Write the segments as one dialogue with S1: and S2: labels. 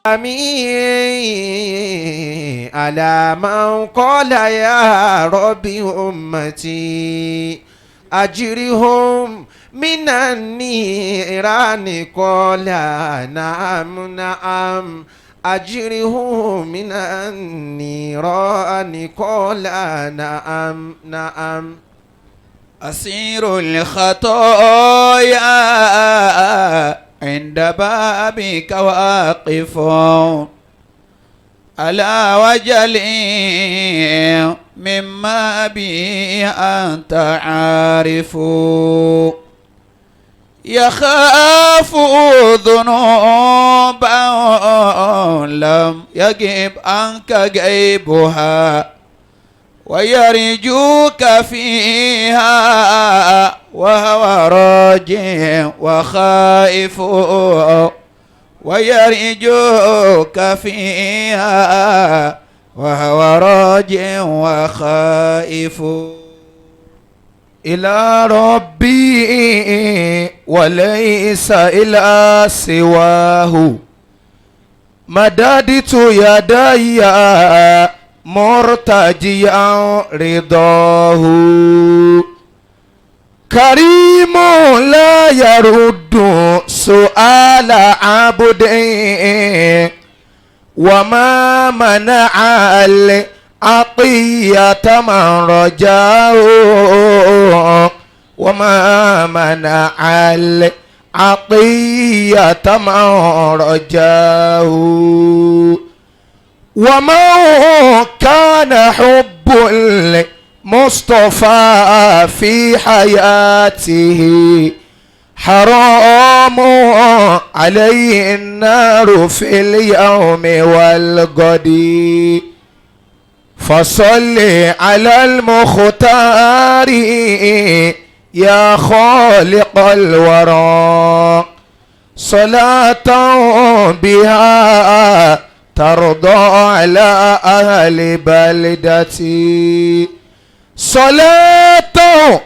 S1: سلامي على من قال يا رب أمتي أجرهم من النيران قال نعم نعم أجرهم من النيران قال نعم نعم.
S2: أسير الخطايا عند بابك واقف على وجل مما به أنت عارف يخاف ذنوبا لم يجب عنك غيبها ويرجوك فيها وهو راجع وخائف ويرجوك فيها وهو راجع وخائف.
S3: إلى ربي وليس إلى سواه مددت يدي مرتجيا رضاه كريم لا يرد سؤال عبد وما منع العطية من رجاه وما منع العطية من رجاه ومن كان حب المصطفى في حياته حرام عليه النار في اليوم والغد فصل على المختار يا خالق الورى صلاة بها ترضى على أهل بلدتي صلاة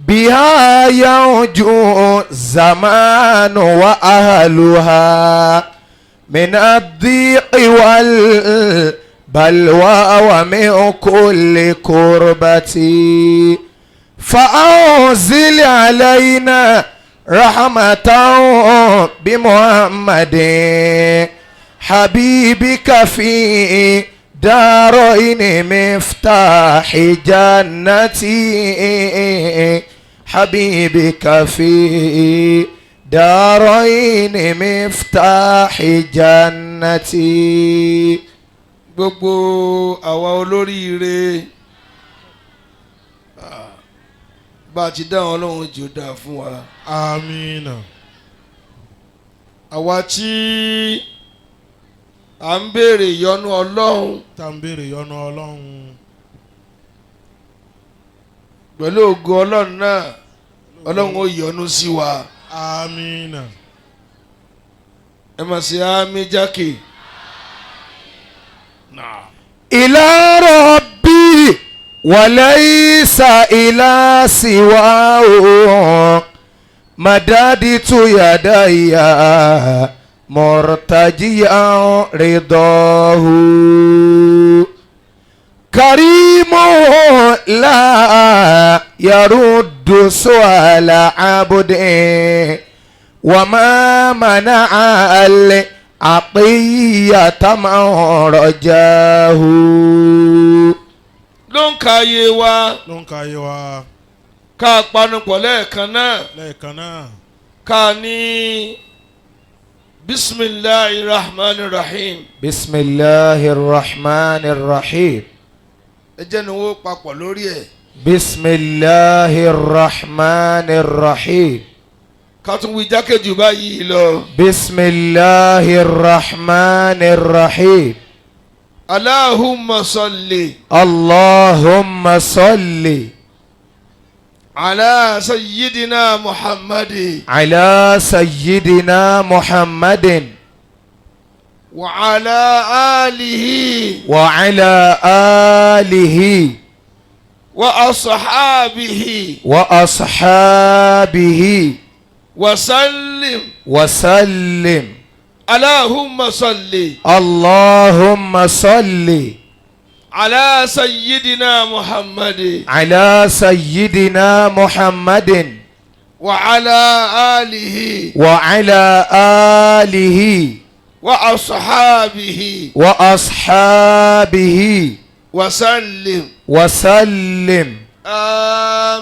S3: بها ينجو الزمان وأهلها من الضيق والبلوى ومن كل كربة فأنزل علينا رحمة بمحمد حبيبك في دارين مفتاح جنتي حبيبك في دارين مفتاح جنتي.
S4: Gbogbo àwa olóríire, bá a ti dá àwọn Ọlọ́run jù dáa fún wa.
S5: Amina.
S4: Àwa tí à ń béèrè ìyọ́nú Ọlọ́run,
S5: Tá ń béèrè ìyọ́nú Ọlọ́run,
S4: pẹ̀lú ògo Ọlọ́run náà, Ọlọ́run ó yọ́nú sí wa.
S5: Amina.
S4: Ẹ máa ṣe àmín jákè.
S3: إلى ربي وليس إلى سواه مددت يدي مرتجيا رضاه كريم لا يرد سؤال عبد وما منع العطية من رجاه.
S4: Ló ń ka ayé wa,
S5: Ló ń ka ayé wa,
S4: ká panupọ̀ lẹ́ẹ̀kan náà,
S5: lẹ́ẹ̀kan náà,
S4: ká ní bisimilahi rahman rahim.
S3: بسم الله الرحمن الرحيم.
S4: Ẹ jẹ́ ni wọ́n papọ̀ lórí ẹ̀.
S3: بسم الله الرحمن الرحيم.
S4: Ká tún wí jákèjì báyìí lọ.
S3: بسم الله الرحمن الرحيم.
S4: اللهم صل
S3: اللهم صل
S4: على سيدنا محمد
S3: على سيدنا محمد
S4: وعلى آله
S3: وعلى آله
S4: وأصحابه
S3: وأصحابه
S4: وسلم
S3: وسلم.
S4: Allahumma salli.
S3: اللهم صل
S4: على سيدنا محمد.
S3: على سيدنا محمد.
S4: وعلى آله.
S3: وعلى آله.
S4: وأصحابه.
S3: وأصحابه.
S4: وسلم.
S3: وسلم.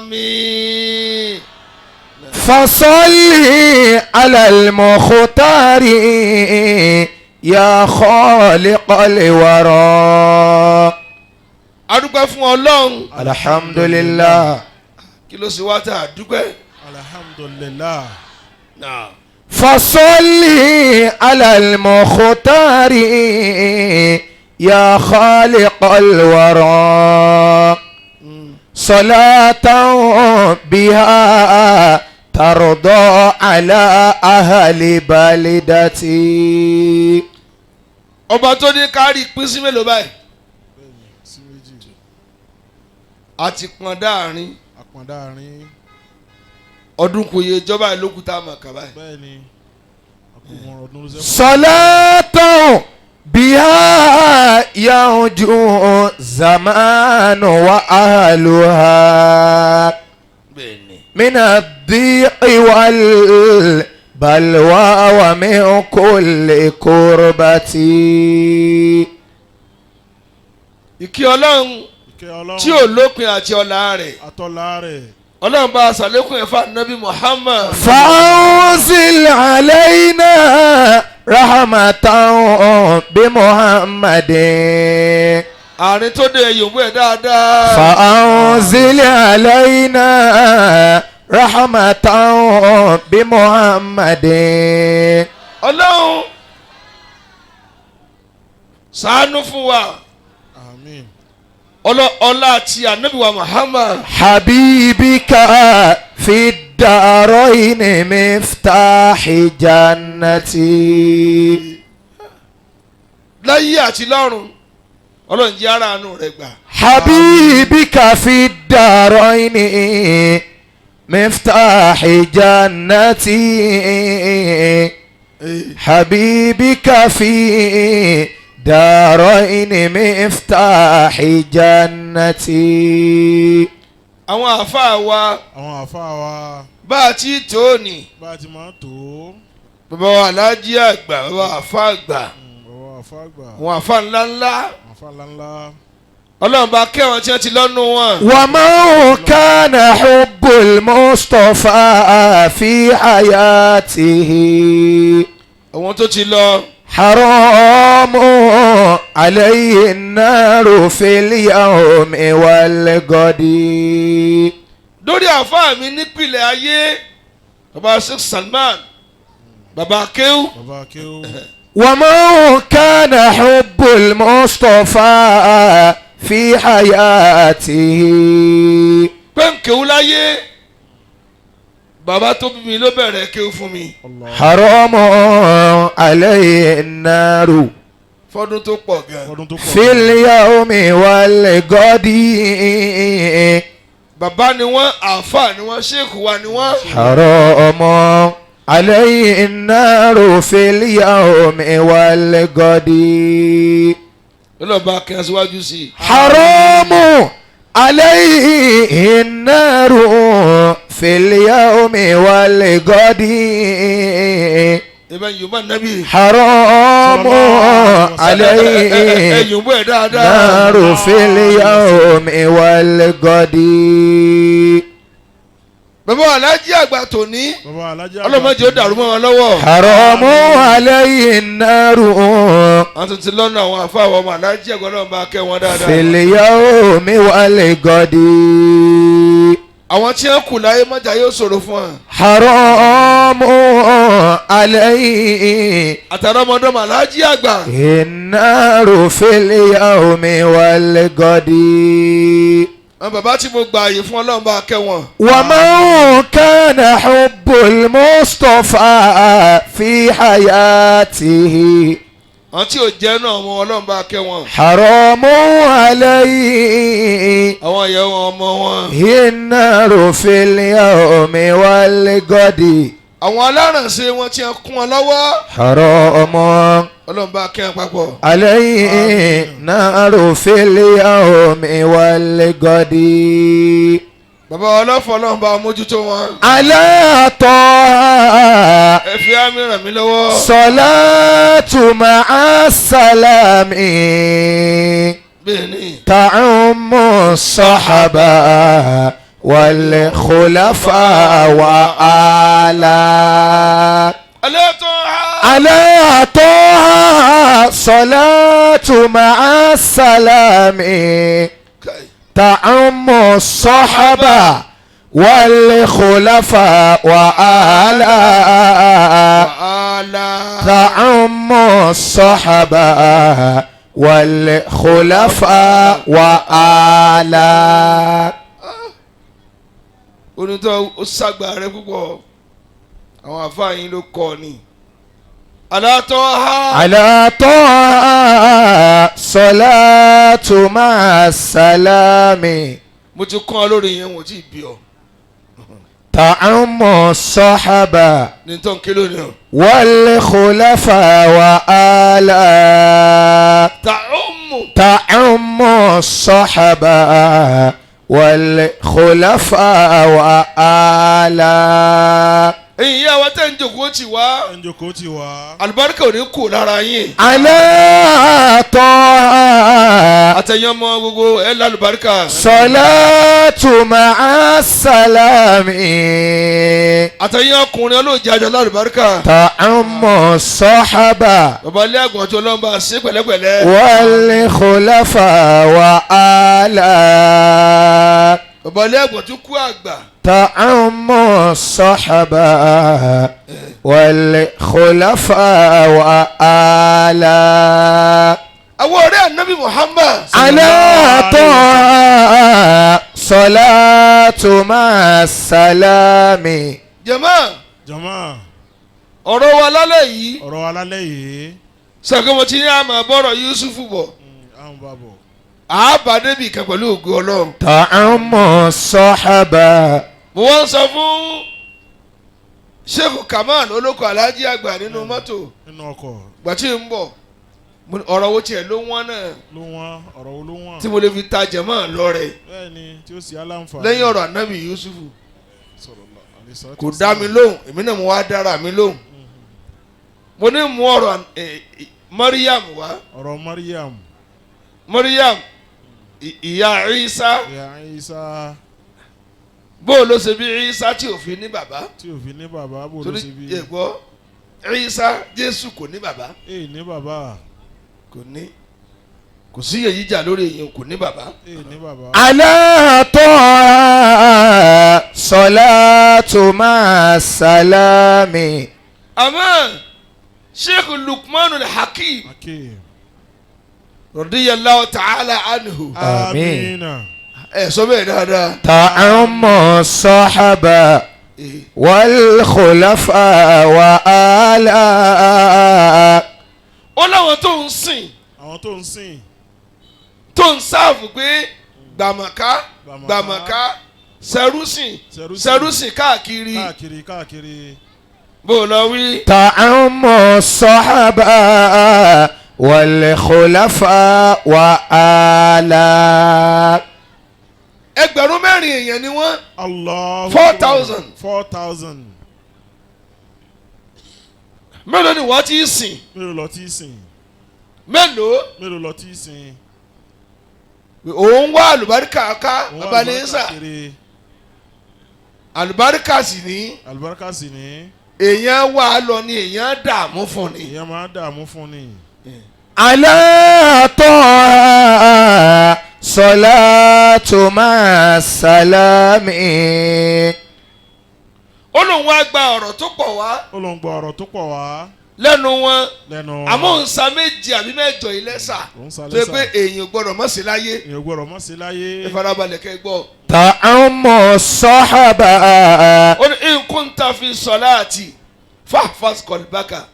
S4: آمين.
S3: فصل على المختار يا خالق الورى.
S4: A dúpẹ́ fún Ọlọ́run.
S3: الحمد لله.
S4: Kí ló ṣe wá tá a dúpẹ́?
S5: Alhamdulillah.
S4: Náà.
S3: فصل على المختار يا خالق الورى صلاة بها ترضى على أهل بلدتي.
S4: Ọba tó ní kárí pín sí mélòó báyìí?
S5: Sí méjì.
S4: A ti pọn dáàrin.
S5: Àpọ̀ndáàrin.
S4: Ọdún kò yẹ ìjọba ìlókùtà mọ̀ kà báyìí.
S5: Bẹ́ẹ̀ni. Àkùnrin ọdún ló sẹ́kù.
S3: صلاة بها يرجو زمان وأهلها
S4: Bẹ́ẹ̀ni.
S3: من الضيق والبلوى ومن كل كربة.
S4: Ìkí Ọlọ́run
S5: Ìkẹ́ Ọlọ́run.
S4: tí ò lópin àti ọlá rẹ̀.
S5: Atọ́lá rẹ̀.
S4: Ọlọ́run bá a ṣàlékún ẹ̀fà Nabi Muhammad.
S3: فأنزل علينا رحمة بمحمد.
S4: Àárín tó dé yòówù ẹ̀ dáadáa.
S3: فأنزل علينا رحمة بمحمد.
S4: Ọlọ́run ṣàánú fún wa.
S5: Àmín.
S4: Ọlá àti Ànábì wa Muhammad.
S3: حبيبك في الدارين مفتاح جنتي.
S4: Láyé àti lọ́run Ọlọ́run jẹ́ ara àánú rẹ̀ gbà.
S3: حبيبك في الدارين مفتاح جنتي. حبيبك في دارين مفتاح جنتي.
S4: Àwọn àáfàá wa,
S5: Àwọn àfáà wa.
S4: bá a ti tó ní.
S5: Bá a ti máa ń tó.
S4: Bàbá wa alájí àgbà, bàbá àáfàá àgbà,
S5: Bàbá àfáà àgbà.
S4: àwọn àáfàá ńláńlá.
S5: Àfáà ńláńlá.
S4: Ọlọ́run bá kẹ́ wọn tí wọ́n ti lọ́nu wọn.
S3: ومن كان حب المصطفى في حياته
S4: Àwọn tó ti lọ.
S3: حرام عليه النار في اليوم والغد.
S4: Lórí àáfàá mi nípìnlẹ̀ ayé, bàbá Sheikh Salman, bàbá Kéwù.
S5: Bàbá Kéwú.
S3: ومن كان حب المصطفى في حياته
S4: Pé ń kéwú láyé, bàbá tó bí mi ló bẹ̀rẹ̀ kéwú fún mi.
S5: Allah.
S3: حرام عليه النار
S4: Fọ́dún tó pọ̀ gan.
S5: Ọdún tó pọ̀.
S3: في اليوم والغد.
S4: Bàbá ni wọ́n, àáfàá ni wọ́n, ṣéèkù wa ni wọ́n.
S3: حرام عليه النار في اليوم والغد.
S4: Ọlọ́ba kí wọ́n síwájú sí i.
S3: حرام عليه النار في اليوم والغد.
S4: Ibẹ̀ yìí bá nábì.
S3: حرام عليه
S4: Ẹ̀yìn bó ẹ̀ dáadáa.
S3: النار في اليوم والغد.
S4: Bàbá alájí àgbà tòní,
S5: Bàbá alájà àgbà.
S4: ọlọ́mọdé ó dàrú mọ́ wọn lọ́wọ́.
S3: حرام عليه النار
S4: Àwọn tó ti lọ́nà àwọn àáfàá wa ọmọ alájí àgbà náà bá kẹ́ wọn dáadáa.
S3: في اليوم والغد.
S4: Àwọn tí wọ́n kù láyé mọ́jà yóò ṣòro fún wọn.
S3: حرام عليه
S4: Àtàrà ọmọdọ́mọ alájí àgbà.
S3: النار في اليوم والغد.
S4: Àwọn bàbá tí mo gbà àyè fún Ọlọ́run bá kẹ́ wọn.
S3: ومن كان حب المصطفى في حياته
S4: Àwọn tí ò jẹ́ náà ọmọ Ọlọ́run bá kẹ́ wọn.
S3: حرام عليه
S4: Àwọn ìyàwó ọmọ wọn.
S3: النار في اليوم والغد.
S4: Àwọn alárànṣe wọn ti kún wọn lọ́wọ́.
S3: حرام
S4: Ọlọ́run bá kẹ́ wọn papọ̀.
S3: عليه نار في اليوم والغد.
S4: Bàbá ọlọ́fọ̀ Ọlọ́run bá mójútó wọn.
S3: على طه
S4: Ẹ fi àmì ràn mí lọ́wọ́.
S3: صلاة مع السلام
S4: Bẹ́ẹ̀ ni.
S3: تعم الصحابة والخلفاء وآلا.
S4: Alẹ́ tó ha.
S3: على طه صلاة مع السلام تعم الصحابة والخلفاء وآلا.
S4: Wàhálà.
S3: تعم الصحابة والخلفاء وآلا.
S4: Onítọ̀ ó ṣàgbà rẹ púpọ̀. Àwọn àfáà yín ló kọ́ ni. Alẹ́ tó ha.
S3: على طه صلاة مع السلام
S4: Mo ti kọ́ ọ lórí yẹn, wọ́n ti bí ọ.
S3: تعم الصحابة
S4: Ní tó ń ké lónìí o.
S3: والخلفاء وآلا.
S4: Tàọ́mù.
S3: تعم الصحابة والخلفاء وآلا.
S4: Ẹ̀yin ìyá wa tẹ́ ń jòkó tì wá.
S5: Ẹ̀ ń jókòó tì wá.
S4: Àlùbáríkà ò ní kù lára yín.
S3: على طه
S4: Àtẹ̀yìn ọmọ gbogbo ẹ̀ lálùbáríkà.
S3: صلاة مع السلام
S4: Àtẹ̀yìn ọkùnrin olóòjì àjọ lálùbáríkà.
S3: تعم الصحابة
S4: Bàbá ilé àgbọ̀n tó lọ́nba ṣe pẹ̀lẹ́pẹ̀lẹ́.
S3: والخلفاء وآلا.
S4: Bàbá ilé àgbọ̀n tó kú àgbà.
S3: تعم الصحابة والخلفاء وآلا.
S4: Àwọn ọ̀rẹ́ ànábì Muhammad.
S3: على طه صلاة مع السلام.
S4: Jàmáà,
S5: Jàmáà,
S4: ọ̀rọ̀ wa lálẹ́ yìí.
S5: ọ̀rọ̀ wa lálẹ́ yìí.
S4: Sọ̀kè mo ti ní àmọ́ bọ́rọ̀ Yusufu bọ̀.
S5: Àwọn bá bọ̀.
S4: Àábà débì kan pẹ̀lú ògo Ọlọ́run.
S3: تعم الصحابة.
S4: Mo wá ń sọ fún Sheikh Kamal olóko Alhaji àgbà nínú mọ́tò
S5: Nínú ọkọ̀.
S4: gbà tí ń bọ̀. Mo ní ọ̀rọ̀ wo tiẹ̀ ló wọ́n náà
S5: Ló wọ́n, ọ̀rọ̀ wo ló wọ́n?
S4: tí mo lè fi ta jẹ̀mọ́ lọ́rẹ̀
S5: Bẹ́ẹ̀ ni tí ó sì aláǹfààní.
S4: lẹ́yìn ọ̀rọ̀ ànábì Yusufu.
S5: Sallallahu alaihi wasallam.
S4: Kò dá mi lóhùn, èmi náà mo wá dára mi lóhùn. Mo ní mú ọ̀rọ̀ Mariam wá.
S5: Ọ̀rọ̀ Mariam.
S4: Mariam ìyá Isa.
S5: Ìyá Isa.
S4: Bó ló ṣe bí Isa tí ò fi ní bàbá?
S5: Tí ò fi ní bàbá, bó ló
S4: Torí
S5: ṣe bí?
S4: ẹ̀gbọ́ Isa Jésù kò ní bàbá.
S5: Èè ní bàbá.
S4: Kò ní, kò sí èyí jà lórí èyí, kò ní bàbá.
S5: Èè ní bàbá.
S3: على طه صلاة مع السلام.
S4: Àmọ́ Sheikh Lukman al-Hakim
S5: Hakim.
S4: radiyallahu ta'ala anhu.
S3: Àmín.
S5: Amina.
S4: Ẹ sọ bẹ́ẹ̀ dáadáa.
S3: تعم الصحابة والخلفاء وآلا.
S4: Ó láwọn tó ń sìn,
S5: Àwọn tó ń sìn.
S4: tó ń sáàfù pé gbàmọ̀ká
S5: Gbàmọ̀ká.
S4: gbàmọ̀ká sẹrúsìn
S5: Sẹrúsìn.
S4: sẹrúsìn káàkiri.
S5: Káàkiri káàkiri.
S4: Bó o lọ wí.
S3: تعم الصحابة والخلفاء وآلا.
S4: 4,000 èèyàn ni wọ́n.
S5: Allahu
S4: 4,000.
S5: 4,000.
S4: Mélòó ni wọ́n ti sìn?
S5: Mélòó lọ tí sìn?
S4: Mélòó?
S5: Mélòó lọ tí sìn?
S4: Òun wá àlùbáríkà ká.
S5: Òun wá
S4: Babalẹ́sà.
S5: àlùbáríkà kiri.
S4: Àlùbáríkà sì ní.
S5: Àlùbáríkà sì ní.
S4: Èèyàn wà á lọ ni èèyàn dààmú fún ni.
S5: Èèyàn máa dààmú fún ni.
S3: على طه صلاة مع السلام.
S4: Ó lóun wá gba ọ̀rọ̀ tó pọ̀ wá
S5: Ó lóun gba ọ̀rọ̀ tó pọ̀ wá
S4: lẹ́nu wọn,
S5: lẹ́nu.
S4: àmọ́ òun sa méje àbí mẹ́jọ ilé sà
S5: Òun sa
S4: tó yẹ
S5: lẹ́sà.
S4: pé èèyàn gbọ́dọ̀ mọ̀ sí láyé.
S5: Èèyàn gbọ́dọ̀ mọ̀ sí láyé.
S4: Ẹ farabalẹ̀ kẹ́ gbọ́.
S3: تعم الصحابة.
S4: Ó ní in kunta fi salati fahfaz qalbaka,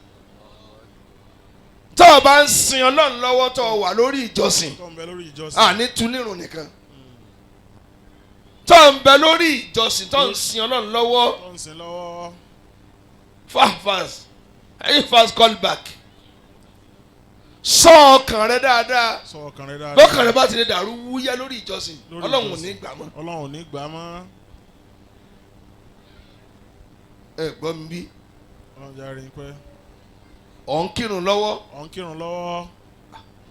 S4: tó o bá ń sin Ọlọ́run lọ́wọ́, tó o wà lórí ìjọsìn,
S5: Tó ń bẹ lórí ìjọsìn.
S4: àní tunírun nìkan, tó o ń bẹ lórí ìjọsìn, tó o ń sin Ọlọ́run lọ́wọ́,
S5: Tó ń sin lọ́wọ́.
S4: Fahfaz ifaz call back. Sọ ọkàn rẹ dáadáa.
S5: Sọ ọkàn rẹ dáadáa.
S4: Lọ́kàn rẹ bá ti lè dàrú wúyẹ́ lórí ìjọsìn,
S5: Lórí
S4: Ọlọ́run ò
S5: ìjọsìn.
S4: ní gbà mọ́.
S5: Ọlọ́run ò ní gbà mọ́.
S4: Ẹ gbọ́ mi bí?
S5: Ọlọ́run jẹ́ àárín pẹ́.
S4: Ọ̀ ń kírun lọ́wọ́.
S5: Ọ̀ ń kírun lọ́wọ́.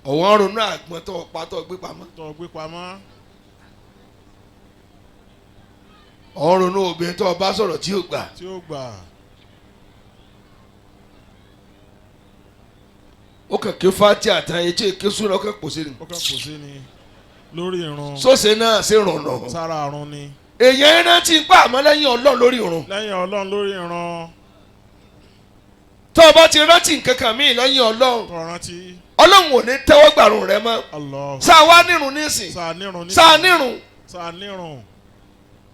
S4: Ọ̀wọ́n ń ronú àgbọn tó pa tó gbé pamọ́.
S5: Tó gbé pamọ́.
S4: Ọ̀ ń ronú obìnrin tó bá sọ̀rọ̀ tí ò gbà.
S5: Tí ó gbà.
S4: Ó kàn kí fati àtàyè tí èké súnra, ó kàn pòṣe ni.
S5: Ó kàn kò sí ni lórí irun.
S4: Sóṣe náà ṣe rànà.
S5: Sára àrùn ni.
S4: Èèyàn iná ti ń pa àmọ́ lẹ́yìn Ọlọ́run lórí irun.
S5: Lẹ́yìn Ọlọ́run lórí irun.
S4: Tó o bá ti rántí nǹkan kan míì lẹ́yìn Ọlọ́run,
S5: Tó rántí.
S4: Ọlọ́run ò ní tẹ́wọ́ gbàrún rẹ mọ́.
S5: Allah.
S4: Sáà wá nírun nísìn.
S5: Sáà nírun ní.
S4: Sáà nírun.
S5: Sáà nírun.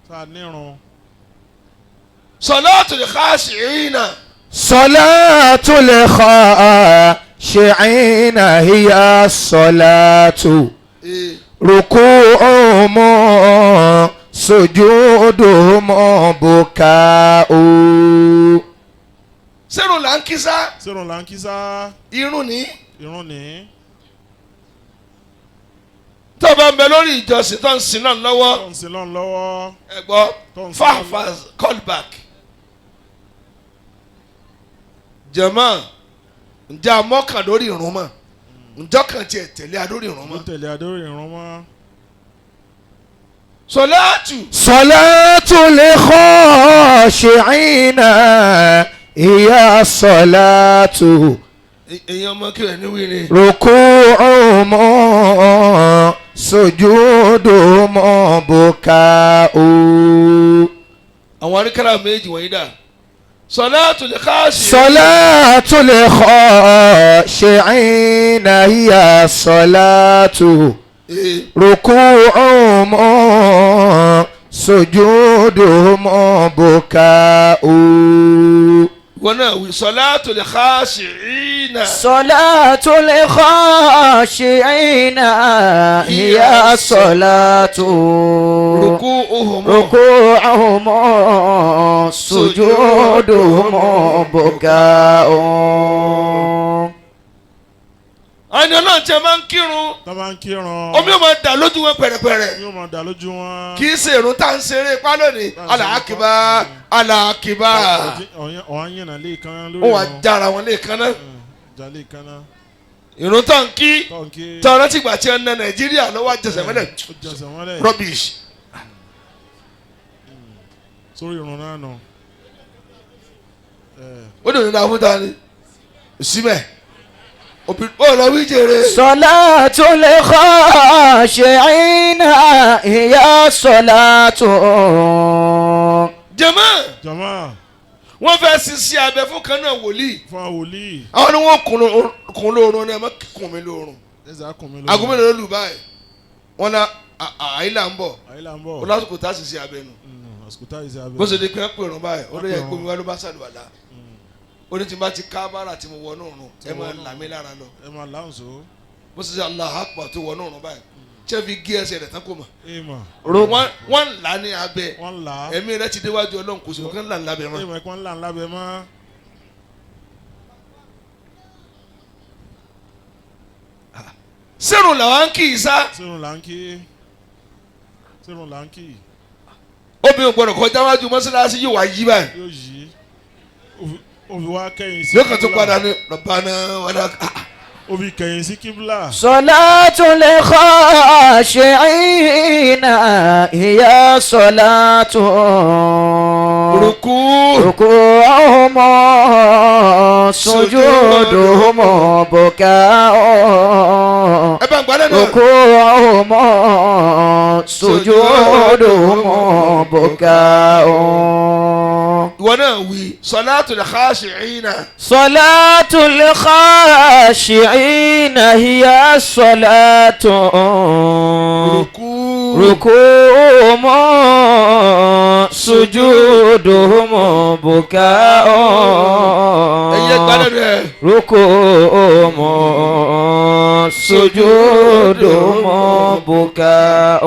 S5: Sáà nírun.
S4: Salatul khashi'ina.
S3: صلاة الخاشعين هي الصلاة
S4: Ee.
S3: ركوعهم سجودهم بكاء.
S4: Sẹ́rùn là ń kí sá.
S5: Sírun là ń kí sá.
S4: Irun ní.
S5: Irun ní.
S4: Tó o bá ń bẹ lórí ìjọsìn tó ń sin náà lọ́wọ́.
S5: Tó ń sin lọ́n lọ́wọ́.
S4: Ẹ gbọ́.
S5: Tó ń sin lọ́n.
S4: Fahfaz call back. Jàmá, ǹjẹ́ amọ́kàn lórí irun mọ́? Ǹjọ́ kan tiẹ̀ tẹ̀lé adórí irun
S5: Ló
S4: mọ́?
S5: tẹ̀lé adórí irun mọ́.
S4: Sọláàtù.
S3: صلاة الخاشعين هي الصلاة
S4: Èèyàn ọmọ kí rẹ̀ ní wíire.
S3: ركوعهم سجودهم بكاء.
S4: Àwọn aríkàrà méjì wọ̀nyí dà. Sọláàtù lè káàsì.
S3: صلاة الخاشعين هي الصلاة
S4: Ee.
S3: ركوعهم سجودهم بكاء.
S4: Wọn náà wí sọláàtù lè káàsì ìnà.
S2: صلاة الخاشعين هي الصلاة.
S4: Rukú ohun mọ́.
S2: ركوعهم سجودهم بكاء.
S4: Àní Ọlọ́run tí a máa ń kírun.
S5: Tó máa ń kírun.
S4: Omi ò máa dà lójú wọn pẹ̀rẹ̀pẹ̀rẹ̀.
S5: Yóò máa dà lójú wọn.
S4: Kì í ṣe irun tá à ń ṣeré ipá lónìí. Alàákìbá alàákìbá.
S5: Ọ̀hán yànnà lè kan lórí
S4: Ó wà
S5: irun.
S4: jára wọn lẹ́ẹ̀kan náà.
S5: Jà lè kan náà.
S4: Irun tó ń kí.
S5: Tó ń kí.
S4: Tọ́rọ́ tìgbà tí ẹ na Nàìjíríà lọ́wọ́ àjẹsẹ̀ mọ́lẹ̀.
S5: Ó jẹsẹ̀ mọ́lẹ̀.
S4: Rubbish.
S5: Sórí irun náà nù.
S4: Ó dùn ní dáa ta ni. Síbẹ̀. Òbí ó lọ wí jèrè.
S2: صلاة الخاشعين هي الصلاة.
S4: Jàmá,
S5: Jàmá.
S4: wọ́n fẹ́ sisi abẹ fún kan náà wòlíì.
S5: Fún àwọn wòlíì.
S4: Àwọn ni wọ́n kùn lóorun ni ẹ má kùn mí lóorun.
S5: Ẹ̀sà kùn mí lóorun.
S4: Aago mélòó ló lù báyìí? Wọ́n ná àìlà ń bọ̀.
S5: Àyílà ń bọ̀.
S4: Ó lásìkò tá a sisi abẹ nù.
S5: Àsìkò tá a sisi abẹ.
S4: Bó ṣe di pé wọ́n pèrún báyìí, ó ló yẹ kó mi wá ló bá ṣàlùwàlá. Ó ní tí n bá ti ká bára tí mo wọnú òrùn, ẹ máa là mí lára lọ.
S5: Ẹ máa láǹso.
S4: Bó ṣe ṣe Allahu Akbar tó wọnú òrùn báyìí, ṣé fi gé ẹsẹ̀ rẹ̀ tán kò mọ̀.
S5: Èèmọ̀.
S4: Wọ́n ń là ní abẹ.
S5: Wọ́n là á.
S4: Ẹ̀mí rẹ̀ ti déwájú Ọlọ́run, kò sí ọ̀kan là ń lábẹ́ mọ́.
S5: Èèmọ̀ ẹ̀kọ́ ńlá ńlá bẹ mọ́.
S4: Sẹ́rùn làwọn kì í sá.
S5: Sírun là ń kí. Sírun là ń kí.
S4: Obìnrin ò gbọ́dọ̀ kọjá wájú mọ́ṣáláṣí, yóò wá yí báyìí.
S5: Yóò yí. Ó fi wá kẹ́yìn sí
S4: Yóò kàn tó
S5: kíbla.
S4: padà ní Rabbana wàlá.
S5: Ó fi kẹ́yìn sí kíbla.
S2: صلاة الخاشعين هي الصلاة.
S4: Rukú.
S2: ركوعهم سجودهم بكاء.
S4: Ẹ bá ń gbalẹ̀ náà.
S2: ركوعهم سجودهم بكاء.
S4: Ìwọ náà wí salatul khashi'ina.
S2: صلاة الخاشعين هي الصلاة.
S4: Rukú.
S2: ركوعهم سجودهم بكاء.
S4: Ẹyẹ gbalẹ̀ rẹ̀.
S2: ركوعهم سجودهم بكاء.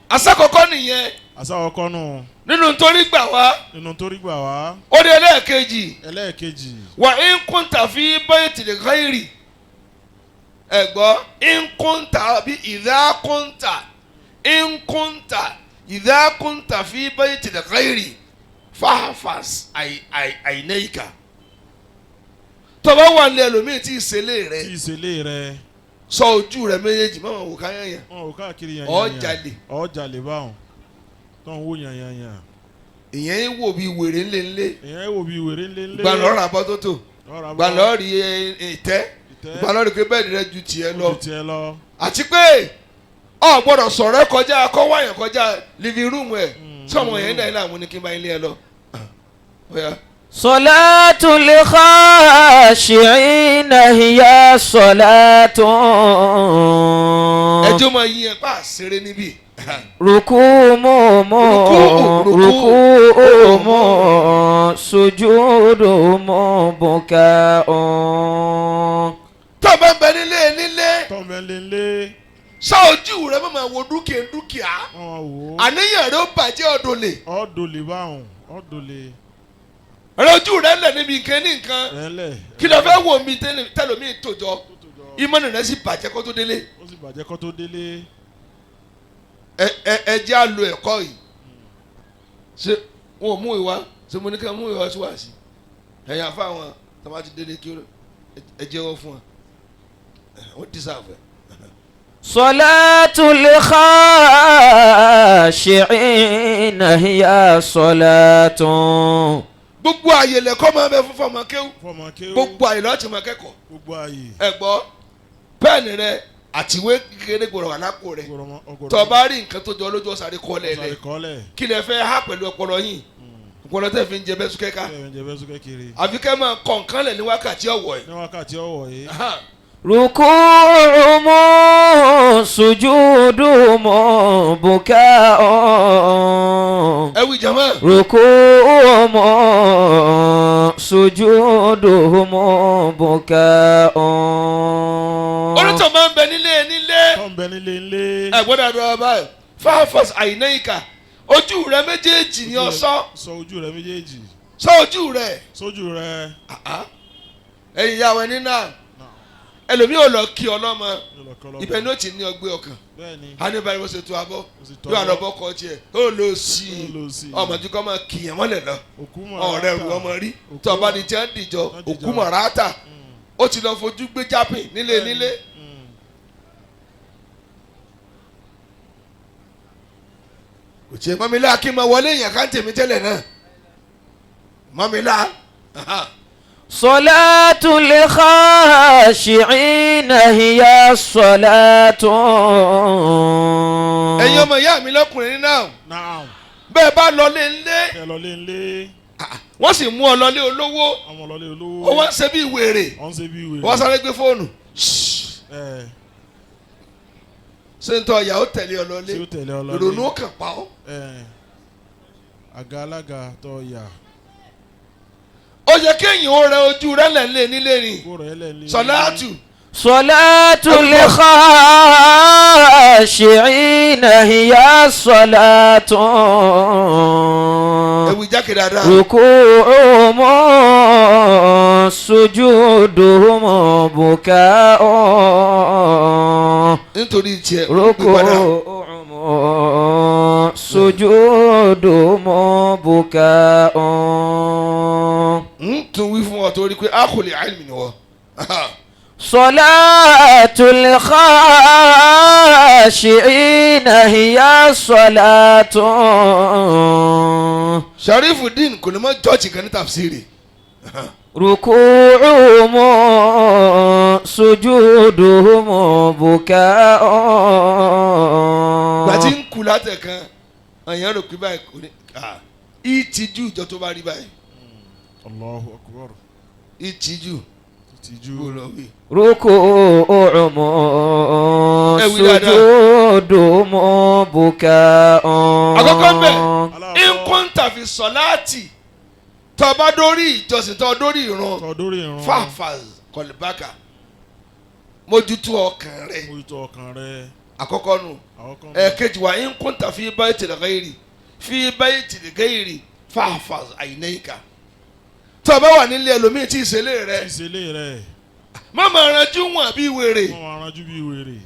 S4: Asakọ̀kọ́ nìyẹn.
S5: Àṣà ọkọ nù.
S4: Nínú torí gbà wá.
S5: Nínú torí gbà wá.
S4: Ó dé ẹlẹ́ẹ̀kejì.
S5: Ẹlẹ́ẹ̀kejì.
S4: Wà ń kúntà fi baytil ghairi. Ẹ gbọ́, ń kúntà bí ìdá kúntà, ń kúntà ìdá kúntà fi baytil ghairi fahfaz àìnáyíkà. Tó bá wà ní ẹlòmíì tí ìṣẹ̀lẹ̀ rẹ.
S5: Tí ìṣẹ̀lẹ̀ rẹ.
S4: Sọ ojú rẹ méjèèjì má máa wò káyọ̀ yẹn.
S5: Wọn ò káàkiri yàn.
S4: Ó jalè.
S5: Ó jalè báwọn. Tó ń wò yàn yàn yàn.
S4: Ìyẹn ń wò bí wèrè ńlẹ̀ńlẹ̀.
S5: Ìyẹn wò bí wèrè ńlẹ̀ńlẹ̀.
S4: Gbà lọ́ọ́ ra bọ́ tó tò. Gbà lọ́ọ́ rí ìtẹ́. Gbà lọ́ọ́ rí pé bẹ́ẹ̀ni rẹ ju tiẹ̀ lọ. Àti pé ọ gbọ́dọ̀ sọ̀rọ̀ kọjá kọ́ wáyàn kọjá living room ẹ̀. Sọ̀mọ̀ yẹn náà làwọn ní kí n bá ilé ẹ lọ.
S2: Salatul khashi'ina hiya salatun.
S4: Ẹjọ́ máa yí ẹ pa àṣírí níbí.
S2: Rukumu rukumu sujudumu buka'un.
S4: Tó bá ń bẹ nílé nílé.
S5: Tó ń bẹ nílé.
S4: Sọ ojú rẹ má máa wo dúkìá dúkìá. Àníyàn rẹ ó bàjẹ́ ọ̀dọ̀lẹ̀.
S5: Ọ̀dọ̀lẹ̀ báwọn ọ̀dọ̀lẹ̀.
S4: Rẹ ojú rẹ lẹ̀ níbi nǹkan ní nǹkan. Kí ló fẹ́ wò mí tẹ́lómi tòjọ́. Ìmọ̀nà rẹ sì bàjẹ́ kó tó délé.
S5: Ó sì bàjẹ́ kó tó délé.
S4: Ẹ jẹ́ á lo ẹ̀kọ́ yìí. Ṣé wọn ò mú ìwá? Ṣé mo ní ká mú ìwá síwáàsí? Ẹ̀yin àfa àwọn tó bá ti délé kí ẹ jẹ́wọ́ fún wa. Wọ́n ti sáfẹ́.
S2: Salatul khashi'ina hiya salatun.
S4: Gbogbo àyè lẹ̀kọ́ máa bẹ fún fọmọ kéwú. Gbogbo àyè lọ́ọ́ ti máa kẹ́kọ̀ọ́. Ẹ gbọ́, pẹ́ẹ̀nì rẹ àtiwé kékeré gbọ́dọ̀ wà lápò rẹ. Tó bá rí nǹkan tó jọ lójú ọ̀sàrí kọ́lẹ̀ lẹ̀. Kí lẹ fẹ́ há pẹ̀lú ọpọlọ yìí? Ọpọlọ tẹ̀ fi ń jẹ bẹ́sù kẹ́ka. Àfi kẹ́ máa kọ̀ nǹkan lẹ̀ ní wákàtí ọ̀wọ̀ yìí.
S5: Ní wákàtí ọ̀wọ̀ yìí.
S2: Ruku'umu sujudumu buka'un.
S4: Ẹ wí jama.
S2: Ruku'umu sujudumu buka'un.
S4: Onítọ̀ máa ń bẹ nílé nílé.
S5: Tó ń bẹ nílé nílé.
S4: Ẹ gbọ́dọ̀ àdúrà báyìí. Fáfọ́s àìnáyíkà. Ojú rẹ méjèèjì ni ọ sọ.
S5: Sọ ojú rẹ méjèèjì.
S4: Sọ ojú rẹ.
S5: Sójú rẹ.
S4: Ẹ̀yin ìyá wa nínú à. Ẹlòmíì ò lọ kí ọlọ́mọ ibẹ̀ ni ó ti ní ọgbẹ́ ọkàn hannibal bó ṣe tó abọ́ yóò àlọ́bọ́ kọ tiẹ̀ ó lọ sí i ọmọ tí kò máa kìyàn mọ́lẹ̀ lọ ọ̀rẹ́ rù ọmọ rí tí ọba ní tí wọ́n dìjọ òkú mọ̀ráàtà ó ti lọ fojú gbé jápìn nílé nílé. Kò tiẹ̀ mọ́mílá kí n máa wọlé èèyàn ká ń tèmi tẹ́lẹ̀ náà mọ́mílá.
S2: Salatul khashi'ina hiya salatun.
S4: Ẹ̀yin ọmọ ìyá mi lọ́kùnrin náà. Bẹ́ẹ̀ bá lọlé ńlé. Wọ́n sì mú ọ lọlé olówó. Ó wọ́n ń ṣe bí wèrè. Wọ́n sáré gbé fóònù. Ṣé ń tọ́ ìyàwó tẹ̀lé ọ lọlé? Ìrònú kàn pa ọ́.
S5: Àga alága tọ́ ìyà.
S4: Ó yẹ kéèyàn ó rẹ ojú rẹ lẹ́lẹ́ nílé ni sọláàtù.
S2: Salatul khashi'ina hiya salatun.
S4: Ẹ̀wù jákè dáadáa.
S2: Ruku'uhum sujuduhum buka'un.
S4: Nítorí tiẹ̀
S2: ruku'uhum sujuduhum buka'un.
S4: N tún wí fún ọ torí pé a kò lè àìlùmí ni wọ́n.
S2: Salatul khashi'ina hiya salatun.
S4: Sharifuddin kò ní mọ jọ́ọ̀jì kan ní tafsiri.
S2: Ruku'uhum sujuduhum buka'un.
S4: Gbàtí ń kú látẹ̀ kan, àyàn rò pé báyìí kò ní ìtìjú ìjọ tó bá rí báyìí.
S5: Allahu akbar.
S4: Ìtìjú.
S5: Ìtìjú.
S2: Ruku'uhum sujuduhum buka'un.
S4: Àkọ́kọ́ mbẹ́, nkúntà fi sọ̀láàtì tó bá dórí ìjọsìn tó dórí ìrun fàfà kọlìbákà mójútó ọkàn rẹ. Àkọ́kọ́ nù. Ẹ̀ẹ̀kejì wà nkúntà fi baytil ghairi fi bayti al-ghayri fahfaz aynayka. Tó o bá wà nílé ẹlòmíì tí ìṣẹ̀lẹ̀ rẹ
S5: Ìṣẹ̀lẹ̀ rẹ̀.
S4: má máa ranjú wọn bí wèrè.
S5: Wọ́n máa ranjú bí wèrè.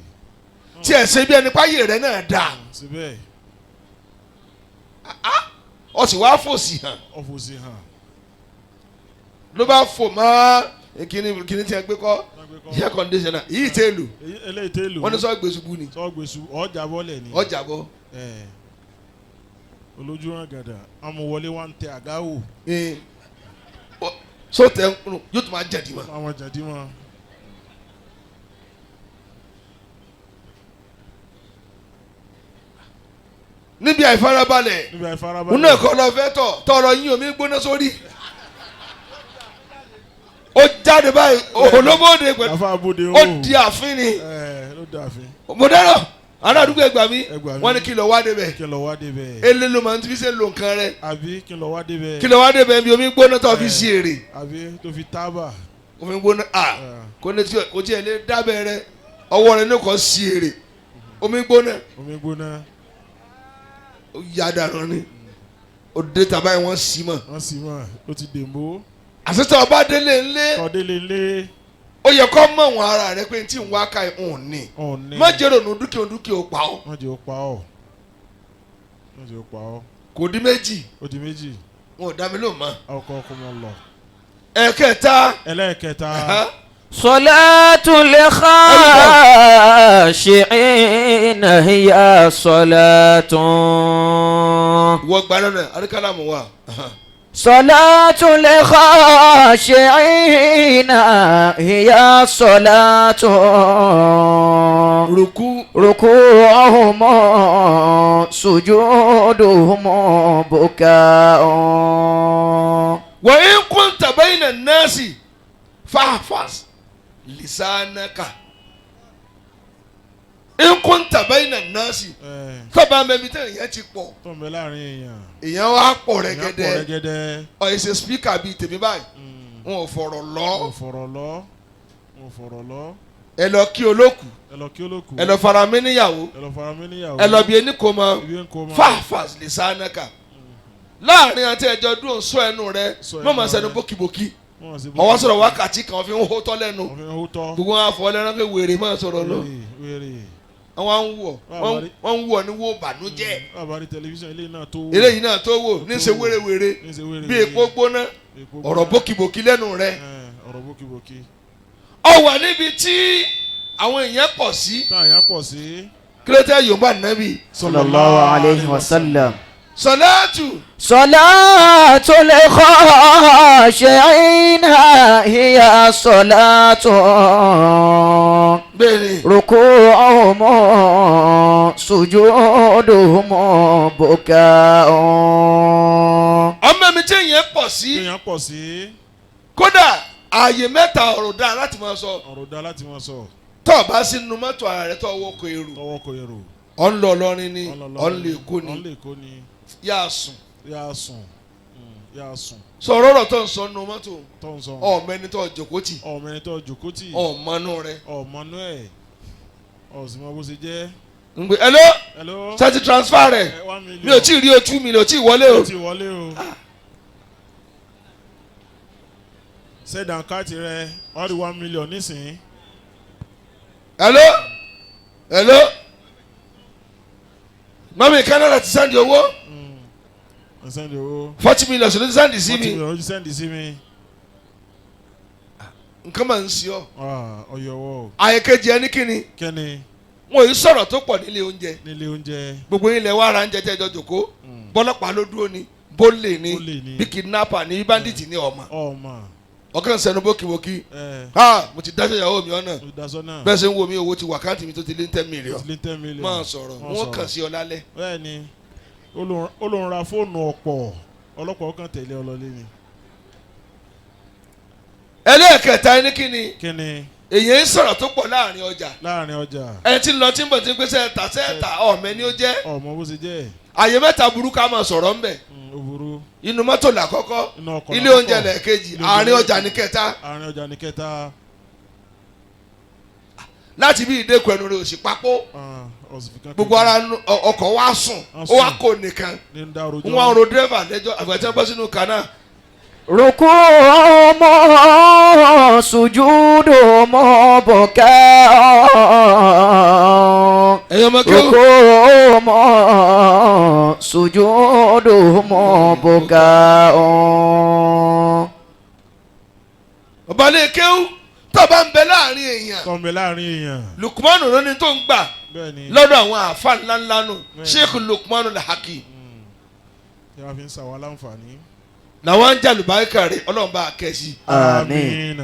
S4: Tí ẹ̀ ṣe bí ẹni páyé rẹ náà dà.
S5: Síbẹ̀.
S4: Ọ sì wá fòsì hàn.
S5: Ọ̀fọ̀sì hàn.
S4: Ló bá fò mọ́ kíní tí a gbé kọ́ air conditioner yìí tẹ́ lò.
S5: Eléyìí tẹ́ lò.
S4: Wọ́n ní sọ gbèsùbù ni.
S5: Sọ gbèsù ọjà bọ́lẹ̀ ni.
S4: Ọjà bọ́.
S5: Olójú ràn gàdà amúwọlé wa ń tẹ àga wò.
S4: So tẹ ń kunu yóò tún máa jẹ̀dí mọ́.
S5: Àwọn jẹ̀dí mọ́.
S4: Níbi àìfarabalẹ̀.
S5: Níbi àìfarabalẹ̀.
S4: Òun náà kọ́ lọ fẹ́ tọ̀ tọrọ yín omi gbóná sórí. Ó jáde báyìí olóbóde pẹ̀lú. Ó di àfin ni.
S5: Ló di àfin.
S4: Mo dárò ará àdúgbò ẹgbà mi wọ́n ní kí lọ wá débẹ̀.
S5: Kí lọ wá débẹ̀.
S4: Ele ló máa ń fi ṣe lo nǹkan rẹ.
S5: Àbí kí lọ wá débẹ̀.
S4: Kí lọ wá débẹ̀ bí omi gbóná tó fi ṣe èrè.
S5: Àbí tó fi tábà.
S4: Omi gbóná a kò ní tí kò tí ẹ lé dábẹ́ rẹ ọwọ́ rẹ ní kò sí èrè omi gbóná.
S5: Omi gbóná.
S4: Ó yá dànù ni ó dé tàbá yẹn wọ́n sì mọ̀.
S5: Wọ́n sì mọ̀ ó ti dèmbó.
S4: Àṣetọ̀ ọba délé ńlé.
S5: Kọ́ délé ńlé.
S4: Ó yẹ kó mọ̀ wọn ara rẹ pé tí ń wá ká ẹ̀ ń ní. Má jẹ́ ronú dúkìá dúkìá ó pa ọ́.
S5: Má jẹ́ ó pa ọ́. Má jẹ́ ó pa ọ́.
S4: Kò di méjì.
S5: Ó di méjì.
S4: Wọn ò dá mi lóhùn mọ́.
S5: Ọkọ ọkọ mọ lọ.
S4: Ẹ̀kẹta.
S5: Ẹlẹ́ẹ̀kẹta.
S2: Salatul khashi'ina hiya salatun.
S4: Wọ́n gba náà àríkàlámù wa.
S2: Salatul khashi'ina hiya salatun.
S4: Rùkú.
S2: Ruku'uhum sujuduhum buka'un.
S4: Wa in kunta bayna an-nasi fahfaz lisanaka. In kunta bayna an-nasi. Tọ́ba mẹ́mi tẹ́ èèyàn ti pọ̀.
S5: Tó ń bẹ láàrin èèyàn.
S4: Èèyàn wá pọ̀ rẹ́gẹ́dẹ́.
S5: Èèyàn pọ̀ rẹ́gẹ́dẹ́.
S4: Ọ̀ ẹ̀ ṣe spíkà bíi tèmi báyìí. Wọn ò fọ̀rọ̀ lọ.
S5: Wọn ò fọ̀rọ̀ lọ. Wọn ò fọ̀rọ̀ lọ.
S4: Ẹ lọ kí olókù.
S5: Ẹ lọ kí olókù.
S4: Ẹ lọ fara mi níyàwó.
S5: Ẹ lọ fara mi níyàwó.
S4: Ẹ lọ bí ẹni kò mọ. Fahfaz lisanaka. Láàrin àti ẹjọ́ dúró sọ ẹnu rẹ. Mọ̀mọ́ sẹnu bókibóki. Ọwọ́ sọ̀rọ̀ wákàtí kan fi ń hó tọ́ lẹ́nu. Gbogbo wọn afọ lẹ́nu pé wèrè máa sọ̀rọ̀ lọ. Wọ́n ń wọ̀ wọ́n ń wọ̀ ní wo bànújẹ́. Eléyìí náà tó wò ní ṣe wérewère bí epo gbóná ọ̀rọ̀ bókibóki lẹ́nu rẹ. Ó wà níbi tí àwọn èèyàn pọ̀ sí. Kí ló tẹ́ Yorùbá nàbì.
S2: Sallallahu alayhi wa sallam.
S4: Salatu.
S2: Salatul khashi'ina hiya salatun.
S4: Bẹ́ẹ̀ni.
S2: Ruku'uhum sujuduhum buka'un.
S4: Ọmọ mi tí èèyàn pọ̀ sí.
S5: Èèyàn pọ̀ sí.
S4: Kódà ààyè mẹ́ta ọ̀rọ̀ dáa láti máa sọ.
S5: Ọ̀rọ̀ dáa láti máa sọ.
S4: Tó o bá sínú mọ́tò ara rẹ tó ọwọ́ kọ èrò.
S5: Tọwọ́ kọ èrò.
S4: Ọ̀ ń lọ Ìlọrin ni ọ̀ ń lè kó ni.
S5: Ọ̀ ń lè kó ni.
S4: Yà sùn.
S5: Yà sùn. Yà sùn.
S4: Sọ̀rọ̀ ọ̀rọ̀ tó ń sọ nínú mọ́tò.
S5: Tó ń sọ.
S4: Ọmọ ẹni tó jókòó tì.
S5: Ọmọ ẹni tó jókòó tì.
S4: Ọmọnú rẹ.
S5: Ọmọnú ẹ. Ọ̀sìn mọ bó ṣe jẹ́.
S4: Ngbè hello.
S5: Hello.
S4: Ṣé ti transfer rẹ̀? Mi ò tí ì rí ojú mi ò tí ì wọlé o.
S5: Ò tí ì wọlé o. Sẹ́dàn káàtì rẹ̀ wọ́n rí 1 million nísìnyí.
S4: Hello. Hello. Mami Canada ti sẹ́ndì owó.
S5: Sẹ́ndì owó.
S4: 40 million ló ti sẹ́ndì sí mi.
S5: 40 million ló ti sẹ́ndì sí mi.
S4: Nǹkan máa ń ṣe ọ́.
S5: Ọ̀yọ̀wọ̀.
S4: Àyèkejì ẹni kíni.
S5: Kẹ́ni.
S4: Wọn ò sọ̀rọ̀ tó pọ̀ nílé oúnjẹ.
S5: Nílé oúnjẹ.
S4: Gbogbo ilẹ̀ wa ara ń jẹ tẹ́jọ́ jòkó. Bọ́lọ́pàá ló dúró ni bólè ni bí kidnapper ni bí bandit ni ọmọ.
S5: Ọmọ.
S4: Ọkàn sẹnu bókibóki. Mo ti dáṣọ ìyàwó mi ọ̀nà. Bẹ́ẹ̀ ṣe ń wo mi owó ti wà káàtì mi tó ti lé ní 10 million. Máa sọ̀rọ̀ wọ́n kàn sí ọ lálẹ́.
S5: Bẹ́ẹ̀ni ó lóun ra fóònù ọ̀pọ̀ ọlọ́pàá ó kàn tẹ̀lé ọlọ́lé ni.
S4: Ẹlẹ́ẹ̀kẹta ẹni kíni.
S5: Kíni.
S4: Èyàn ń sọ̀rọ̀ tó pọ̀ láàrin ọjà.
S5: Láàrin ọjà.
S4: Ẹni tí ń lọ tí ń bọ̀ tí ń pé sẹ́ẹ̀ta sẹ́ẹ̀ta ọ̀mẹ ni ó jẹ́.
S5: Ọmọ bó ṣe jẹ́.
S4: Àyè mẹ́ta burú ká máa sọ̀rọ̀ ńbẹ̀.
S5: Ó burú.
S4: Inú mọ́tò làkọ́kọ́. Ilé oúnjẹ lẹ́ẹ̀kejì. Àárín ọjà ní kẹta.
S5: Àárín ọjà ní kẹta.
S4: Láti bí ìdẹ́kun ẹnu rẹ̀ ò sì papò. Gbogbo ara ọkọ̀ wa sùn, ó wá kó nìkan. Wọ́n ro dírẹ́fà lẹ́jọ́ àgbà tí wọ́n bọ́ sínú kanáà.
S2: ركوعهم سجودهم بكاء
S4: Ẹ̀yin ọmọ kéwù.
S2: ركوعهم سجودهم بكاء.
S4: Ọba lè kéwù tó bá ń bẹ láàrin èèyàn.
S5: Tó ń bẹ láàrin èèyàn.
S4: Lukmanu ló ní tó ń gbà
S5: Bẹ́ẹ̀ni.
S4: lọ́dọ̀ àwọn àfa ńláńlá nù.
S5: Bẹ́ẹ̀ni.
S4: Sheikh Lukmanu al-Hakim.
S5: Tí a fi ń ṣàwa láǹfààní.
S4: Làwọn ń jàlùbáríkà rẹ̀ Ọlọ́run bá a kẹ́ sí.
S2: Àmín.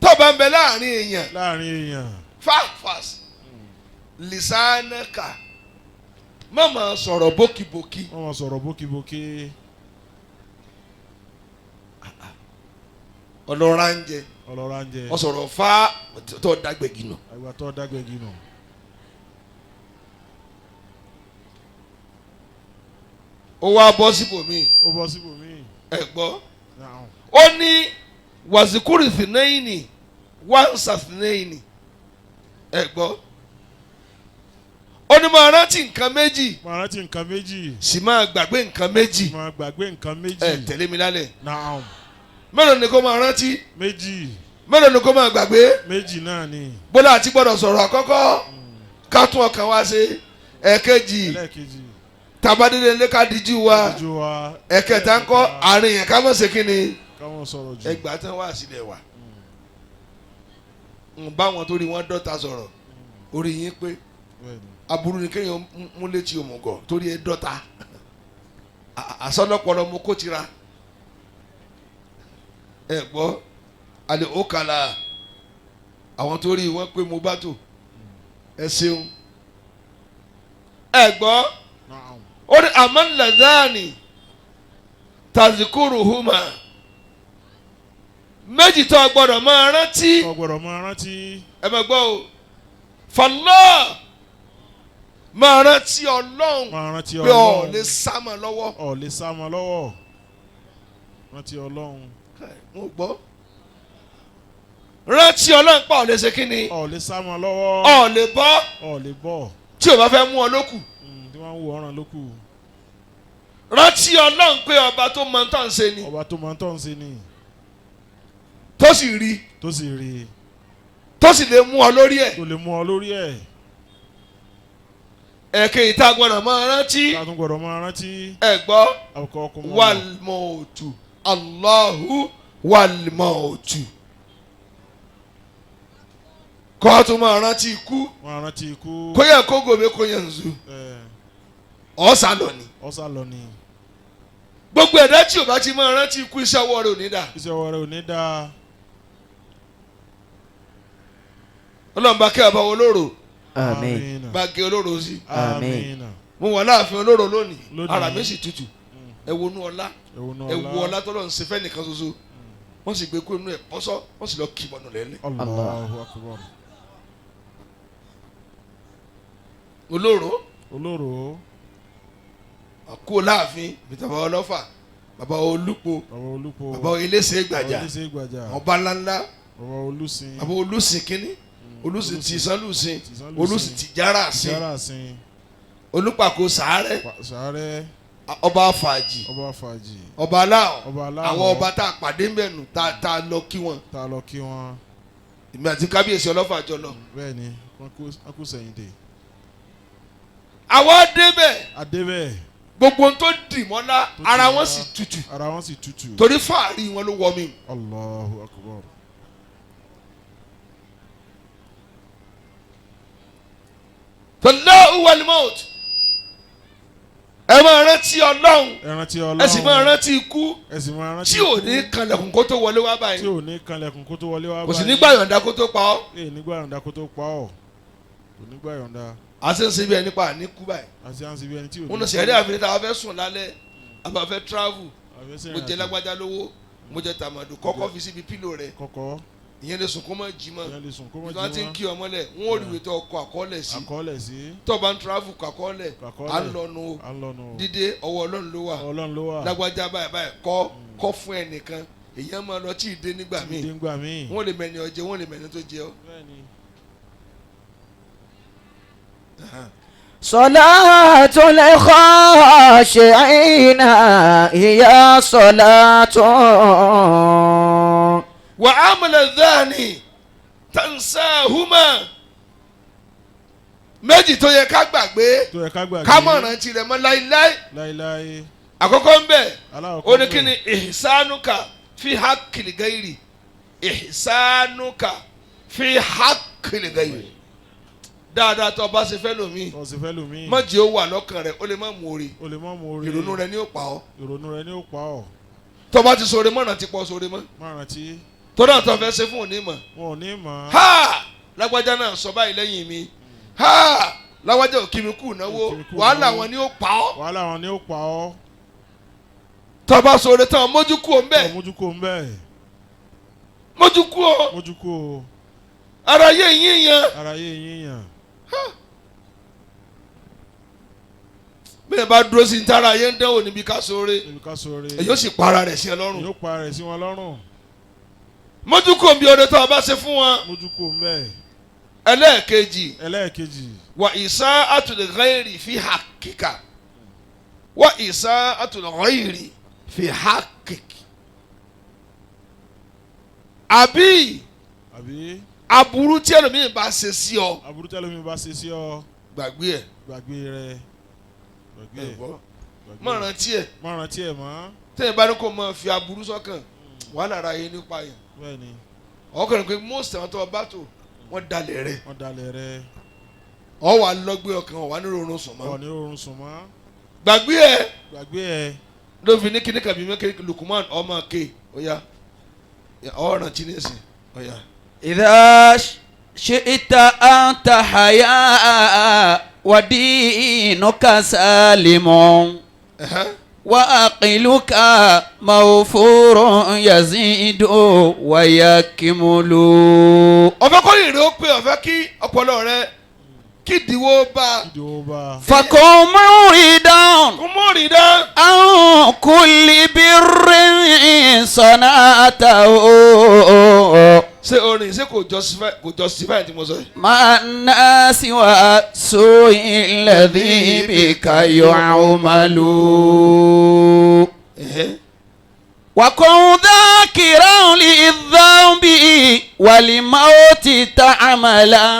S4: Tó bá ń bẹ láàrin èèyàn.
S5: Láàrin èèyàn.
S4: Fáfas lisanaka má máa sọ̀rọ̀ bókibóki.
S5: Wọ́n máa sọ̀rọ̀ bókibóki.
S4: Ọlọ́ra ń jẹ.
S5: Ọlọ́ra ń jẹ.
S4: Wọ́n sọ̀rọ̀ fá tó dágbègì nù.
S5: Àgbà tó dágbègì nù.
S4: Ó wá bọ́ síbòmíì.
S5: Ó bọ́ síbòmíì.
S4: Ẹ gbọ́. Ó ní wàzíkúrì tìǹẹ́yìnì wáǹsà tìǹẹ́yìnì. Ẹ gbọ́. Ó ní máa rántí nǹkan méjì.
S5: Máa rántí nǹkan méjì.
S4: Sì máa gbàgbé nǹkan méjì.
S5: Máa gbàgbé nǹkan méjì.
S4: Ẹ tẹ̀lé mi lálẹ́.
S5: Naam.
S4: Mélòó ni kó máa rántí?
S5: Méjì.
S4: Mélòó ni kó máa gbàgbé?
S5: Méjì náà ni.
S4: Bọ́lá àti gbọ́dọ̀ sọ̀rọ̀ àkọ́kọ́ ká tún ọkàn wa ṣe. Ẹ̀kejì.
S5: Ẹlẹ́ẹ̀kejì.
S4: Tabadé lé ká díjú wa.
S5: Díjú wa.
S4: Ẹ̀kẹta ńkọ́ àárín yẹn ká mọ̀ ṣe kí ni.
S5: Káwọn sọ̀rọ̀ jù.
S4: Ẹgbàá tán wá sílẹ̀ wa. Ń bá wọn torí wọn dọ́ta sọ̀rọ̀ orí yín pé aburú ni kéèyàn mú létí òmùgọ̀ torí ẹ dọ́ta. Àsọlọ́pọ̀lọ́ mo kó tira. Ẹ gbọ́ àlè òkàlà àwọn torí wọn pé mo bá tò ẹ ṣeun. Ẹ gbọ́ ó ní àmàlàdáàni tazikuru huma méjì tó gbọ́dọ̀ máa rántí.
S5: Tó gbọ́dọ̀ máa rántí.
S4: Ẹ máa gbọ́ o fàlọ́ máa rántí Ọlọ́run pé ọ̀ lè sá mọ́ lọ́wọ́.
S5: Ọ̀ lè sá mọ́ lọ́wọ́. Rántí Ọlọ́run.
S4: Mo gbọ́. Rántí Ọlọ́run pa ọ̀ lè ṣe kí ni.
S5: Ọ̀ lè sá mọ́ lọ́wọ́.
S4: Ọ̀ lè bọ́.
S5: Ọ̀ lè bọ́.
S4: Tí o bá fẹ́ mú ọ lókù.
S5: Tí wọ́n ń wo ọ̀ràn lókù.
S4: Rántí Ọlọ́run pé ọba tó mọ tán ṣe ni.
S5: Ọba tó mọ tán ṣe ni.
S4: Tó sì rí.
S5: Tó sì rí.
S4: Tó sì lè mú ọ lórí ẹ̀.
S5: Tó lè mú ọ lórí ẹ̀.
S4: Ẹ̀kẹ́ ìta gbọ́dọ̀ máa rántí.
S5: Ìta tún gbọ́dọ̀ máa rántí.
S4: Ẹ gbọ́. Wal-mautu Allahu wal-mautu. Kọ́ tún máa rántí ikú.
S5: Máa rántí ikú.
S4: Kóyà kó gòbé kóyà nzu. Ọ̀sà lọ ni.
S5: Ọ̀sà lọ ni.
S4: Gbogbo ẹ̀dá tí o bá ti máa rántí ikú iṣẹ́ ọwọ́ rẹ̀ ò ní dà.
S5: Iṣẹ́ ọwọ́ rẹ̀ ò ní dà.
S4: Ọlọ́run bá kẹ́ ọba olóró.
S2: Àmín.
S4: Bá gé olóró sí.
S2: Àmín.
S4: Mo wà láàfin olóró lónìí. Ara mi sì tutù. Ẹ wo inú ọlá. Ẹ wo ọlá tọ́lọ́ ń ṣe fẹ́ nìkan ṣoṣo. Wọ́n sì gbé kúrò nínú ẹ̀ bọ́sọ́. Wọ́n sì lọ kì bọ̀nù lẹ́lẹ̀.
S5: Allahu Akbar.
S4: Olóró.
S5: Olóró.
S4: Àkó láàfin bàbá ọlọ́fà bàbá olúpo
S5: bàbá olúpo
S4: bàbá elése gbàjà ọba ńláńlá
S5: bàbá olúsin
S4: bàbá olúsin kínní olúsin ti sánlùsìn olúsin ti járàsìn olúpàkó sàárẹ̀ ọba fàájì ọba aláwọ̀ àwọn ọba tá a pàdé ń bẹ̀nu tá a lọ kí wọn.
S5: tá a lọ kí wọn.
S4: Èmi àti kábíyèsí ọlọ́fà jọ lọ.
S5: Bẹ́ẹ̀ni wọ́n kú sẹ́yìn dé.
S4: Àwọn débẹ̀.
S5: Adébẹ̀.
S4: Gbogbo ohun tó dì mọ́lá ara wọn sì tutù.
S5: Ara wọn sì tutù.
S4: Torí fàárí wọn ló wọ mi.
S5: Allahu Akbar.
S4: Allahu wal maut. Ẹ máa rántí Ọlọ́run. Ẹ sì máa rántí ikú. Tí ò ní kanlẹ̀kùn kó tó wọlé wá báyìí.
S5: Tí ò ní kanlẹ̀kùn kó tó wọlé wá báyìí.
S4: Kò sì ní gbà yọ̀ǹda kó tó pa ọ́.
S5: Ẹ ní gbà yọ̀ǹda kó tó pa ọ́. Kò ní gbà yọ̀ǹda.
S4: A ṣe ń ṣe bí ẹni pa àní kú báyìí.
S5: A ṣe ń ṣe bí ẹni tí ò ní.
S4: Wọn lọ sẹ̀rí àfihàn tá a fẹ́ sùn lálẹ́ a bá fẹ́ travel. Mo jẹ lágbájá lówó mo jẹ tàmàdù kọ́kọ́ fi síbi pílò rẹ̀.
S5: Kọ́kọ́.
S4: Ìyẹn lè sùn kó má jí mọ́.
S5: Ìyẹn lè sùn kó má jí mọ́.
S4: Ìyẹn ti ń kí ọmọ lẹ̀ wọ́n ò rí ìwé tó ọkọ̀ àkọọ́lẹ̀ sí.
S5: Àkọọ́lẹ̀ sí.
S4: Tó bá ń travel kọ àkọọ́lẹ̀. À ń lọnu o. Dídé ọwọ́ Ọlọ́run ló wà.
S5: Ọlọ́run ló wà.
S4: Lágbájá báyìí báyìí kọ́ kọ́ fún ẹnìkan. Èyàn máa lọ tí ì dé nígbà míì.
S5: Wọ́n
S4: lè mẹ́ni ọjẹ́ wọ́n lè mẹ́ni tó jẹ ọ́.
S2: صلاة الخاشعين هي صلاة
S4: Wà á mọ̀lẹ̀ dání tansahuma méjì tó yẹ ká gbàgbé
S5: Tó yẹ ká gbàgbé.
S4: ká mọ̀ rántí rẹ̀ mọ́ láíláí.
S5: Láíláí.
S4: Àkọ́kọ́ ń bẹ̀
S5: Aláwọ̀kọ́
S4: ó ní kí ni ihsanuka fi haqqil gairi, ihsanuka fi haqqil gairi, dáadáa tó o bá ṣe fẹ́ lómi
S5: Tó sì fẹ́ lómi.
S4: má jẹ́ ó wà lọ́kàn rẹ̀, ó lè má mú orí.
S5: O lè má mú orí.
S4: Ìrònú rẹ̀ ni ó pa ọ́.
S5: Ìrònú rẹ ni ó pa ọ́.
S4: Tó o bá ti sọ̀rọ̀ mọ́ rántí pọ̀ sọ̀rọ̀ mọ́.
S5: Má rántí.
S4: Tó náà tó fẹ́ ṣe fún òní mọ̀.
S5: Wọn ò ní mọ̀.
S4: Ha, lágbájá náà sọ báyìí lẹ́yìn mi, ha, lágbájá ò kí mi kú náwó.
S5: Ò kí mi kú
S4: Wàhálà
S5: náwó.
S4: wọn ni ó pa ọ́.
S5: Wàhálà wọn ni ó pa ọ́.
S4: Tó o bá sọ̀rọ̀ tán mójú kú o ń bẹ̀.
S5: Ọ̀ mójú kó ń bẹ́ẹ̀.
S4: Mójú kú o.
S5: Mójú kó o.
S4: Ara yé yín yan.
S5: Ara yé yín yàn.
S4: Bẹ́ẹ̀ bá dúró sí ní tára ayé ń dánwò níbi ká sóore,
S5: Níbi ká sóore.
S4: èyí ó sì para rẹ̀ sí ẹ lọ́rùn.
S5: Yóò pa rẹ̀ sí wọn lọ́rùn.
S4: Mójú kú omi ọdẹ tó o bá ṣe fún wọn.
S5: Mójú kó ń bẹ́ẹ̀.
S4: Ẹlẹ́ẹ̀kejì.
S5: Ẹlẹ́ẹ̀kejì.
S4: Wà ìsá àtúlẹ̀ fi hakika, wà ìsá àtúlẹ̀ fi hakiki, àbí
S5: Àbí
S4: aburú tí ẹlòmíì bá ṣe sí ọ,
S5: aburú tẹ́lómi bá ṣe sí ọ.
S4: Gbàgbé ẹ.
S5: Gbàgbé rẹ. Gbàgbé
S4: Ẹ
S5: ẹ.
S4: gbọ́.
S5: Gbàgbé
S4: Má
S5: ẹ.
S4: rántí ẹ.
S5: Má rántí ẹ̀ mọ́.
S4: Tẹ́yìn bá ní kó máa fi aburú sọ́kàn, wàhálà ara yẹn nípa yẹn.
S5: Bẹ́ẹ̀ni.
S4: Ọkùnrin pé most àwọn tó o bá tó wọ́n dalẹ̀ rẹ̀.
S5: Wọ́n dalẹ̀ rẹ.
S4: Ọ wà lọ́gbé ọkàn ọ wà ní rọrùn sùn
S5: Ọ̀
S4: mọ́.
S5: ní oorun sùn mọ́.
S4: Gbàgbé ẹ.
S5: Gbàgbé ẹ.
S4: Ló fi ní kíní kàbí mẹ́kẹ́ Lukuman ọmọ ké ọ̀ya ọ̀ràn tí ní sìn ọ̀ya.
S2: إذا شئت أن تحيا ودينك سالم وعقلك موفور يزيد ويكمل.
S4: Ọ̀fẹ́ kọ́ ìrè ó pé ọ̀fẹ́ kí ọpọlọ rẹ kí ìdíwọ́ bá a.
S5: Ìdíwọ́ bá a.
S2: فكن مريدا
S4: Kò mú rìn dán.
S2: عن كل بر صنعته.
S4: Ṣé orin ṣé kò justify tí mo sọ yìí?
S2: مع الناس وسوء الذي بك يعمل. وكن ذاكرا للذنب والموت تعملا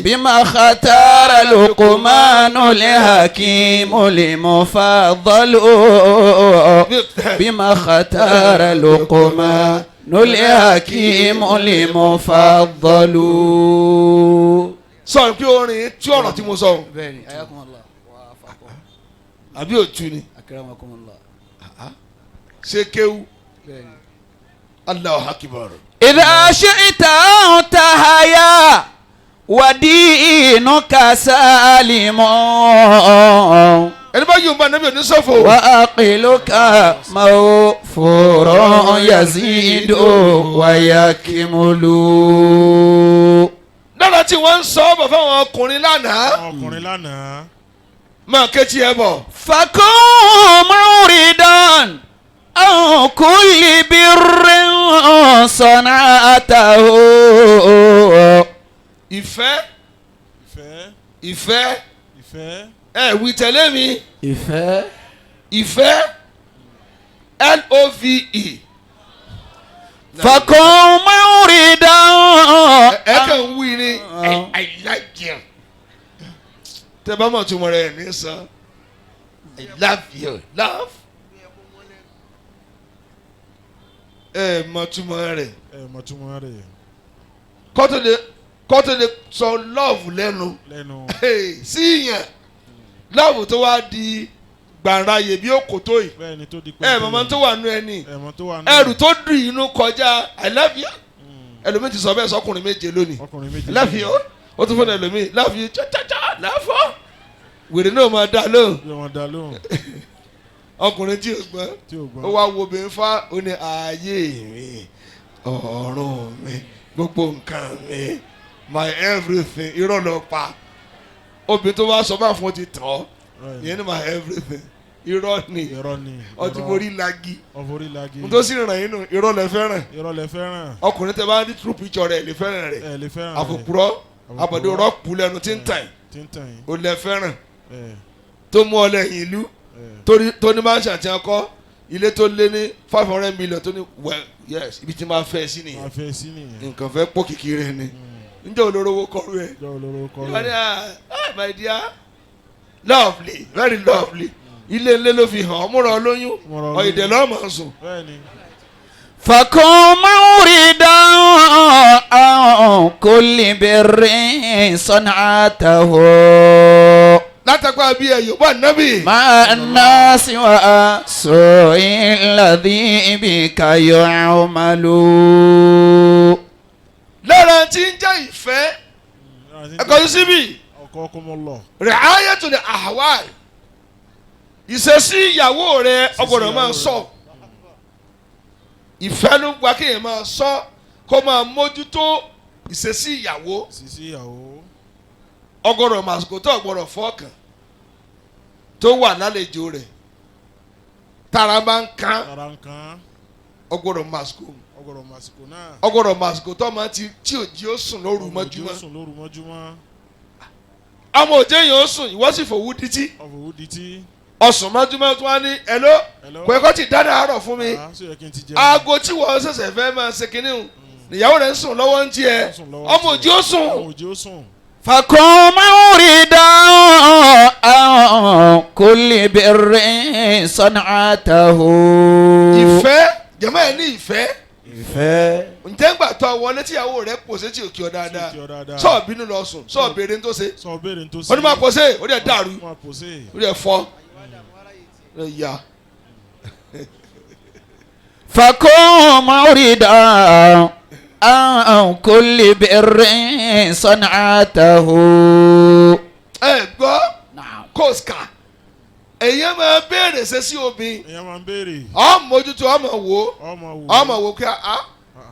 S2: بما اختار لقمان الحكيم المفضل، بما اختار لقمان الحكيم المفضل.
S4: Sọ pé orin tí ọ̀rọ̀ tí mo sọ o.
S2: Bẹ́ẹ̀ni, ayakumullah wa afakum.
S4: Àbí òtún ni?
S2: Akramakumullah.
S4: Ṣé kéwú?
S2: Bẹ́ẹ̀ni.
S4: Allahu akbar.
S2: إذا شئت أن تحيا ودينك سالم
S4: Ẹni bá yóò bá nàbí oníṣòfò.
S2: وعقلك موفور يزيد ويكمل.
S4: Lára tí wọ́n ń sọ ọ́ bọ̀ fáwọn ọkùnrin lánàá.
S5: Àwọn ọkùnrin lánàá.
S4: Máa ké tí ẹ bọ̀.
S2: فكن مريدا عن كل بر صنعته.
S4: Ìfẹ́.
S5: Ìfẹ́.
S4: Ìfẹ́.
S5: Ìfẹ́.
S4: Ẹ wí tẹ̀lé mi.
S2: Ìfẹ́.
S4: Ìfẹ́, love.
S2: فكن مريدا.
S4: Ẹ kàn ń wí ni I like you. Tẹ bá mọ̀ túmọ̀ rẹ̀ ní sàn. I love you, love. Ẹ mọ̀ túmọ̀ rẹ̀.
S5: Ẹ mọ̀ túmọ̀ rẹ̀.
S4: Kọ́tò lè sọ love lẹ́nu.
S5: Lẹ́nu.
S4: Sí yẹn love tó wá di gbàǹrayè bí òkòtó yìí.
S5: Bẹ́ẹ̀ni, tó di pé.
S4: Ẹ mọ̀mọ́ tó wà nú ẹni.
S5: Ẹ mọ̀ tó wà nù.
S4: Ẹrù tó dùn inú kọjá I love you. Ẹlòmíì ti sọ bẹ́ẹ̀ sọkùnrin méje lónìí.
S5: Ọkùnrin méjì.
S4: I love you, ó tún fún ẹlòmíì, love you chachacha love you, wèrè náà máa dá lóhùn.
S5: Bí wọ́n dá lóhùn.
S4: Ọkùnrin tí ò gbọ́n.
S5: Tí ò gbọ́n.
S4: Ó wá wo obìnrin fá, ó ní ayé mi, ọ̀run mi, gbogbo nǹkan mi, my everything. Irọ́ ló pa. Obìnrin tó bá sọ bá fún ọ ti tàn ọ́. Ìyẹn ní my everything, irọ́ ni.
S5: Irọ́ ni.
S4: Ọtí borí lagi.
S5: Ọforí lagi.
S4: N tó sì ràn yín nù, irọ́ lẹ fẹ́ràn.
S5: Irọ́ lẹ fẹ́ràn.
S4: Ọkùnrin tẹ bá ní true picture rẹ̀ lè fẹ́ràn rẹ̀.
S5: Ẹ lè fẹ́ràn rẹ̀.
S4: Àfòpùrọ́. Àbọ̀dé rọ́ọ̀pù lẹ́nu tí ń tàn
S5: Tí ń tàn yín.
S4: ó lẹ fẹ́ràn
S5: Ẹ
S4: tó mú ọ lẹ́yìn ìlú
S5: ẹ
S4: torí tó ní máa ń ṣàtìyàn kọ́ ilé tó lé ní 500 million tó ní, well, yes, ibi tí máa fẹ́ sí
S5: máa
S4: nìyẹn.
S5: fẹ́ sí nìyẹn.
S4: Nǹkan fẹ́ pọ̀ kékeré ni njẹ́ olórówó kọ́rú ẹ̀.
S5: Jọ́ olóró kọ́
S4: Ìwọ ni
S5: rẹ̀.
S4: Ah, my dear, lovely, very lovely. Ilé ńlẹ́ ló fi hàn ọ́ múra olóyún.
S5: Múra olóyún.
S4: Ọ̀yẹ̀dẹ̀ lọ́mọ sùn.
S5: Bẹ́ẹ̀ ni.
S2: فكن موردا عن كل بر صنعته
S4: Látàgbà bí ẹ yóò bá nábì.
S2: مع الناس وسوء الذي بك يعمل.
S4: Lára tí ń jẹ́ ìfẹ́ ẹ̀kọ́ tó síbì
S5: Ọkọ̀ ọkọ̀ mọ̀ lọ.
S4: ri'ayatul ahwal, ìṣesí ìyàwó rẹ ọgbọ́dọ̀ máa sọ. Ìfẹ́ ló ń gba kéèyàn máa sọ, kó máa mójútó ìṣesí ìyàwó.
S5: Sisi ìyàwó.
S4: Ọgọ́rọ̀ màsìkò tó ọgbọ́dọ̀ fọ́ọ̀kàn tó wà lálejò rẹ̀ tára máa ń kán.
S5: Tara ń kan.
S4: Ọgbọ́dọ̀ màsìkò.
S5: Ọgọ̀rọ̀ màsìkò náà.
S4: Ọgbọ́dọ̀ màsìkò tó máa ti tí òjì ó sùn lóru
S5: Ọmọ òjì ó
S4: mọ́júmọ́.
S5: sùn lóru mọ́júmọ́.
S4: Ọmọ òjì yẹn ó sùn, ìwọ sì fòwú dítí.
S5: Ọ̀fọ̀wú di tí.
S4: Ọ̀sùn mọ́júmọ́ tó wá ní ẹ̀ló.
S5: Hello.
S4: Kò ẹ̀kọ́ ti dáná àárọ̀ fún mi.
S5: Ah, ṣé yẹ kí n ti jẹun?
S4: Aago tí wọ́n ṣẹ̀ṣẹ̀ fẹ́ máa ṣe kinní hùn níyàwó rẹ̀ ń sùn lọ́wọ́ ń tiẹ̀.
S5: Sùn lọ́wọ́.
S4: Ọmọ òjì ó sùn.
S5: Ọmọ òjì ó sùn.
S2: فكن موردا عن كل بر صنعته.
S4: Ìfẹ́ jẹ̀mọ́ ẹ̀ ní ìfẹ́.
S1: Ìfẹ́.
S4: Ǹjẹ́ ńgbà tó wọlé tíyàwó rẹ̀ pòṣé tí ò kí ọ dáadáa,
S5: Tí ò kí ọ dáadáa.
S4: sọ̀ọ́ bínú lọ sùn, sọ̀ọ́ béèrè ń tó ṣe?
S5: Sọ béèrè ń tó ṣe.
S4: Ó ní máa pòṣé, ó dẹ̀ dàrú.
S5: Máa pòṣé.
S4: Ó dẹ̀ fọ́, ó dẹ̀ ya.
S2: فكن موردا عن كل بر صنعته.
S4: Ẹ gbọ́.
S2: نعم.
S4: Kòsíkà èyàn máa béèrè ṣe sí obìnrin.
S5: Èèyàn máa ń béèrè.
S4: Ọ mójútó, ọmọ wò ó.
S5: Ọmọ wò.
S4: Ọmọ wò kí a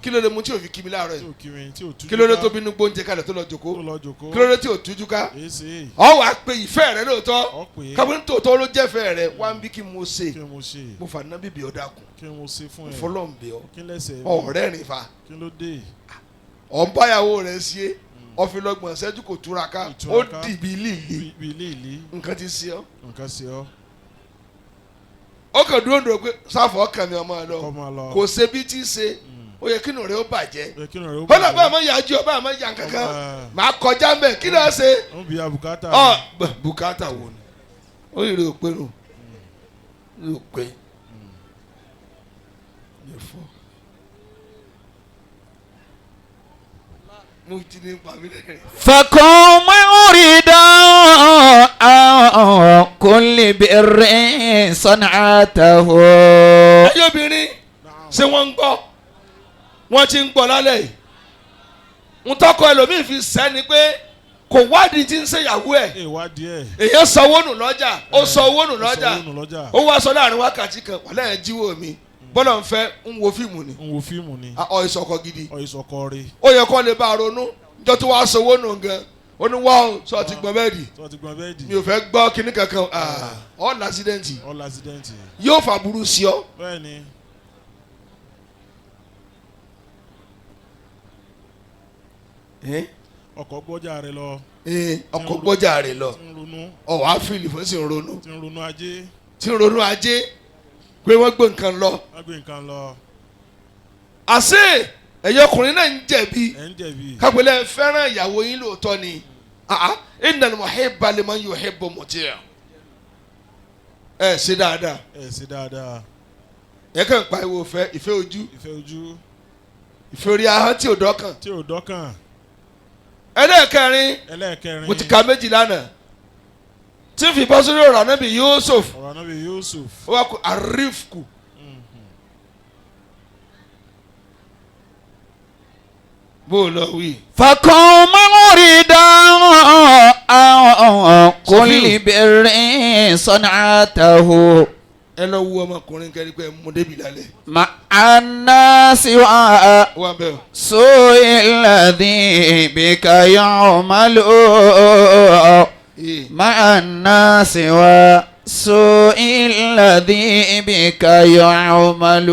S4: kí ló dé mu tí ò fi kí mi láàárọ̀
S5: Tí
S4: yìí?
S5: ò kí mi, tí ò tújú
S4: Kí ló dé
S5: ká.
S4: tó bínú gbóúnjẹ kalẹ̀ tó lọ jòkó?
S5: Tó lọ jòkó.
S4: Kí ló dé tí ò tújú ká?
S5: Èé ṣe.
S4: Ọ wàá pe ìfẹ́ rẹ lóòótọ́.
S5: Ọ pè é.
S4: Kábínú tòótọ́ ló jẹ́fẹ́ rẹ wá ń bí kí mo ṣe.
S5: Kí mo ṣe.
S4: Mo fà ná bíbí ọ̀dà kù.
S5: Kí mo ṣe fún ẹ.
S4: Fọlọ́ǹbẹ̀ ọ.
S5: Kí lẹ́sẹ̀ mi?
S4: Ọ̀rẹ́ rìn fa.
S5: Kí ló dé?
S4: Ọ̀ ń báyàwó rẹ̀ ṣe é ọ̀fìnlọ́gbọ̀n ṣẹ́jú kò túraká, ó
S5: Ìtúraká.
S4: dìbì líle.
S5: Bí ilé ìlí.
S4: Nǹkan ti ṣe ọ́.
S5: Nǹkan ṣe ọ́.
S4: Ó kàn dúró dúró pé sáfọ̀ ọkàn mi ọmọ ẹ lọ.
S5: Kọ́ máa lọ.
S4: Kò ṣe bí tí ń ṣe ó yẹ kí inú rẹ̀ ó bàjẹ́.
S5: Yẹ kí inú rẹ̀ ó
S4: Ó lọ bá àmọ́ yájú ọ bá àmọ́ yà kankan màá kọjá mbẹ, kí ló ṣe?
S5: Ó ń bi abùkátà.
S4: Ọ bùkátà wò ni ó yìí rè pé nù rè pé yẹ fọ mo ti ní pa mí lẹ́rìn.
S2: فكن موردا عن كل بر صنعته.
S4: Ẹyẹ obìnrin, ṣé wọ́n ń gbọ́? Wọ́n ti ń gbọ́ lálẹ́ yìí. Ń tọkọ ẹlòmíì fi sẹ́ni pé kò wádìí tí ń ṣèyàwó ẹ̀.
S5: Ìwádìí ẹ̀.
S4: Èèyàn sọ owó nù lọ́jà, ó sọ owó nù lọ́jà.
S5: Ó sọ owó nù lọ́jà.
S4: Ó wá sọ láàrin wákàtí kan wà lẹ́yìn jíwò mi bọ́lá ń fẹ́ ń wo fíìmù ni.
S5: Ń wo fíìmù ni.
S4: Ọ ìsọkọ gidi.
S5: Ọ ìsọkọ rẹ̀.
S4: Ó yẹ kó lè bá a ronú níjọ́ tó wá sọ owó nù gan, ó ní wá ó sọ ti gbọ́n bẹ́ẹ̀dì.
S5: Tí wọ́n ti gbọ́n bẹ́ẹ̀dì.
S4: Mi ò fẹ́ gbọ́ kinní kankan ọ̀ lásídẹ̀ǹtì.
S5: All accident.
S4: Yóò fàbúrú sí ọ.
S5: Bẹ́ẹ̀ ni. Ọkọ̀ gbọ́jà rẹ̀ lọ.
S4: Ọkọ̀ gbọ́jà rẹ̀ lọ.
S5: Tí ń ronú.
S4: Ọ̀wá fìlì fún sì ń ronú.
S5: Tí ń ronú ajé.
S4: Tí ń ronú ajé pé wọ́n gbé nǹkan lọ.
S5: Wọ́n gbé nǹkan lọ.
S4: Àṣé ẹ̀yẹ ọkùnrin náà ń jẹ̀bi.
S5: Ẹ̀ ń jẹ̀bi.
S4: Kápẹ́lẹ́ fẹ́ràn ìyàwó yín lóòótọ́ ni. Innal muhibba liman yuhibbu muti'. Ẹ ṣe dáadáa.
S5: Ẹ̀ ṣe dáadáa.
S4: Ẹ kàn pariwo ìfẹ́, ìfẹ́ ojú.
S5: Ìfẹ́ ojú.
S4: Ìfẹ́ orí ahọ́n tí ò dọ́kàn.
S5: Tí ò dọ́kàn.
S4: Ẹlẹ́ẹ̀kẹrin.
S5: Ẹlẹ́ẹ̀kẹrin.
S4: Mo ti ka méjì lánàá tí fi bọ́ sórí ọ̀rọ̀ Ànábì Yusuf.
S5: Ọ̀rọ̀ Ànábì Yusuf.
S4: Ó wá kó àrífkù. Bó o lọ wí.
S2: فكن موردا عن كل بر صنعته.
S4: Ẹ lọ wú ọmọkùnrin kẹrin pé ẹ mú débi lálẹ́.
S2: مع الناس
S4: Ó wà bẹ́ẹ̀ o.
S2: وسوء الذي بك يعمل.
S4: Ee.
S2: مع الناس وسوء الذي بك يعمل.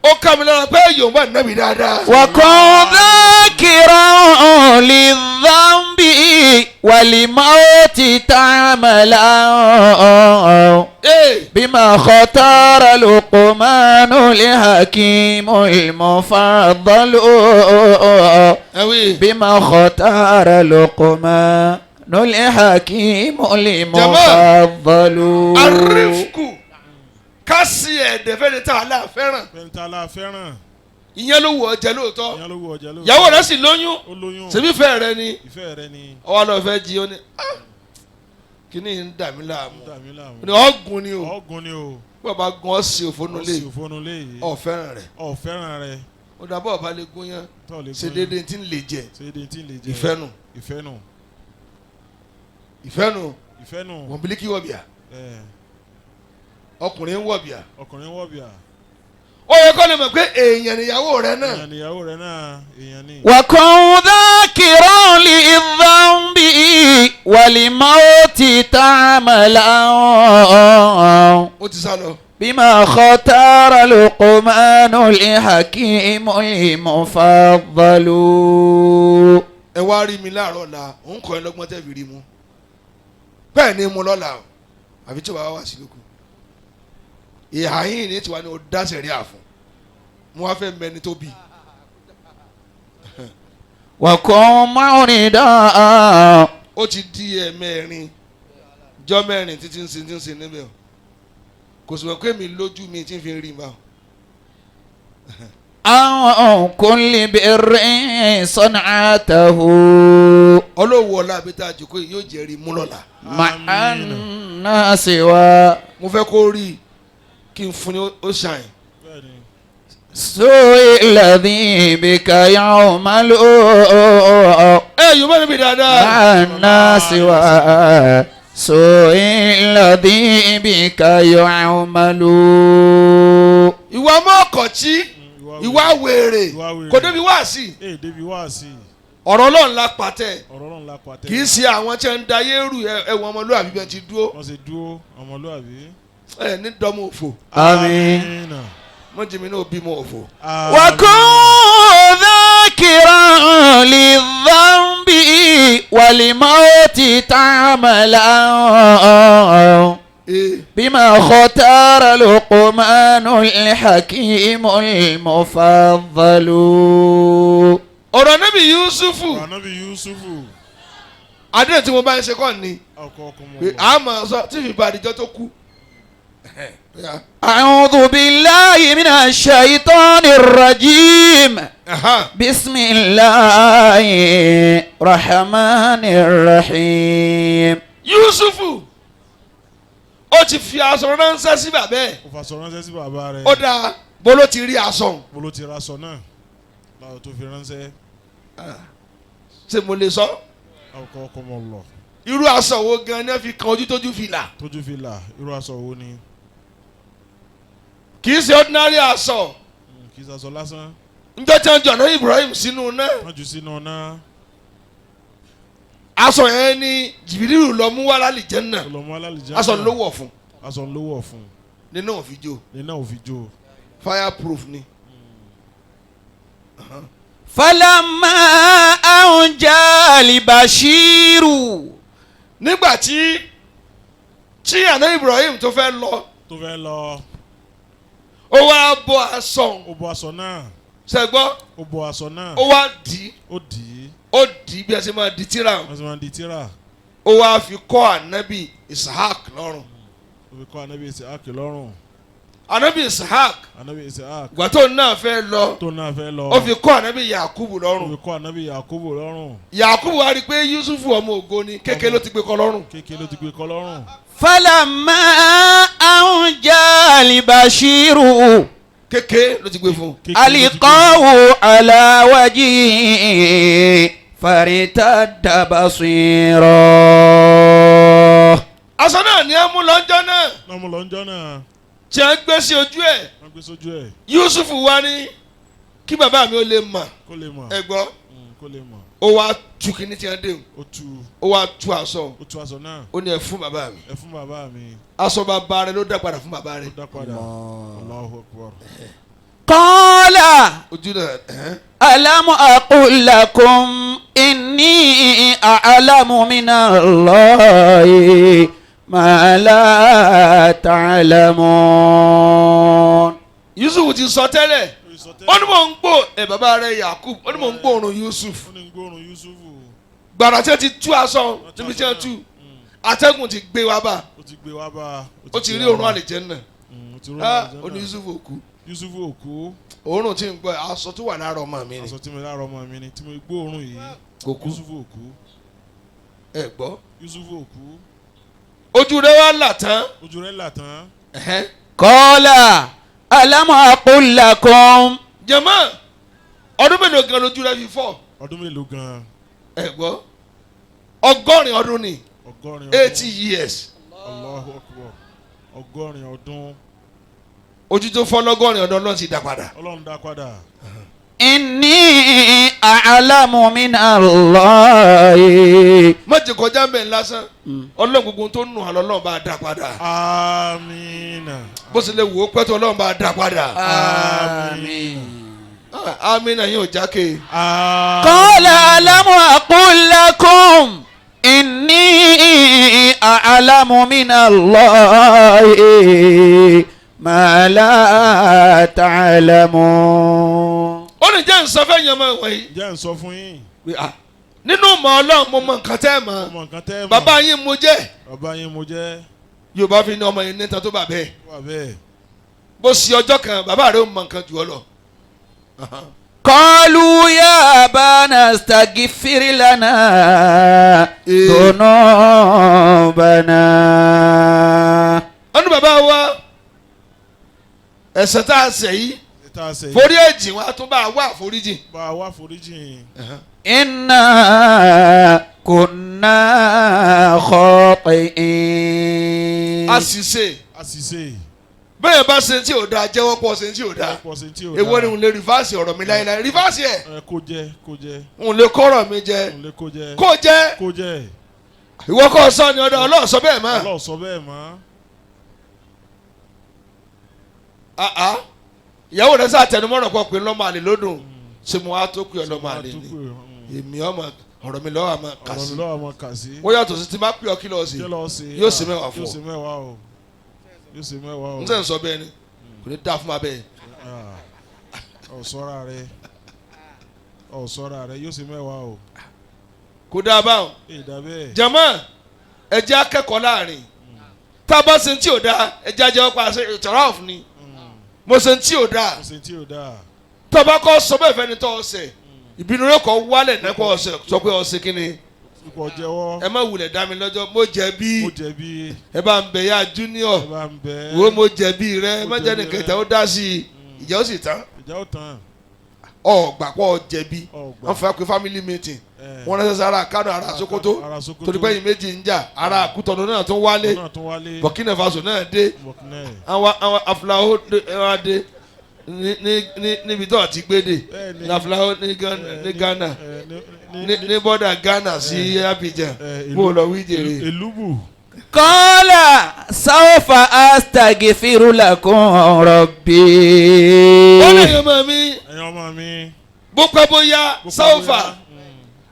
S4: Ó kà mí lára pé yòówù ànábì dáadáa.
S2: وكن ذاك ذاكرا للذنب والموت تعملا
S4: Ee,
S2: بما اختار لقمان الحكيم المفضل
S4: ẹ wí.
S2: بما اختار لقمان الحكيم المفضل
S4: Arífkù ká sí ẹ̀dẹ̀ fẹ́ni tá a lá fẹ́ràn.
S5: Fẹ́ni tá a la fẹ́ràn.
S4: Ìyẹn ló wù ọ́ jẹ lóòótọ́.
S5: Ìyẹn ló wù ọ́ jẹ lóòótọ́.
S4: Ìyàwó rẹ̀ sì lóyún.
S5: Ó lóyún.
S4: Ṣebí ìfẹ́ rẹ ni.
S5: Ìfẹ́ rẹ ni.
S4: Ọwọ́ lọ fẹ́ jí ó ní. "Ah, Kíní ń dà mí láàmú.
S5: Dà mí láàmú.
S4: Ó ní ọ̀gùn ni o.
S5: Ọ̀gùn ni o.
S4: Bí ọba gun ọ́ sí òfónú lé.
S5: Ó sì òfónú lé yìí.
S4: Ọ̀ fẹ́ràn rẹ̀.
S5: Ọ̀ fẹ́ràn rẹ.
S4: Ó dàbọ̀ ọba lè gún yán.
S5: Tọ́ lè
S4: Ṣe
S5: gún yán.
S4: déédéé tí ń lè jẹ.
S5: Ṣe déédéé tí ń lè jẹ.
S4: Ìfẹ́ nù.
S5: Ìfẹ́ nù.
S4: Ìfẹ́ nù.
S5: Ìfẹ́ nù.
S4: Wọ́n bílíkì wọ̀bìà.
S5: Ẹ̀,
S4: Ọkùnrin ń wọ̀bìà.
S5: ọkùnrin wọ̀bìà.
S4: Ó yẹ kó lè mọ̀ pé èèyàn nìyàwó rẹ náà.
S5: Èèyàn nìyàwó rẹ náà. Èèyàn ni.
S2: وكن ذاكرا للذنب والموت تعملا
S4: Ó ti sá lọ.
S2: بما اختار لقمان الحكيم المفضل
S4: Ẹ wá rí mi láàárọ̀ ọ̀la, òun kọ́ ẹ lọ́gbọ́n tẹ́ fi rí mu. Bẹ́ẹ̀ ni mo lọ́la o, àfi tí wàá wá sí lóko. Ìhà yìí ní tiwa ni o dá sẹ̀rí àfún. Mo wá fẹ́ mẹni tó bí.
S2: وكن معرضا
S4: Ó ti di ẹ̀mẹ́rin jọ́ mẹ́rin títí ń sin tí ń sin níbẹ̀ o. Kò sì mọ̀ pé mi lójú mi tí ń fi rí mi báwo.
S2: عن كل بر صنعته
S4: Ọlọ́wọ́ ọ̀la àbí tá a jòkó yìí yóò jẹ́ rí mú lọ́la.
S2: مع الناس و
S4: Mo fẹ́ kó rí i kí n fún ní ó ṣàyìn.
S5: Bẹ́ẹ̀ni.
S2: سوء الذي بك يعمل
S4: Ẹ yóò bá níbi dáadáa.
S2: مع الناس وسوء الذي بك يعمل
S4: Ìwà mọ́ọ̀kọ̀tí, ìwà wèrè,
S5: Ìwà wèrè.
S4: kò débi wá sí.
S5: Ee débi wá sí.
S4: Ọ̀rọ̀ Ọlọ́run la pàtẹ.
S5: Ọ̀rọ̀ Ọlọ́run la pàtẹ.
S4: Kì í ṣe àwọn tí ń da ayé rú ẹ̀wọ̀n ọmọlúwàbí bẹ́ẹ̀ ti dúró.
S5: Wọ́n ṣe dúró ọmọlúwàbí.
S4: Ẹ ní dọ́mọ òfò.
S2: آمين
S4: Mọ́jì mi náà bímọ òfò.
S2: وكن ذاكرا للذنب والموت تعملا
S4: Ee.
S2: بما اختار لقمان الحكيم المفضل
S4: Ọ̀rọ̀ Nábì Yusufu,
S5: Ànábì Yusufu.
S4: àdéhùn tí mo bá ń ṣe kọ́ ni.
S5: Ọkọ̀ ọkọ̀ mọ̀.
S4: Pé a máa sọ tí fi ba àdìjọ́ tó kú.
S2: أعوذ بالله من الشيطان الرجيم بسم الله الرحمن الرحيم
S4: Yusufu ó ti fi aṣọ ránṣẹ́ sí bàbá ẹ̀.
S5: Ó faṣọ ránṣẹ́ sí bàbá rẹ̀.
S4: Ó dáa bó ló ti rí aṣọ òun.
S5: Bó ló ti ra aṣọ náà. Báwo tó fi ránṣẹ́.
S4: Ṣé mo lè sọ?
S5: Ọkọ̀ ọkọ̀ mọ̀ lọ.
S4: Irú aṣọ wo gan ni wọ́n fi kan ojú tójú fìlà?
S5: Tójú fi là irú aṣọ wo ni?
S4: Kì í ṣe ordinary aṣọ.
S5: Kì í ṣaṣọ lásán.
S4: Njọ́ tí wọ́n jọ àná Ibrahim sínú náà.
S5: Wọ́n jù sínú ọ̀nà.
S4: Aṣọ yẹn ni Jìbìrìlù lọ mú wá lálìjánnà.
S5: Ọlọ́mọ alálìjá.
S4: Aṣọ ló wọ̀ fún.
S5: Aṣọ ló wọ̀ fún.
S4: Nínú òfin jó.
S5: Nínú òfin jó.
S4: Fireproof ni.
S2: فلما أنجى البشير
S4: Nígbà tí àná Ibrahim tó fẹ́ lọ,
S5: Tó fẹ́ lọ.
S4: ó wá bọ́ aṣọ.
S5: Ó bọ́ aṣọ náà.
S4: Ṣé gbọ́?
S5: Ó bọ́ aṣọ náà.
S4: Ó wá dì í.
S5: Ó dì í.
S4: Ó dì í bí a ṣe máa di tírà.
S5: Wọ́n sì máa ń di tírà.
S4: Ó wá fi kọ́ ànábì Ishaq lọ́rùn.
S5: Ó fi kọ́ Ànábì Isaac lọ́rùn.
S4: Ànábì Ishaq
S5: Ànábì Isaac
S4: ìgbà tó náà fẹ́ lọ,
S5: tó náà fẹ́ lọ.
S4: ó fi kọ́ ànábì Yakubu
S5: Ó fi
S4: lọ́rùn.
S5: kọ́ Ànábì Yakubu lọ́rùn.
S4: Yakubu wá rí i pé Yusufu ọmọ ògo ni kékeré ló ti gbé kọ́ lọ́rùn.
S5: Kékeré ló ti gbé kọ́ lọ́rùn.
S2: فلما أنجى البشير
S4: Kékeré ló ti gbé fún un.
S5: Kékeré ló ti gbé.
S2: ألقاه على وجهه فارتد بصيرا
S4: Aṣọ náà ni ẹ mú lọ́jọ́ náà
S5: Lọ́mú lọ́njọ́ náà.
S4: tí a gbé sí ojú ẹ̀.
S5: Wọ́n gbé sójú ẹ̀.
S4: Yusufu wá ní kí bàbá mi ó lè mọ̀
S5: Kó lè mọ̀.
S4: ẹ gbọ́.
S5: Kó lè mọ̀.
S4: Ó wá tú kíní tí a dé o.
S5: Ó tú.
S4: Ó wá tú aṣọ.
S5: Ó tú aṣọ náà.
S4: Ó ní ẹ fún bàbá mi.
S5: Ẹ fún bàbá mi.
S4: Aṣọ bàbá rẹ ló dá padà fún bàbá rẹ.
S5: Ó dá padà. Allahu Akbar.
S2: قال
S4: Ojú náà ẹ̀hẹ́n.
S2: ألم أقل لكم إني أعلم من الله ما لا تعلمون.
S4: Yusuf ti sọ tẹ́lẹ̀, ó ní mò ń gbọ́ ẹ̀ bàbá rẹ̀ Yakub, ó ní mò ń gbóòórùn Yusuf.
S5: Ó ní gbóòórùn Yusufu.
S4: Gbàrà tí wọ́n ti tú aṣọ níbi tí wọ́n tú, atẹ́gùn ti gbé wa bá,
S5: Ó ti gbé wá bá.
S4: ó ti rí òórùn àlìjẹ́nnà.
S5: Ó ti rí òórùn
S4: Ah,
S5: àlìjẹ́nnà.
S4: ó ní Yusuf òkú.
S5: Yusufu òkú.
S4: Òórùn tí ń gbọ́ aṣọ tó wà lára ọmọ mi ni.
S5: Aṣọ tí mo lára ọmọ mi ni tí mo gbóòórùn yìí.
S4: Kò kú.
S5: Yusufu òkú.
S4: Ẹ gbọ́.
S5: Yusufu òkú.
S4: Ojú rẹ̀ wá là tán.
S5: Ojú rẹ̀ là tán.
S4: Ẹ̀hẹ́n.
S2: قال ألم أقل لكم.
S4: Jẹ̀mọ́, ọdún mélòó gan lójú rẹ̀ fi fọ́?
S5: Ọdún mélòó gan?
S4: Ẹ gbọ́, 80 ọdún ni.
S5: 80 ọdún.
S4: 80 years.
S5: Allahu Akbar. 80 ọdún.
S4: Ojú tó fọ́ lọ́gọ́rin ọdún, Ọlọ́run ti dá padà.
S5: Ọlọ́run dá padà.
S2: إني أعلم من الله.
S4: Má jẹ́ kọjá mbẹ́ lásán. Ọlọ́run gbogbo tó nù àlọ́, Ọlọ́run bá dá padà.
S5: Amina.
S4: Bó ṣe lè wò ó pẹ́ tó, Ọlọ́run bá dá padà.
S2: آمين.
S4: Ah, amina yín ò jákè.
S5: Amina.
S2: قال ألم أقل لكم إني أعلم من الله ما لا تعلمون.
S4: Ó ní jẹ́ nsọ́fẹ́ yẹn mọ́ wọ̀nyí.
S5: Jẹ́ ń sọ fún yín.
S4: Pé, ah, nínú mọ̀ Ọlọ́run, mo mọ nǹkan tẹ́ ẹ̀ mọ̀.
S5: Ọmọ nǹkan tẹ́ ẹ mọ̀.
S4: Bàbá yín mo jẹ́.
S5: Bàbá yín mo jẹ́.
S4: Yorùbá fi ní ọmọ yẹn níta tó bà bẹ́ẹ̀.
S5: Wà bẹ́ẹ̀.
S4: Bó ṣe ọjọ́ kan, bàbá rẹ̀ ó mọ nǹkan jù ọ lọ.
S2: قالوا يا أبانا استغفر لنا ذنوبنا.
S4: Wọ́n ní bàbá wa, ẹ̀ṣẹ̀ tá a ṣẹ̀ yìí,
S5: Tá a ṣe yìí.
S4: forí ẹ̀jìn wa, tún bá a wá àforíjìn.
S5: Bá a wá foríjìn.
S2: إنا كنا خاطئين.
S4: A sì ṣe.
S5: Àṣìṣe.
S4: Bẹ́ẹ̀ bá ṣe tí ò dáa, jẹ́wọ́ pọ̀ ṣe tí ò dáa.
S5: Pọ̀ sí tí ò dáa.
S4: Èwo ni n lè reverse ọ̀rọ̀ mi láéláé? Reverse ẹ̀.
S5: Ẹ kó jẹ, kó jẹ.
S4: N lè kọ́rọ̀ mi jẹ.
S5: N lè kó jẹ.
S4: Kó jẹ́.
S5: Kó jẹ.
S4: Ìwọ kọ́ sọ ni ọ̀dọ̀ Ọlọ́run sọ bẹ́ẹ̀ mọ́.
S5: Ọlọ́run sọ bẹ́ẹ̀ mọ́.
S4: Ah, ah. Ìyàwó rẹ̀ sá tẹnumọ́rọ̀ pọ̀ pé lọ́mọ àlè lódùn, ṣé mo wá tó pé ọlọ́mọ àlè ni èmi? Ọmọ ọ̀rọ̀ mi lọ́wọ́ àmọ́ kà
S5: Ọ̀rọ̀
S4: sí.
S5: mi lọ́wọ́ àmọ́ kà sí.
S4: Wọ́n yàtọ̀ sí ti má pè ọ́, kí lọ́ọ́ sí?
S5: Kí lọ́ọ́ sí?
S4: Yóò ṣe mẹ́wàá fún
S5: Yóò
S4: ọ.
S5: ṣe mẹ́wàá o. Yóò ṣe mẹ́wàá o.
S4: N sẹ́ ń sọ bẹ́ẹ̀ ni, kò ní dáa fún wa bẹ́ẹ̀.
S5: Ah. Ọ̀ sọ́ra rẹ. Ọ̀ sọ́ra rẹ, yóò ṣe mẹ́wàá o.
S4: Kò dáa báwọn.
S5: Èdè bẹ́ẹ̀.
S4: Jàmá, ẹ jẹ́ akẹ́kọ̀ọ́ láàrin. Tá a bá ṣe tí ò dáa, ẹ jẹ́ ajẹ́ ọ̀pá ṣe ìtọ́ráf ni mo ṣe tí ò dáa.
S5: Mo ṣe tí ò dáa.
S4: Tó a bá kọ́ sọ bẹ́ẹ̀ fẹ́ni tó ọ̀sẹ̀, ìbínú rẹ̀ kọ́ wálẹ̀ náà, kọ́ ọ̀sẹ̀ sọ pé ọ̀sẹ̀ kí ni.
S5: Ipò jẹ́wọ́.
S4: Ẹ má wulẹ̀ dá mi lọ́jọ́, mo jẹ̀bi.
S5: Mo jẹ̀bi.
S4: Ẹ bá ń bẹ̀ yá Junior.
S5: Ẹ bá ń bẹ̀.
S4: Wo, mo jẹ̀bi rẹ.
S5: Mo
S4: Má jẹ́
S5: jẹ̀bi
S4: nìkan
S5: rẹ.
S4: ìtàn ó dá sí i, ìjà ó sì tán.
S5: Ìjà ó tán.
S4: Ọ̀gbà pọ̀ jẹ̀bi.
S5: Ọ̀gbà.
S4: Wọ́n fẹ́ pé family meeting.
S5: Ẹ̀.
S4: Wọ́n ránṣẹ́ sára Kánò, ara Sokoto.
S5: Ara Sokoto.
S4: Torí pé yìí méjì ń jà, ara Kútọ̀nù náà tún wálé.
S5: Náà tún wálé.
S4: Burkina Faso náà dé.
S5: Burkina.
S4: Àwọn afúláwò dé níbi tó àti gbédè.
S5: Bẹ́ẹ̀ni.
S4: Ní afúláwò ní Ghana, ní Ghana,
S5: Ẹ̀, ní
S4: ní bọ́dà Ghana sí Abidjan.
S5: ẹ̀,
S4: Bó lọ wí jèrè.
S5: Èlúbù.
S2: قال سوف أستغفر لكم ربي.
S4: Ó lè yọ ọmọ mi.
S5: Ẹ̀yin ọmọ mi.
S4: Bó pẹ́ bóyá,
S5: Bó pẹ́
S4: sáwùfà,
S5: bóyá,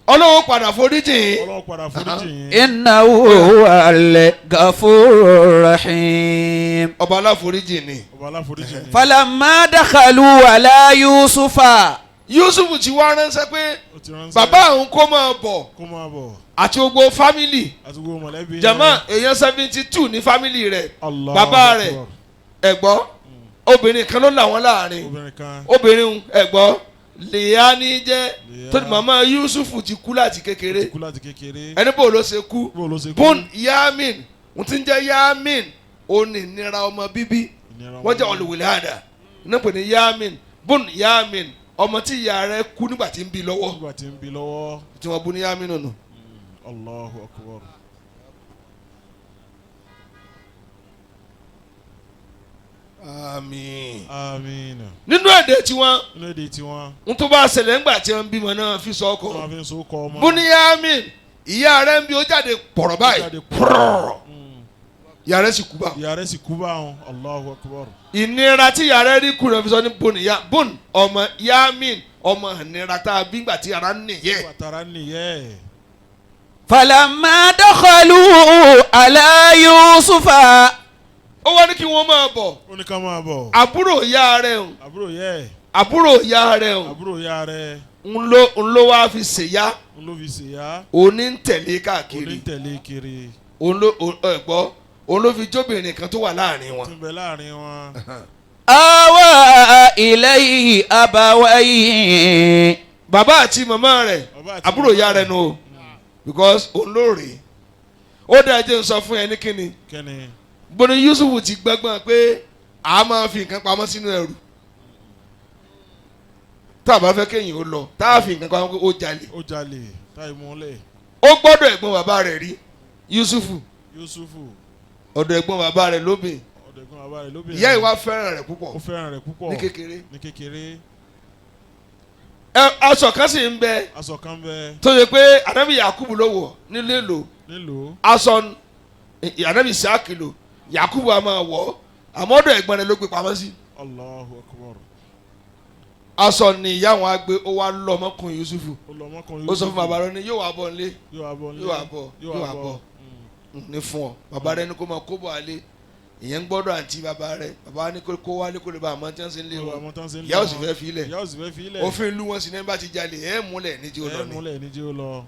S4: Ọlọ́run padà foríjì yín.
S5: Ọlọ́run padà foríjì yín.
S2: إنه هو الغفور الرحيم.
S4: Ọba aláforíjì ni.
S5: Ọba aláforíjì ni.
S2: فلما دخلوا على يوسف.
S4: Yusuf ti wá ránṣẹ́ pé
S5: Ó ti ránṣẹ́.
S4: bàbá òun kó máa bọ̀
S5: Kó máa bọ̀.
S4: àti gbogbo family.
S5: Àti gbogbo mọ̀lẹ́bí.
S4: Jama, èèyàn 72 ní family rẹ̀.
S5: Allahu
S4: Bàbá rẹ̀,
S5: Akbar.
S4: ẹ̀gbọ́, obìnrin kan ló là wọ́n láàrin.
S5: Obìnrin kan.
S4: Obìnrin, ẹ̀gbọ́, Lèyá ní jẹ́.
S5: Lèyá.
S4: Tó ní màmá Yusuf ti kú láti kékeré.
S5: Kú láti kékeré.
S4: Ẹni bò ló ṣe kú?
S5: Bó ló ṣe kú?
S4: Bun Yamin n ti ń jẹ́ Yamin, ó ní ìnira ọmọ bíbí.
S5: Ìnira ọmọ
S4: Wọ́n jẹ́
S5: bíbí.
S4: olùwìlẹ̀ ní pè ní Yamin, Bun Yamin, ọmọ tí ìyá rẹ̀ kú nígbà tí ń bí lọ́wọ́.
S5: Nígbà tí ń bí lọ́wọ́.
S4: Tí wọ́n bú ní Yamin nù.
S5: Allahu Akbar.
S4: Àmín.
S5: Àmín.
S4: Nínú èdè tiwọn,
S5: Nínú èdè tiwọn.
S4: n tó bá ṣẹlẹ̀ ńgbà tí wọ́n bímọ náà fi sọ ọkọ.
S5: Wọ́n fi ń so kọ ọmọ.
S4: Bun Yamin, ìyá rẹ̀ ń bí, ó jáde pọ̀rọ̀ báyìí.
S5: Ó jáde
S4: Pọ̀rọ̀. Ìyá rẹ̀ sì kú bá.
S5: Ìyá rẹ̀ sì kú bá wọn. Allahu Akbar.
S4: Ìnira tí ìyá rẹ̀ rí kú rẹ̀ fi sọ ní bùn ìyá bùn ọmọ yamin ọmọ ìnira tá a bí gbà tí ara ń nìyẹ.
S5: Bàtàrà nìyẹ.
S2: فلما دخلوا على يوسف
S4: Ó wá ní kí wọ́n máa bọ̀.
S5: Ó ní ká máa bọ̀.
S4: Àbúrò ìyá rẹ̀ ń
S5: Àbúrò yẹ.
S4: àbúrò ìyá rẹ̀ ń
S5: Àbúrò ìyá rẹ̀
S4: ń ló wá fi ṣèyá
S5: ń ló fi ṣèyá.
S4: òní ń tẹ̀lé
S5: Òní
S4: káàkiri
S5: ń tẹ̀lé kiri.
S4: òun ló ẹ gbọ́ òun ló fi jóbìnrin kan tó wà láàrin wọn.
S5: Tí ń bẹ láàrin wọn.
S2: آوى إليه أبويه
S4: Bàbá àti màmá rẹ̀
S5: Bàbá àti
S4: àbúrò
S5: màmá
S4: ìyá rẹ̀
S5: rẹ̀.
S4: nù o because òun ló rèé ó dá ẹjẹ́ ń sọ fún ẹ ní kíni
S5: Kẹ́ni.
S4: bóni Yusuf ti gbọ́ngbọ́n pé a máa fi nǹkan pamọ́ sínú ẹrù tá a bá fẹ́ kéèyàn ó lọ tá a fi nǹkan pamọ́ pé ó jalè.
S5: Ó jalè táì múlẹ̀.
S4: Ó gbọ́dọ̀ ẹ̀gbọ́n bàbá rẹ̀ rí Yusufu.
S5: Yusufu.
S4: Ọ̀dọ̀ ẹ̀gbọ́n bàbá rẹ̀ lóbìn.
S5: Ọ̀dẹ̀gbọ́n bàbá rẹ̀ lóbìnrin.
S4: Ìyá ìwà fẹ́ràn rẹ̀ púpọ̀
S5: Ó fẹ́ràn rẹ̀ púpọ̀.
S4: ní kékeré.
S5: Ní kékeré.
S4: Ẹ aṣọ kan sì ń bẹ
S5: Aṣọ kan bẹ
S4: tó ṣe pé anabi Yakubu ló wọ̀ nílé lò
S5: nílò.
S4: aṣọ anabi Isaki lò Yakubu a máa wọ̀ àmọ́ ọ̀dọ̀ ẹ̀gbọ́n rẹ̀ ló gbé pamọ́ sí.
S5: Allahu Akbar.
S4: Aṣọ ni ìyá wọn á gbé ó wá lọ ọmọkùnrin Yusufu.
S5: Ó lọ ọmọkùnrin
S4: Ó sọ fún bàbá rẹ̀ ní yóò wá bọ̀ nílé.
S5: Yóò wá bọ̀ nílé.
S4: Yóò wá bọ̀ yóò wá bọ̀ ní fún ọ bàbá rẹ̀ ní kó máa kó bọ̀ alẹ́ ìyẹn ń gbọ́dọ̀ àǹtí bàbá rẹ̀ bàbá ní kó wálé kó lè bá àmọ́ tí wọ́n ṣe ń lé
S5: Yóò wá
S4: wọn
S5: mọ́ tán sí ń lé
S4: ìyá ò sì
S5: wọn.
S4: fẹ́ fi ilẹ̀
S5: Ìyá ò sì fẹ́ fi ilẹ̀.
S4: Òfin ìlú wọn sì ní bá ti jalè ẹ̀ múlẹ̀ níjẹ́ ó lọ
S5: Ẹ
S4: ni
S5: múlẹ̀ níjẹ́ ó lọ.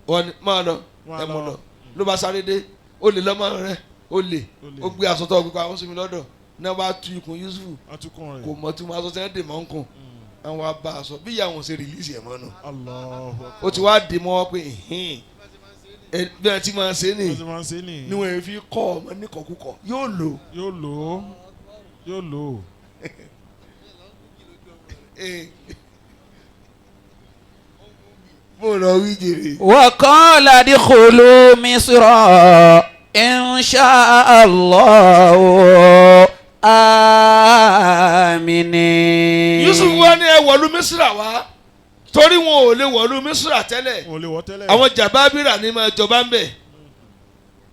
S4: wọ́n ní máa lọ
S5: Wọ́n á
S4: ẹ mú
S5: lọ.
S4: lọ ló bá sáré dé ó lè lọ́mọ rẹ̀ ó lè
S5: Ó lè.
S4: ó gbé aṣọ tó gbé pamọ́ sí mi lọ́dọ̀ náà bá tu ikùn Yusufu
S5: Atukùn rẹ̀.
S4: kò mọ̀ tí mo aṣọ tí wọ́n dè mọ́ ń kùn àwọn wa bá aṣọ bí ìyá wọn ṣe rìlíìsì ẹ̀ mọ́ nù
S5: Allahu Akbar.
S4: ó ti wá dè mọ́ pé ìhìn bí wọ́n ti máa ṣe
S5: Wọ́n
S4: nìyí
S5: ti máa ń ṣe nìyí.
S4: ni wọ́n fi kọ́ ọmọ níkọ̀kúkọ̀ yóò lò
S5: Yóò lò ó. Yóò lò ó.
S4: Mo lọ wí jèrè.
S2: وقال ادخلوا مصر إن شاء الله آمنين.
S4: Yusuf wa ní ẹ wọ̀lú Mísírà wá torí wọn ò lè wọ̀lú Mísírà tẹ́lẹ̀.
S5: Wọn ò lè wọ́ tẹ́lẹ̀.
S4: Àwọn jàbábìrà ní máa jọba ń bẹ̀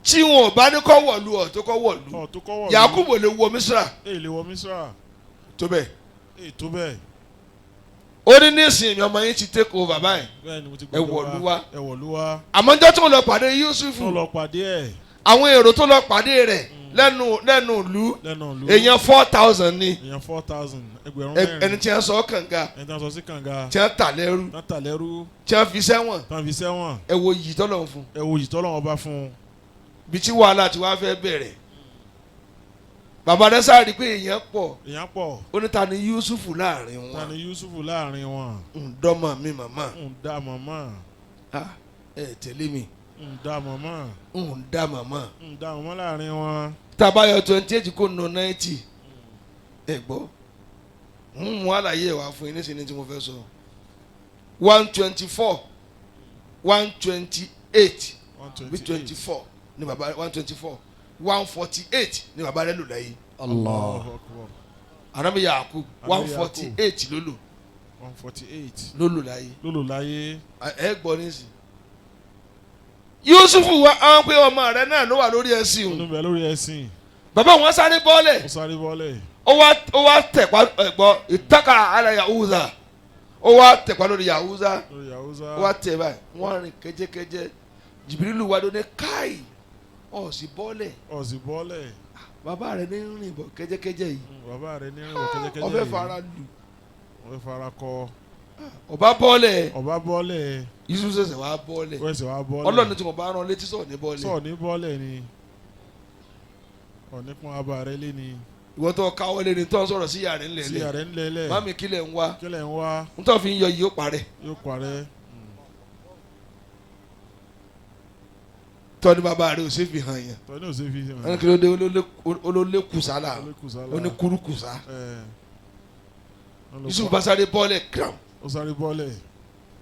S4: tí wọn ò bá ní kọ́ wọ̀lú ọ̀ tó kọ́ wọ̀lú.
S5: Ọ̀ tó kọ́ wọ̀.
S4: Yakubu ò lè wọ Mísírà
S5: Èyí lè wọ Mísírà.
S4: tó bẹ́ẹ̀.
S5: Èyí tó bẹ́ẹ̀.
S4: Ó ní nísìnyí ọmọ yín ti take over báyìí.
S5: Bẹ́ẹ̀ ni mo ti
S4: Ẹ wọ̀lú wá.
S5: Ẹ wọ̀lú wá.
S4: Àmọ́ ọjọ́ tí wọ́n lọ pàdé Yusuf
S5: Tó lọ pàdé ẹ̀
S4: àwọn èrò tó lọ pàdé rẹ̀ lẹ́nu ìlú
S5: lẹ́nu ìlú.
S4: èèyàn 4,000 ni.
S5: Èèyàn 4,000 ẹgbẹ̀rún mẹ́rin.
S4: Ẹni tí wọ́n sọ kànga
S5: Ẹni tí wọ́n sọ sí kànga.
S4: tí wọ́n tà lẹ́rú
S5: Tán tà lẹ́rú.
S4: tí wọ́n fi sẹ́wọ̀n.
S5: Tán fi sẹ́wọ̀n.
S4: Ẹ wo yìí tọ́lọ̀ fún
S5: Ẹ wo yìí tọ́lọ́wọ́n bá fún un.
S4: bí tí wàhálà tí wàá fẹ́ bẹ̀rẹ̀ bàbá rẹ̀ sáré pé èèyàn pọ̀.
S5: Èèyàn pọ̀.
S4: Ó ní ta ni Yusufu láàrin
S5: Ta
S4: wọn
S5: ni Yusufu láàrin wọn?
S4: Ń dọ́mọ mi màmá.
S5: Ń dá màmá.
S4: Ah, ẹ tẹ̀lé mi.
S5: Ń dá màmá.
S4: Ń dá màmá.
S5: Ń dá màmá láàrin wọn.
S4: Tá a bá yọ 28 kó nù 90 ẹ gbọ́ ń mú àlàyé ẹ̀ wá fún yín nísìnyí tí mo fẹ́ sọ 124 128
S5: One
S4: bí
S5: 28.
S4: 24 ni bàbá 124 148 ni bàbá rẹ̀ lò láyé.
S5: Allahu Akbar.
S4: Anabi Yakub
S5: Ànábì
S4: 148 ló lò
S5: 148.
S4: ló lò láyé.
S5: Ló lò láyé.
S4: Ẹ gbọ́ nísìnyí Yusufu wa àwọn pé ọmọ rẹ̀ náà ló wà lórí ẹṣin
S5: Ó
S4: o
S5: ń bẹ lórí ẹṣin.
S4: Bàbá wọn sáré bọ́ọ̀lẹ̀.
S5: Ó sáré bọ́lẹ̀.
S4: Ó wá tẹ̀pá ẹ̀gbọ́ ìtàkà ara Yahuza ó wá tẹ̀pá lórí Yahuza.
S5: Lórí Yahuza.
S4: Ó wá tẹ̀ báyìí wọ́n rìn kẹ́jẹ́kẹ́jẹ́ Jìbìrìlù wa ló ní káì ọ̀ sì bọ́ọ̀lẹ̀.
S5: Ó sì bọ́lẹ̀.
S4: Bàbá rẹ̀ ní rìn bọ̀ kẹ́jẹ́kẹ́jẹ́ yìí.
S5: Bàbá rẹ̀ ní rìn bọ̀ kẹ́jẹ́kẹ́jẹ́
S4: Ó fẹ́
S5: yìí.
S4: fara lù.
S5: Ó fẹ́ fara kọ.
S4: Ọba bọ́ọ̀lẹ̀.
S5: Ọba bọ́lẹ̀.
S4: Yusuf ṣẹ̀ṣẹ̀ wá bọ́ọ̀lẹ̀.
S5: Ó ṣẹ̀ṣẹ̀ wá bọ́lẹ̀.
S4: Ọlọ́run tí mo bá rán létí sọ̀ ní bọ́ọ̀lẹ̀.
S5: Sọ̀ ní bọ́lẹ̀ ni. Ọ̀ní pọ́n abà rẹ̀ lé ni.
S4: Ìwọ tó káwọ́ lé ní tó ń sọ̀rọ̀ sí yàrá
S5: Sí
S4: ńlẹ̀lẹ̀
S5: yàrá ńlẹ̀lẹ̀.
S4: Mami kílẹ̀ ń wá.
S5: Kílẹ̀ ń wá.
S4: Ń tó fi ń yọ yìí ó parẹ́.
S5: Yóò parẹ́.
S4: Tọ́ni bàbá rẹ̀ ò sì fi hàn yẹn.
S5: Tọ́ni ò sí fi hàn.
S4: Wọ́n ní kí ló dé olólè kùsà là
S5: Olókùsálà.
S4: ó ní kúrú kùsà.
S5: Ẹ̀. Wọ́n lọ
S4: Yusuf
S5: pa-
S4: bá sáré bọ́ọ̀lẹ̀ kram.
S5: Ó sáré bọ́lẹ̀.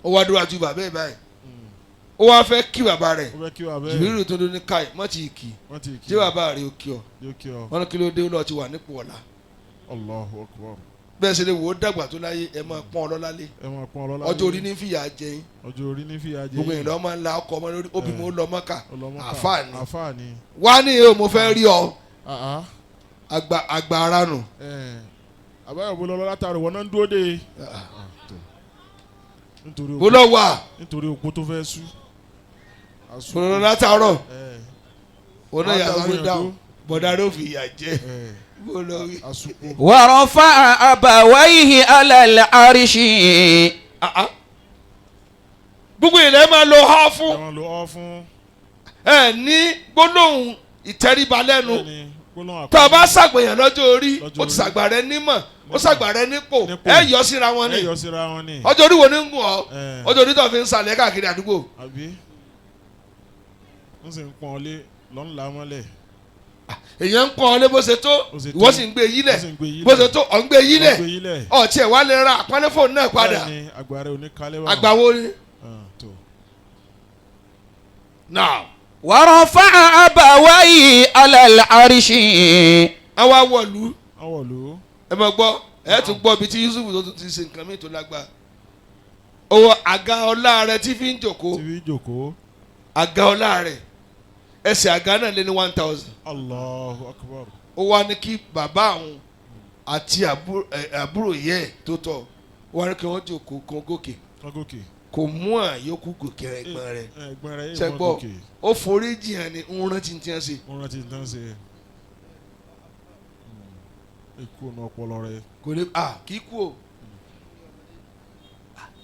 S4: Ó wá dúró àti bàbá ẹ̀ báyìí ó wá fẹ́ kí bàbá rẹ̀.
S5: Ó fẹ́ kí bàbá ẹ̀.
S4: Jìbìrì tó ní káì mọ́ ti kì
S5: Wọ́n ti kí.
S4: tí bàbá rẹ̀ ò kí ọ.
S5: Yóò kí ọ.
S4: Wọ́n ní kí ló dé ó lọ ti wà nípò ọ̀la.
S5: Allahu Akbar.
S4: Bẹ́ẹ̀ ṣe lè wò ó dàgbà tó láyé, ẹ máa pọ́n ọlọ́lá lé.
S5: Ẹ máa pọ́n ọlọ́lá.
S4: Ọjọ́ orí ní fìyà jẹ yín.
S5: Ọjọ́ orí ní fìyà jẹ.
S4: Gbogbo ìlú ọmọ ńlá ọkọ ọmọ lórí obì mo lọ mọ́kà.
S5: Ọlọ́mọ́kà.
S4: Àfáà ni.
S5: Àfáà ni.
S4: Wá ní o, mo fẹ́ rí ọ.
S5: Ah, ah.
S4: Àgbà àgbà ara nù.
S5: Ẹ̀, àbáyọ̀ bó lọ́lọ́ látàrí wọn náà ń dúró de. Nítorí
S4: Bó lọ wà?
S5: Nítorí òpó tó fẹ́ sú.
S4: Bó lọ látàárọ̀?
S5: Ẹ̀,
S4: Òun náà yàrá ló dáhùn, bọ̀dá ló fìyà jẹ.
S5: ẹ̀,
S4: Bó lọ wí.
S5: àsùpò.
S2: ورفع أبويه على العرش.
S4: Ah, ah. Gbogbo ilẹ̀ máa lo ha
S5: Ẹ
S4: fún
S5: máa lo ọ́ fún.
S4: ẹ ní gbólóhùn ìtẹríba lẹ́nu.
S5: Bẹ́ẹ̀ni, gbólóhùn
S4: Tó o
S5: àpọ́nlé.
S4: bá ṣàgbéyàn lọ́jọ́ orí,
S5: Lọ́jọ́
S4: ó ti
S5: orí.
S4: ṣàgbà rẹ nímọ̀, ó ṣàgbà rẹ nípò.
S5: Nípò.
S4: Ẹ yọ síra wọn
S5: Ẹ
S4: ni.
S5: yọ síra wọn ni.
S4: Ọjọ́ orí wo ni ń gùn ọ́?
S5: Ẹ̀.
S4: Ọjọ́ orí tó fi ń sàlẹ̀ káàkiri àdúgbò.
S5: Àbí ń sì ń pọ́n ọ lé lọ́nla mọ́lẹ̀.
S4: Èèyàn ń pọ́n ọ lé bó ṣe tó,
S5: Bó ṣe tó.
S4: ìwọ sì ń gbé yílẹ̀.
S5: Ó sì ń gbé yílẹ̀.
S4: Bó ṣe tó, ọ̀ ń gbé yílẹ̀.
S5: Ó ń gbé yílẹ̀.
S4: Ọ̀ tiẹ̀ wá lè ra àpọ́nlé fóònù náà padà.
S5: Bẹ́ẹ̀ni, àgbà rẹ̀ ò ní kalẹ̀ wà.
S4: Àgbà wo ni?
S5: Ah, tó.
S4: Now.
S2: ورفع أبويه على العرش.
S4: Àwa wọ̀lú.
S5: Ọwọ́ ló.
S4: Ẹ máa gbọ́, ẹ tún gbọ́ ibi tí Yusuf tó tún ti ṣe nǹkan míì tó lágbára. Owó àga ọlá rẹ tí fi ń jòkó.
S5: Tí fi jòkó.
S4: Àga ọlá rẹ, ẹsẹ̀ àga náà lé ní 1,000.
S5: Allahu Akbar.
S4: Ó wá ní kí bàbá àwọn àti àbúrò yẹ ẹ̀ tó tọ̀, ó wá ní kí wọ́n jòkó kan gòkè.
S5: Wọ́n gòkè.
S4: Kò mú àyókù gòkè ẹ̀gbọ́n rẹ̀.
S5: Ẹ̀gbọ́n rẹ̀ yìí
S4: Ṣe
S5: wọ́n
S4: gbọ́?
S5: gòkè.
S4: Ó forí jiyàn ni ń rántí tí wọ́n ṣe.
S5: Wọ́n rántí tán ṣe. Ikú ọ̀nà ọpọlọ rẹ̀.
S4: Kò lè à kí kú o,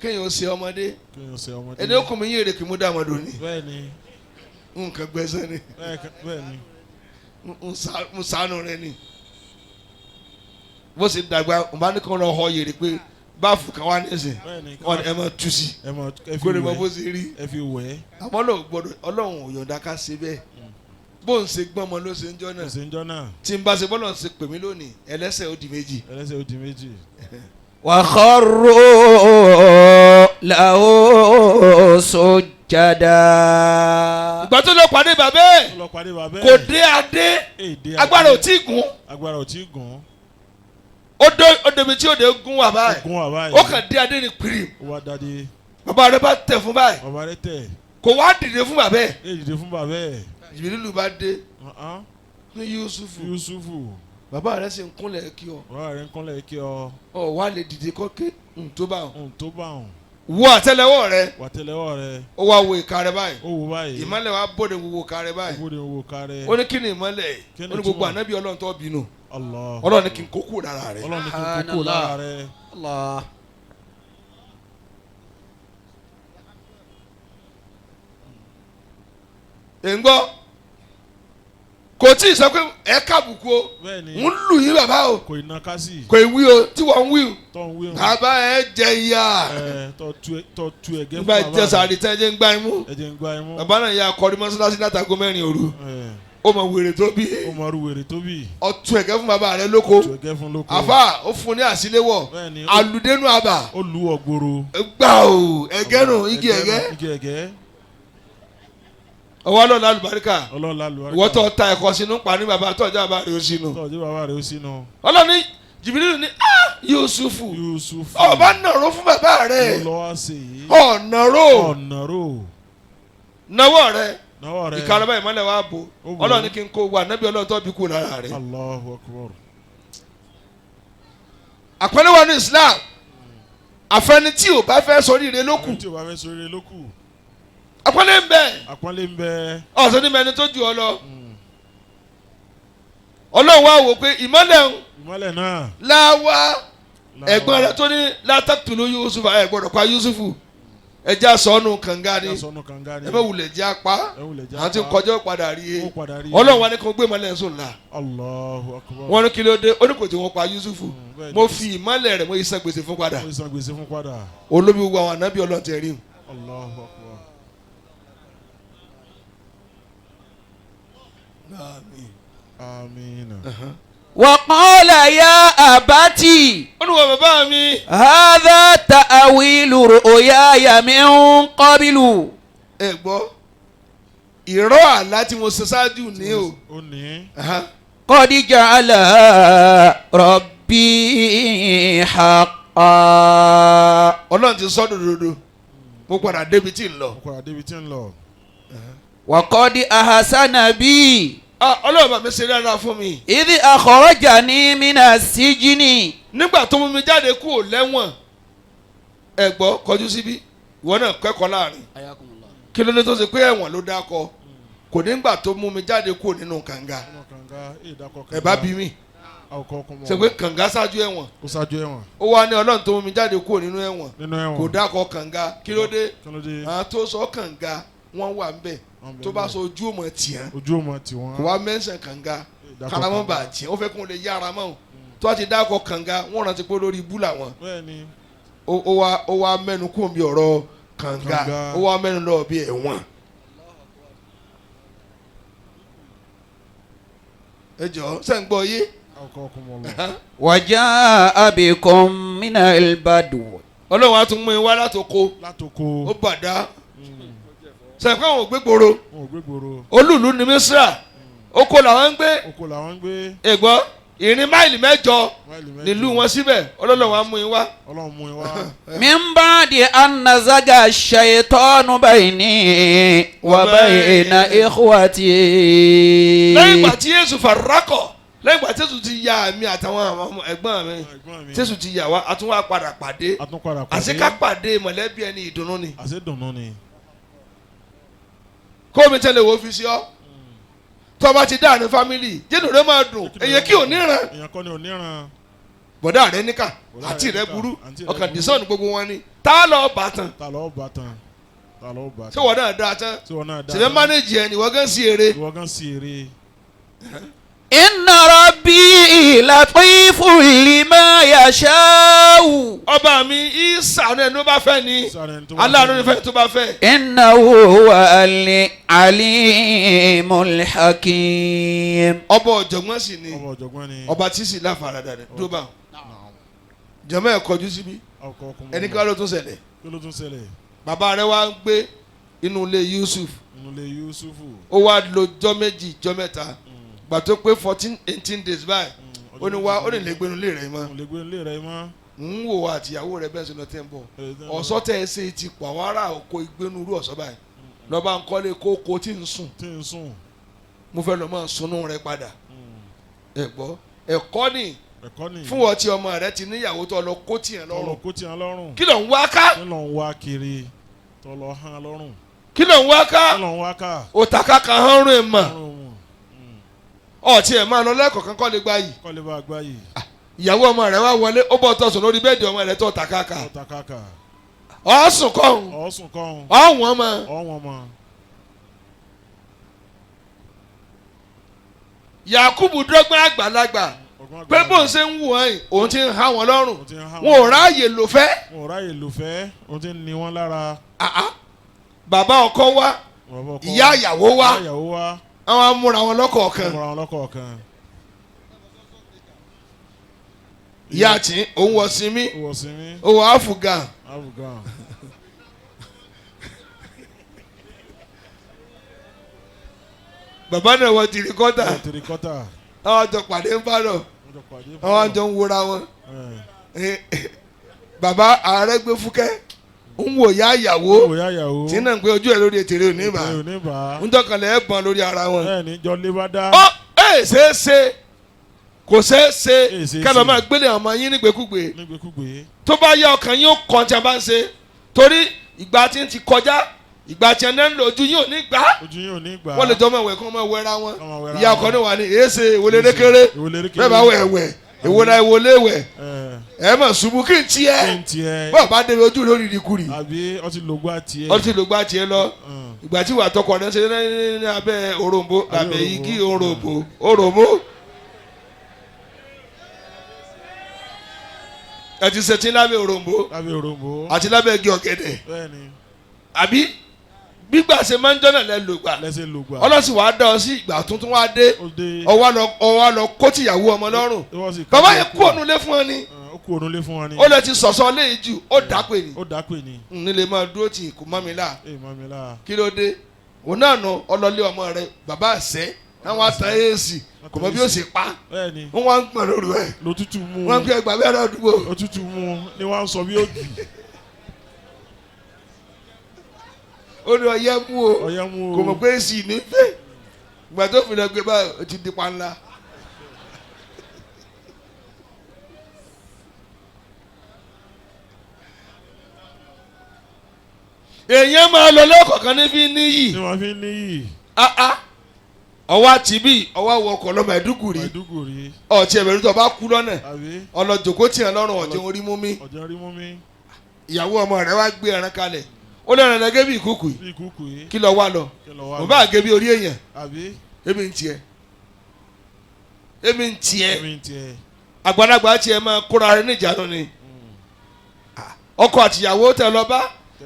S4: kéèyàn ó ṣe ọmọdé.
S5: Kéèyàn ṣe ọmọdé.
S4: Ẹni ó kún mi yín èrè kí mo dá ọmọdé òní.
S5: Bẹ́ẹ̀ni.
S4: Nǹkan gbẹ́sẹ̀ ni.
S5: Bẹ́ẹ̀ni.
S4: Ń sànù rẹ ni. Bó ṣe dàgbà, n bá ní kí wọ́n lọ họ yèrè pé báàfù kan wá nísìn.
S5: Bẹ́ẹ̀ni.
S4: Wọ́n ní ẹ máa tú sí
S5: Ẹ mọ, ẹ fi
S4: kó lè mọ bó
S5: wẹ̀.
S4: ṣe rí.
S5: Ẹ fi wẹ̀.
S4: Àmọ́ Ọlọ́run gbọ́dọ̀, Ọlọ́run ò yọ̀ǹda ká ṣe bẹ́ẹ̀. Bó ń ṣe gbọ́n mọ ló ṣe ń jọ́ náà.
S5: Kò sí ń jọ́ náà.
S4: Tí n bá ṣe bọ́lọ̀ ṣe pè mí lónìí, ẹlẹ́sẹ̀ ó di méjì.
S5: Ẹlẹ́sẹ̀ ó di méjì.
S2: وخروا له سجدا.
S4: Ìgbà tó lọ pàdé bàbá ẹ̀,
S5: Ó lọ pàdé bàbá ẹ̀.
S4: kò dé adé.
S5: Èdè
S4: Agbára ò tí ì gùn.
S5: Agbára ò tí ì gùn.
S4: Ó dé, ó débi tí ó dé gún wà
S5: Ó
S4: báyìí.
S5: gún wà báyìí.
S4: Ó kàn dé adé ní pìrì.
S5: Ó wá dáadé.
S4: Bàbá rẹ bá tẹ̀ fún báyìí.
S5: Bàbá rẹ̀ tẹ̀.
S4: Kò wá dìde fún bàbá ẹ̀.
S5: Èyí dìde fún bàbá ẹ̀.
S4: Jìbìrìlù bá dé
S5: Uh-uh.
S4: ní Yusufu,
S5: Yusufu.
S4: bàbá rẹ sì ń kúnlẹ̀ kí ọ.
S5: Bàbá rẹ̀ ń kúnlẹ̀ kí ọ.
S4: Ọ wá lè dìde kọ́kẹ́ ń tó bá wọn.
S5: Ohun tó bá òun.
S4: Wo àtẹ́lẹwọ́ rẹ.
S5: Wà tẹ́lẹ̀wọ́ rẹ̀.
S4: Ó wá wo ìka rẹ báyìí.
S5: Ó wò báyìí.
S4: Ìmọ́lẹ̀ wa bóde gbogbo ìka rẹ báyìí.
S5: Ó bóde wo ká rẹ̀.
S4: Ó ní kí ni ìmọ́lẹ̀?
S5: Kí ni
S4: Ó ní gbogbo
S5: ìtumọ̀?
S4: ànábì Ọlọ́run tó bínú.
S5: Allah.
S4: Ọlọ́run ní kí n kó kúrò lára rẹ.
S5: Ọlọ́run ní kí n kókó lára rẹ̀.
S2: الله.
S4: Ẹ̀ ń gbọ́, kò tí ì sọ pé ẹ kábùkù o.
S5: Bẹ́ẹ̀ni.
S4: Ń lù yín bàbá o.
S5: Kò iná kásì.
S4: Kò ì wí o tí wọ́n ń wí o.
S5: Tọ́ ń wí hàn.
S4: Bàbá ẹ jẹ ìyá.
S5: Ẹ tọ́ tu ẹ̀gẹ́ fún
S4: Nígbà
S5: bàbá
S4: jẹ
S5: rẹ̀.
S4: sàrí tẹ́ ẹ jẹ́ ń gbá imú.
S5: Ẹ jẹ́ ń gbá imú.
S4: Bàbá náà yà akọrin mọ́ṣáláṣí látago 4 òru.
S5: Ẹ,
S4: Ó mọ wèrè tó bí.
S5: ó mọ irú wèrè tó bì.
S4: Ọtún ẹ̀kẹ́ fún bàbá rẹ lóko.
S5: Tu ẹ̀gẹ́ fún lóko.
S4: Àfà ó fún ní àsíléwọ̀.
S5: Bẹ́ẹ̀ni.
S4: Alùdénú àbà.
S5: Ó lu ọ̀gbòrò.
S4: Gbà o, ẹ̀gẹ́ nù, igi ẹ̀gẹ́.
S5: Igi ẹ̀gẹ́.
S4: Ọwọ́ lọ́la àlùbáríkà.
S5: Ọlọ́run lálùbáríkà.
S4: Ìwọ́ tó ta ẹ̀kọ́ sínú pa ní bàbá tó ọjà bàbá rẹ̀ ó sínú.
S5: Tọ́jú bàbá rẹ̀ ó sínú.
S4: Ọlọ́ni Jìbìrìlù ní ah Yusufu.
S5: Yusufu.
S4: Ọba nàró fún bàbá rẹ̀.
S5: Ló lọ́ wá sí yìí.
S4: Ọ̀nàró.
S5: Ọ̀nàró.
S4: Nawọ́ rẹ̀.
S5: Náwó rẹ̀.
S4: Ìkaraba ìmọ́lẹ̀ wa bò.
S5: Ó bò.
S4: Ọlọ́run ní kí n kó wa nábì Ọlọ́run tó bí kú lára rẹ̀.
S5: Allahu Akbar.
S4: Àpẹẹrẹ wa ní Islam, àfẹni tí ò bá fẹ́ sóríire ló kù.
S5: Àwọn tí o bá fẹ́ sóríire ló kù.
S4: Àpẹẹrẹ ń bẹ.
S5: Àpọ́nlé ń bẹ.
S4: Ọ̀sán ní mẹni tó jù ọ lọ. Ọlọ́run wa wò pé ìmọ́lẹ̀ ń
S5: Ìmọ́lẹ̀ náà.
S4: láwa ẹ̀gbọ́n rẹ̀ tó ní látàtúlù Yusuf, ẹ̀ gbọ́dọ̀ pa Yusufu, ẹ jẹ́ àsọnù kànga ni.
S5: Ẹ sọnù kànga ni.
S4: Ẹ bá wulẹ̀ jẹ́ apá.
S5: Ẹ wulẹ̀ jẹ́
S4: Àwọn tí ń
S5: apá.
S4: kọjá ó padà rí e.
S5: Ó padà rí e.
S4: Ọlọ́run wa ní kó gbé ìmọ́lẹ̀ sùn la.
S5: Allahu Akbar.
S4: Wọ́n ní kí ló dé? Ó ní kò tí wọ́n pa Yusufu.
S5: Bẹ́ẹ̀ ni.
S4: Mo fi ìmọ́lẹ̀ rẹ̀, mo yí san gbèsè fún padà.
S5: Ó san gbèsè fún padà.
S4: Olóbi gbogbo àwọn ànábì Ọlọ́run tẹ̀ rí.
S5: Allahu Akbar. Amina.
S2: وقال يا أبتي
S4: Ó ní wọ bàbá mi.
S2: هذا تأويل رؤياي من قبل.
S4: Ẹ gbọ́, ìró àlá tí mo ṣe ṣáájú ní o.
S5: Ó ní.
S4: Aha.
S2: قد جعلها ربي ربي حقا.
S4: Ọlọ́run ti sọ dòdòdò, mo padà débi tí ń lọ.
S5: Mo padà débi tí ń lọ.
S2: وقد أحسن بي
S4: Ah, Ọlọ́run bá mi ṣe dáadáa fún mi.
S2: إذ أخرجني من السجن.
S4: Nígbà tó mú mi jáde kúrò lẹ́wọ̀n, ẹ gbọ́, kọjú síbí, ìwọ náà kẹ́kọ̀ọ́ láàrin. Kí ló dé tó ṣe pé ẹ̀wọ̀n ló dákọ? Kò nígbà tó mú mi jáde kúrò nínú kànga.
S5: Nínú kànga, ìdákọ̀ kànga.
S4: Ẹ bá bí mi
S5: Àwòkọ́ kún mọ́.
S4: ṣe pé kànga ṣáájú ẹ̀wọ̀n.
S5: Ó ṣáájú ẹ̀wọ̀n.
S4: Ó wá ní Ọlọ́run tó mú mi jáde kúrò nínú ẹ̀wọ̀n,
S5: Nínú ẹ̀wọ̀n.
S4: kò dákọ kànga. Kí ló dé?
S5: Kí ló dé?
S4: Àwọn tó sọ kànga wọ́n wà ńbẹ̀.
S5: Wọ́n bẹ
S4: Tó bá
S5: ńbẹ̀.
S4: sọ ojú ò mọ̀ tiẹ̀,
S5: Ojú ò mọ tiwọn.
S4: kò wá mẹ́sàn kànga,
S5: Ìdákọ̀
S4: karamọ́
S5: kànga.
S4: bá tiẹ̀, ó fẹ́ kó lè yára mọ́ o. Tó a ti dákọ kànga, wọ́n rántí pé lórí ibú làwọn.
S5: Bẹ́ẹ̀ni.
S4: Ó wá mẹ́nu kúrò bí ọ̀rọ̀ kànga,
S5: Kànga.
S4: ó wá mẹ́nu lọ bí ẹ̀wọ̀n. Ẹ jọ ṣe ń gbọ́ yé?
S5: Àwòkọ́ kún mọ́ lọ.
S2: وجاء بكم من البدو.
S4: Ọlọ́run á tún mú in wá látoko.
S5: Látoko.
S4: Ó bàdá sẹ̀kọ́ àwọn ògbé gbòòrò.
S5: Wọn ò gbé gbòòrò.
S4: Olúùlú ní Mísírà, oko làwọn ń gbé.
S5: Oko làwọn ń gbé.
S4: Ẹ̀gbọ́n, ìrìn máìlì 8
S5: Máìlì 8.
S4: nílùú wọn síbẹ̀, Ọlọ́run á mú in wá.
S5: Ọlọ́run mú in wá.
S2: من بعد أن نزغ الشيطان بيني وبين إخوتي.
S4: Lẹ́yìn ìgbà tí Jésù farakọ̀, lẹ́yìn ìgbà tí Jésù ti ya èmi àtàwọn ọmọ ẹ̀gbọ́n mi,
S5: Ẹ̀gbọ́n mi.
S4: Jésù ti yà wá, a tún wá padà pàdé.
S5: A tún padà pàdé.
S4: Àṣé ká pàdé mọ̀lẹ́bí ẹni ìdùnnú ni.
S5: Àṣé dùnnú ni.
S4: Kó mi tẹ́lẹ̀ wo fi sí ọ, tó o bá ti dáa ní family, jẹ́nu rẹ máa dùn. Èyàn kí ò níran.
S5: Èèyàn kọ́ ni ò níran.
S4: Bọ̀dá rẹ níkà.
S5: Bọ̀dá
S4: Àǹtí
S5: rẹ
S4: rẹ
S5: níkà,
S4: burú.
S5: àǹtí rẹ
S4: Ọkàn
S5: burú.
S4: dìsọ́ọ̀nù gbogbo wọn ni tá a lọ bà tán.
S5: Ta ló bá tán? Ta ló bá
S4: Ṣé
S5: tán?
S4: wọ́n náà dáa tán?
S5: Ṣé wọn náà dáa
S4: Ṣèlè
S5: tán?
S4: mánéjì ẹ̀ ni wọ́n gán sí eré.
S5: Ìwọ gan sí eré.
S2: إن ربي لطيف لما يشاء.
S4: Ọba mi ìsànú ẹni tó bá fẹ́ ni.
S5: Sáré ẹni tó bá
S4: Aláàánú
S5: fẹ́.
S4: ni fẹ́ tó bá fẹ́.
S2: إنه هو العليم الحكيم.
S4: Ọba ọ̀jọ̀gbọ́n sì ni.
S5: Ọba ọ̀jọ̀gbọ́n ni.
S4: Ọba tí sì láfaradà ni dúró bá jọmọ ẹ kọjú síbi.
S5: Ọkọ̀ kún mọ́.
S4: Ẹni kí wàá ló tún ṣẹlẹ̀?
S5: Kí ló tún ṣẹlẹ̀?
S4: Bàbá rẹ wá ń gbé inú ilé Yusuf.
S5: Inú ilé Yusufu.
S4: Ó wá lò jọ́ 2, jọ́ 3, gbà tó pé 14, 18 days báyìí, ó ní wá, ó ní lè gbénu ilé rẹ mọ́.
S5: Mo lè gbé ilé rẹ mọ́.
S4: Ń wò wá àtìyàwó rẹ bẹ́ẹ̀ sọ tẹ́ ń bọ̀. Ọ̀sọ́ tẹ́ ẹ ṣe ti pọ̀, àwọn ará oko ìgbénu irú ọ̀sọ́ báyìí lọ́ba ń kọ́lé kókó tí ń sùn.
S5: Tí ń sùn.
S4: Mo fẹ́ lọ máa sunú rẹ padà. Ẹ gbọ́, ẹ̀kọ́ ni.
S5: Ẹ̀kọ́ nìyí.
S4: Fún wọn tí ọmọ rẹ ti níyàwó tó lọ kó tiẹ̀
S5: Tọlọ
S4: lọ́rùn.
S5: kó tiẹ̀ lọ́rùn.
S4: Kí ló ń wá ká?
S5: Kí ló ń wá kiri? Tọlọ hán lọ́rùn.
S4: Kí ló ń wá ká?
S5: Kí ló ń wá ká?
S4: Òtàkà kan hán rìn mọ̀.
S5: Lọ́rùn mu.
S4: Ọ̀tí ẹ̀ máa lọ lẹ́kọ̀ọ́ kan kọ́ lè gba yìí.
S5: Kọ́lé bá gbá yìí.
S4: Ìyàwó ọmọ rẹ wá wọlé, ó bọ̀ tọ̀sùn lórí bẹ́ẹ̀dì ọmọ rẹ tó tàkàkà.
S5: Ọ̀tà kàkà.
S4: Ọ̀sùn kọ́hún.
S5: Ọ̀sùn kọ́hún.
S4: Ọ̀hún ọmọ.
S5: Ọ̀wọ́n mọ́.
S4: Yakubu dọ́gbọ́n àgbàlagbà
S5: Ọgbọ́n
S4: pé
S5: àgbàlagbà.
S4: bóun ṣe ń wù wọ́n yìí, òun ti ń há wọn lọ́rùn.
S5: Òun ti ń há
S4: Wọn ò ráàyè lò fẹ́.
S5: Wọn ò ráyè lò fẹ́. Òun ti ń ni wọ́n lára.
S4: Àá, bàbá ọkọ wá.
S5: Bàbá ọkọ
S4: Ìyá
S5: wá.
S4: ìyàwó wá.
S5: Ìyá ìyàwó wá.
S4: Àwọn amúra wọn lọ́kọ̀ọ̀kan.
S5: Wọ́n múra wọn lọ́kọ̀ọ̀kan.
S4: Ìyá àti òun wọ sinmi.
S5: Ó wọ̀ sinmi.
S4: Òun àfùgà.
S5: Afghan.
S4: Bàbá náà wọ tìrìkọ́tà.
S5: Ó wọ tìrìkọ́tà.
S4: Àwọn àjọ pàdé ń bá lọ.
S5: Wọ́n jọ pàdé.
S4: Àwọn àjọ ń wora wọn.
S5: Ẹ̀.
S4: Bàbá ààrẹ gbé fúkẹ́ ń wò ya ìyàwó.
S5: Ó wò ya ìyàwó.
S4: Tí náà ń gbé ojú ẹ̀ lórí ètèrè òní bá.
S5: Ètèrè òní bá.
S4: Ń tọkànlẹ̀ ẹ̀ bọ̀n lórí ara wọn.
S5: Bẹ́ẹ̀ ni jọ lé bá dá.
S4: Ó ẹ̀ ṣeé ṣe, kò ṣeé ṣe.
S5: Ẹ̀ ṣeé
S4: kẹlẹ́
S5: ṣe.
S4: máa gbélé ọmọ yín nígbèkúgbè.
S5: Nígbèkúgbè.
S4: Tó bá yẹ, ọkàn yín ó kàn tí a bá ń ṣe, torí ìgbà tí ń ti kọjá, ìgbà tí ẹ̀ ń lò, ojú yín ò ní gbà.
S5: Ojú yín ò ní gbà.
S4: Wọ́n lè jọ máa wẹ̀ kó máa wẹra wọn.
S5: Kọ́ máa wẹra
S4: Ìyá
S5: wọn.
S4: ọkọ náà wà ní èéṣe ìwọlé rékéré.
S5: Ìwọlé rékéré.
S4: Bẹ́ẹ̀ bá wẹ̀ wẹ̀, ìwọlé ìwọlé wẹ̀.
S5: Ẹ̀.
S4: Ẹ mà ṣubú kí n tiẹ̀.
S5: Kí n tiẹ̀.
S4: Bọ́ọ̀ bá débi ojú lórí ìrìkúrì.
S5: Àbí ọtí lògbà tiẹ̀.
S4: Ọtí ló gbá tiẹ̀ lọ. Ìgbà tí wà tọkọ rẹ ṣe ní abẹ́ òròǹbó, lábẹ́ igi òròǹbó òròǹbó. Ẹ ti ṣe tí lábẹ́ òròǹbó.
S5: Lábẹ́ òròǹbó.
S4: Àti lábẹ́ igi ọ̀gẹ̀dẹ̀.
S5: Bẹ́ẹ̀ni.
S4: Àbí gbígbà ṣe máa ń jọ́nà lẹ́ lò gbà.
S5: Lẹ́sẹ̀ lògbà.
S4: Ọlọ́sìn wàá dá ọ sí, ìgbà tuntun wàá dé.
S5: Ó dé.
S4: Ọwọ́ lọ kó tìyàwó ọmọ lọ́rùn.
S5: Ó sì
S4: Bàbá yẹn kú ònú lé fún ọ ni.
S5: Ó kú ònú lé fún wọn ni.
S4: Ó lọ ti sọ̀sọ́ léyìí jù, ó dàpè ni.
S5: Ó dápè ni.
S4: Nílé máa dúró tì kò mọ́ mi là.
S5: Èè mọ́ mi láà.
S4: Kí ló dé? Òun náà nù ọlọ́lé ọmọ rẹ, bàbá àṣẹ. Àwọn atan èsì kò mọ bí ó ṣe pa.
S5: Bẹ́ẹ̀ni.
S4: Wọ́n wá ń gbọ̀n lóru ẹ̀.
S5: Lótútù mú.
S4: Wọ́n ń gbé ẹgbàá bẹ́ẹ̀ àdúgbò.
S5: Òtútù mú ni wọ́n sọ bí ògì.
S4: Ó ní ọyẹ́ mú o.
S5: Ọyẹ́ mú o.
S4: Kò mọ̀ pé èsì ní fẹ́. Ìgbà tó fi lọ gbé báyìí ó ti di pa ńlá. Èèyàn máa lọ lọ́kọ̀ọ̀kan ní fi níyì.
S5: Ni wọ́n fi níyì.
S4: Ọwọ́ àti bí ọwọ́ wọ ọkọ̀ lọ́mọ Ẹ̀dúgùrì.
S5: Ẹ̀dúgùrì.
S4: Ọ̀tí ẹ̀bẹ̀rù tó bá kú lọ́nà.
S5: Àbí.
S4: Ọlọ́jòkó tiẹ̀ lọ́rùn ọ̀jẹ̀ orí mú mi.
S5: Ọ̀jẹ̀ orí mú mi.
S4: Ìyàwó ọmọ rẹ̀ wá gbé ẹran kalẹ̀. Ó lẹ́ran lẹ gé bí ìkúkù yìí.
S5: Bí ìkúkù yìí.
S4: Kí lọ wá lọ.
S5: Kí lọ wá lọ.
S4: Mo bá gé bí orí èèyàn.
S5: Àbí.
S4: Èmi ń tiẹ̀. Èmi ń tiẹ̀.
S5: Èmi ń tiẹ̀.
S4: Àgbàlagbà tiẹ̀ máa kóra rẹ̀ níjànú ni. Ọkọ àtìyàwó tẹ lọ bá.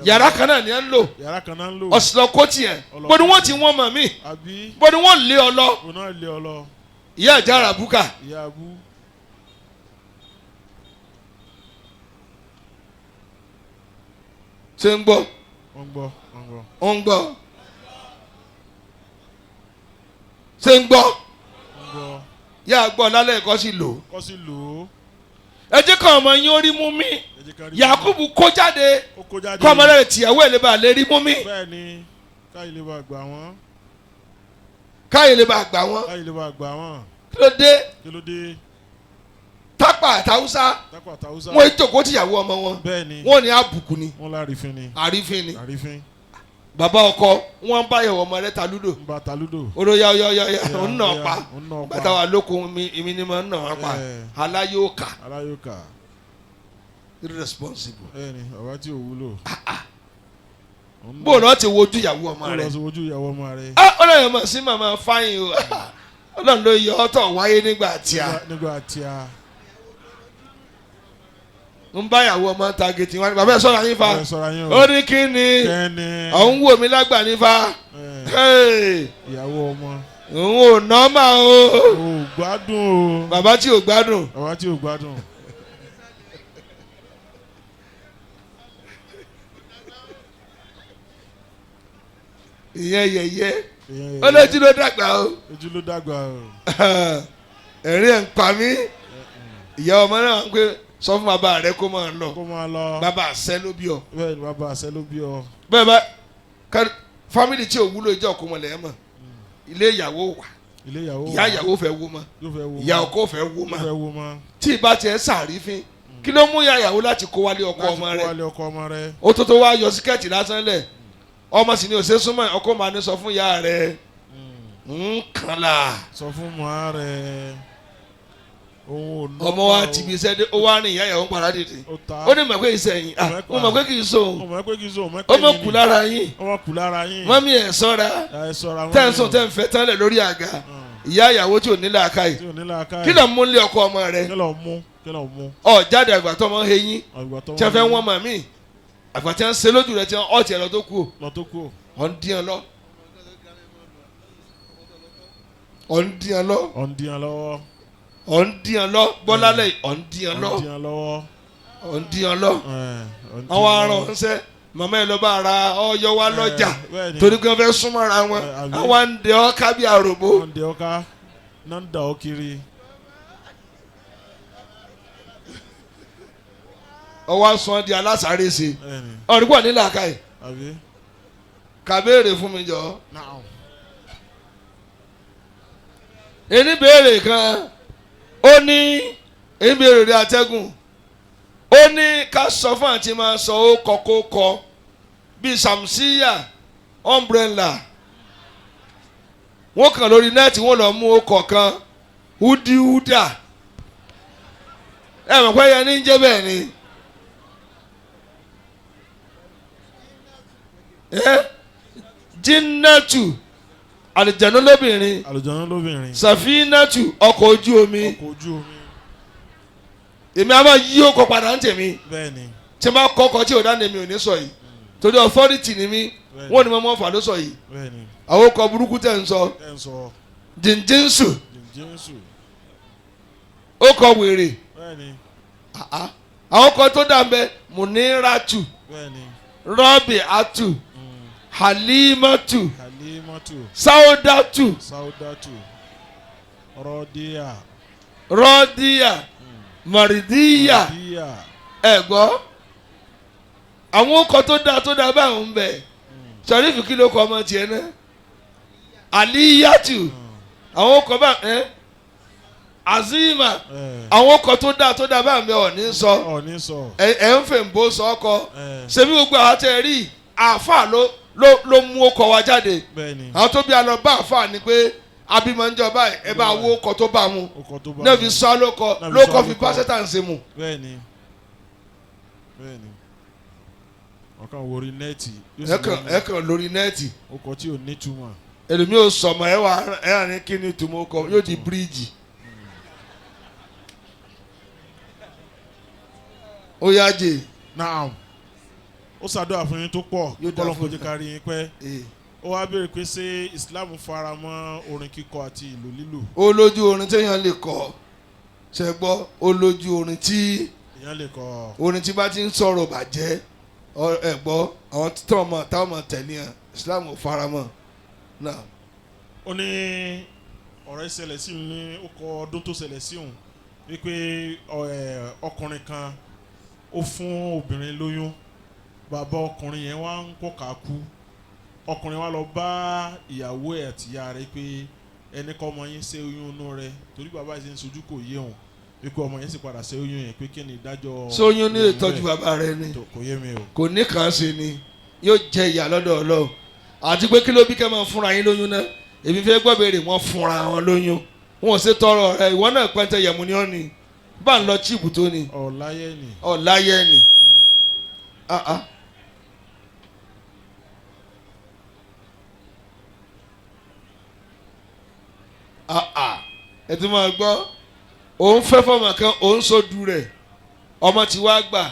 S4: Yàrá kan náà ni ẹ ń lò.
S5: Yàrá kan náà ń lò.
S4: Ọ̀sìlọ kó tiẹ̀. Bó ni wọ́n ti wọ́n mọ̀ mí.
S5: Àbí.
S4: Bó ni wọ́n lé ọ lọ.
S5: Bó náà lé ọ lọ.
S4: Ìyá ìjà àràbùkà.
S5: Ìyá abú.
S4: Ṣé ń gbọ́?
S5: Wọ́n ń gbọ́. Wọ́n ń gbọ́.
S4: Ó ń gbọ́. Ṣé ń gbọ́?
S5: Wọ́n ń gbọ́.
S4: Yá gbọ́ lálẹ́ ẹ̀kọ́ sì lò.
S5: Kọ́ sí lò ó.
S4: Ẹ jẹ́ kọ́ ọmọ yín ó rí mú mi.
S5: Ẹ jẹ́ ká rí mú mi.
S4: Yakubu kó jáde.
S5: Ó kó jáde.
S4: Kọ́ ọmọ rẹ̀ tìyàwó ẹ̀ lè bá lè rí mú mi.
S5: Bẹ́ẹ̀ni, káyìí lè bá gbà wọ́n.
S4: Káyìí lè bá gbà wọ́n.
S5: Káyìí lè bá gbà wọ́n.
S4: Kí ló dé?
S5: Kí ló dé?
S4: Tápà àtàwùsá.
S5: Tápà àtàwùsá.
S4: Wọ́n jókòó tìyàwó ọmọ wọn.
S5: Bẹ́ẹ̀ni.
S4: Wọ́n ní àbùkù ni.
S5: Wọ́n lárífín ni.
S4: Àrífín ni.
S5: Àrífín.
S4: Bàbá ọkọ wọn bá yẹ̀wò ọmọ rẹ̀ ta lúdò.
S5: Ń bá ta lúdò.
S4: Olóyà ọyọ ọyọ ọyọ ń nà pa.
S5: Ń nà pa.
S4: Bàtà wà lóko mi èmi ni mo ń nà pa. Aláyóòkà.
S5: Aláyóòkà.
S4: Irresponsible.
S5: Bẹ́ẹ̀ni, bàbá tí ò wúlò.
S4: Bó lọ ti wojú ìyàwó ọmọ
S5: Bó
S4: rẹ̀.
S5: lọ ti wojú ìyàwó ọmọ rẹ̀.
S4: Ọlọ́run mọ̀ sí màmá fáyín o. Ọlọ́run ló yọ ọ́ tọ̀ wáyé nígbà tí a.
S5: Nígbà tí a.
S4: Ń bá ìyàwó ọmọ ta gètè wọn ni bàbá ẹ sọ̀rọ̀ yín fa.
S5: Ẹ sọ̀rọ̀ yín o.
S4: Ó ní kí ni?
S5: Kẹ́ni.
S4: Òun wò mí lágbà ní fa.
S5: Ìyàwó ọmọ.
S4: Òun ò nọ́mà o.
S5: Ò gbádùn o.
S4: Bàbá tí ò gbádùn.
S5: Bàbá tí ò gbádùn.
S4: Ìyẹn yẹ̀yẹ́. Olójú ló dàgbà o.
S5: Ojú ló dàgbà o.
S4: Ẹ̀rín ẹ̀ ń pa mí. Ìyá ọmọ náà ń pè sọ fún bàbá rẹ kó máa lọ.
S5: Kó máa lọ.
S4: Bàbá àṣẹ ló bí ọ.
S5: Bẹ́ẹ̀ni bàbá àṣẹ ló bí ọ.
S4: Bẹ́ẹ̀ bá fámìlì tí ò wúlò ìjọ kó mọ̀lẹ́ mọ̀. Ilé ìyàwó wà.
S5: Ilé ìyàwó wà.
S4: Ìyá ìyàwó fẹ́ wó mọ́.
S5: Ìyá
S4: ọkọ fẹ́ wó mọ́.
S5: Fẹ́ wó mọ́.
S4: Tí ìbá tiẹ̀ sàrífín kí ló mú ìyá ìyàwó láti kó wálé ọkọ ọmọ rẹ̀?
S5: Láti kó wálé ọkọ ọmọ rẹ̀.
S4: Ó tó tó wá yọ síkẹ́ẹ̀tì lásán lẹ̀. Ọmọ sì ni òṣè súnmọ́ ọkọ máa ní sọ fún ìyá rẹ̀ ń kàn là.
S5: Sọ fún màá rẹ̀.
S4: Ọmọ wa ti bí iṣẹ́ dé ó wá rìn ìyá ìyàwó ń padà dìde. Ó ní mọ̀ pé iṣẹ́ yín ó mọ̀ pé kì í sóhun. Ó mọ̀ kù lára yín.
S5: Ó mọ̀ kù lára yín.
S4: Mọ́mí ẹ̀ sọ́ra. Tẹ́ ń sùn tẹ́ ń fẹ́ tán lẹ̀ lórí àga. Ìyá ìyàwó tí ò ní làákàyè. Kí ló ń mú lé ọkọ ọmọ rẹ̀?
S5: Kí ló ń mú? Kí ló ń mú?
S4: Ọ jáde àgbà tó ọmọ ń heyín. Tí wọ́n fẹ́ wọ́n mọ̀ mí. Àgbà tí wọ́n ń ṣe lójú rẹ̀ tí wọ́n ọ̀tí ẹ̀ lọ tó kú.
S5: Lọ tó kú.
S4: Ọ̀ ń dín ọ lọ. Ọ̀ ń dín ọ lọ.
S5: Ọ̀ ń dín ọ lọ́wọ́.
S4: Ọ̀ ń dín ọ lọ. Bọ́lálẹ̀ ọ̀ ń dín ọ lọ.
S5: Ọ̀ ń dín ọ lọ́wọ́.
S4: Ọ̀ ń dín ọ lọ. Àwọn aràn ń sẹ́ màmá ẹ lọ bá ara ọyọ wa lọ́jà torí pé wọ́n fẹ́ súnmọ́ra wọn. Àwọn ń dẹ ọ́ ká bí àròbó.
S5: Wọ́n ń dẹ ọ́ ká náà ń dà ọ́ kiri.
S4: Ọwọ́ sọ di alásàárè ṣe ọ̀rùpọ̀ nílà ká yìí kà béèrè fún mi jọ. Ẹni béèrè kan ó ní ẹni béèrè rí atẹ́gùn ó ní ká sọ fún àti máa sọ ó kọ kó kọ bíi samsiya umbrella wọ́n kàn lórí nẹ́ẹ̀tì wọ́n lọ mú ọkọ̀ kan húdíhúdà ẹ mọ̀ pé ẹyẹ ní ń jẹ́ bẹ́ẹ̀ ni. Jinnatu àlìjànú lóbìnrin.
S5: Àlìjànú lóbìnrin.
S4: Safinatu ọkọ̀ ojú omi.
S5: Ọkọ̀ ojú omi.
S4: Èmi a máa yí ọkọ̀ padà ń tèmi.
S5: Bẹ́ẹ̀ni.
S4: Tí n bá kọ́kọ́ tí ò dá ní mi ò ní sọ yìí. Torí authority ni mí. Wọ́n ní mo mọ̀ fà ló sọ yìí.
S5: Bẹ́ẹ̀ni.
S4: Àwọn ọkọ̀ burúkú tẹ̀ ń sọ.
S5: Tẹ̀ ń sọ.
S4: Jìnjìnsù.
S5: Jìnjìnsù.
S4: Ó kọ wèrè.
S5: Bẹ́ẹ̀ni.
S4: Àwọn ọkọ̀ tó dà ń bẹ Muniratu.
S5: Bẹ́ẹ̀ni.
S4: Rọ́bì atu. Halimatu.
S5: Fatimatu.
S4: Saudatu.
S5: Saudatu. Rọ́díà.
S4: Rọ́díà. Mọ̀rìdíyà.
S5: Rọ́díà.
S4: Ẹ gbọ́, àwọn ọkọ̀ tó dáa tó dáa báwọn ń bẹ̀. Sọ̀rífù, kí ló kọ ọmọ tiẹ̀ náà? Aliyatu. Àwọn ọkọ̀ bá ẹ Azima. Àwọn ọkọ̀ tó dáa tó dáa báwọn ń bẹ̀ ọ̀ ní sọ.
S5: Ọ̀ ní sọ.
S4: Ẹ ń fè ń bó sọ ọkọ. Ṣebí gbogbo àwọn tẹ rí àáfà ló mú ọkọ̀ wa jáde.
S5: Bẹ́ẹ̀ni.
S4: Àwọn tó bí a lọ bá àáfà ni pé abimọ ń jọba ẹ bá wo ọkọ̀ tó bá mu.
S5: Ọkọ̀ tó bá
S4: Náà
S5: mu.
S4: fi sọ lóko.
S5: Náà fi
S4: Lóko
S5: sọ
S4: fi
S5: lóko.
S4: bá sẹ́tà ń ṣe mu.
S5: Bẹ́ẹ̀ni, bẹ́ẹ̀ni, ọkàn wo orí nẹ́ẹ̀tì yóò sì
S4: Ẹ kàn
S5: lọ
S4: ẹ kàn lórí nẹ́ẹ̀tì.
S5: Ọkọ̀ tí ò nítumọ̀.
S4: Ẹlòmíì ò sọmọ ẹ wà ẹ wà ní kí ni tòmó kọ yóò di bíríìjì. Ó yá jè.
S5: Naam, ó ṣàdúrà fún yín tó pọ̀.
S4: Yóò dáa
S5: Kọ́lọ́n kó
S4: fún
S5: jẹ́ ká rí yín pẹ́. Ó wá béèrè pé ṣé Islam fara mọ́ orin kíkọ àti ìlú lílù?
S4: Ó lójú orin téèyàn lè kọ, ṣe gbọ́? Ó lójú orin tí
S5: Èèyàn lè kọ.
S4: Orin tí bá ti ń sọ̀rọ̀ bàjẹ́, ẹ gbọ́, àwọn táwọn ọmọ táwọn ọmọ tẹ̀lé hàn, Islam ò faramọ́ náà.
S5: Ó ní ọ̀rọ̀ ìṣẹ̀lẹ̀ sí òun ní ó kọ ọdún tó ṣẹlẹ̀ sí òun wípé ọkùnrin kan ó fún obìnrin lóyún. Bàbá ọkùnrin yẹn wá ń kọ́ka kú. Ọkùnrin wa lọ bá ìyàwó ẹ̀ àti ìyá rẹ̀ pé ẹni kọ́ ọmọ yín ṣe oyún inú rẹ̀, torí bàbá yìí ṣe ń sojú kò yé òun, wípé ọmọ yẹn sì padà ṣe oyún yẹn, pé kí ni ìdájọ́
S4: Sóyún ní
S5: oyún
S4: ìtọ́jú
S5: rẹ̀?
S4: bàbá rẹ ni.
S5: Tó, kò yé mi o.
S4: Kò ní kàn ṣe ni yóò jẹ ìyà lọ́dọ̀ Ọlọ́run. Àti pé kí ló bí kẹ́ máa fúnra yín lóyún náà? Èmi fẹ́ gbọ́ béèrè, wọ́n fúnra wọn lóyún, wọn ò ṣe tọrọ rẹ. Ìwọ náà pẹ́ńtẹ́ yẹ̀mú ni ọ́ ni bá ń lọ chíìpù tó ni.
S5: Ọ̀láyé ni.
S4: Ọ̀láyé ni. Ah, ah. Ah, ah. Ẹ tún máa gbọ́, òun fẹ́ fọmọ kan, òun sódu rẹ̀, ọmọ tí wàá gbà,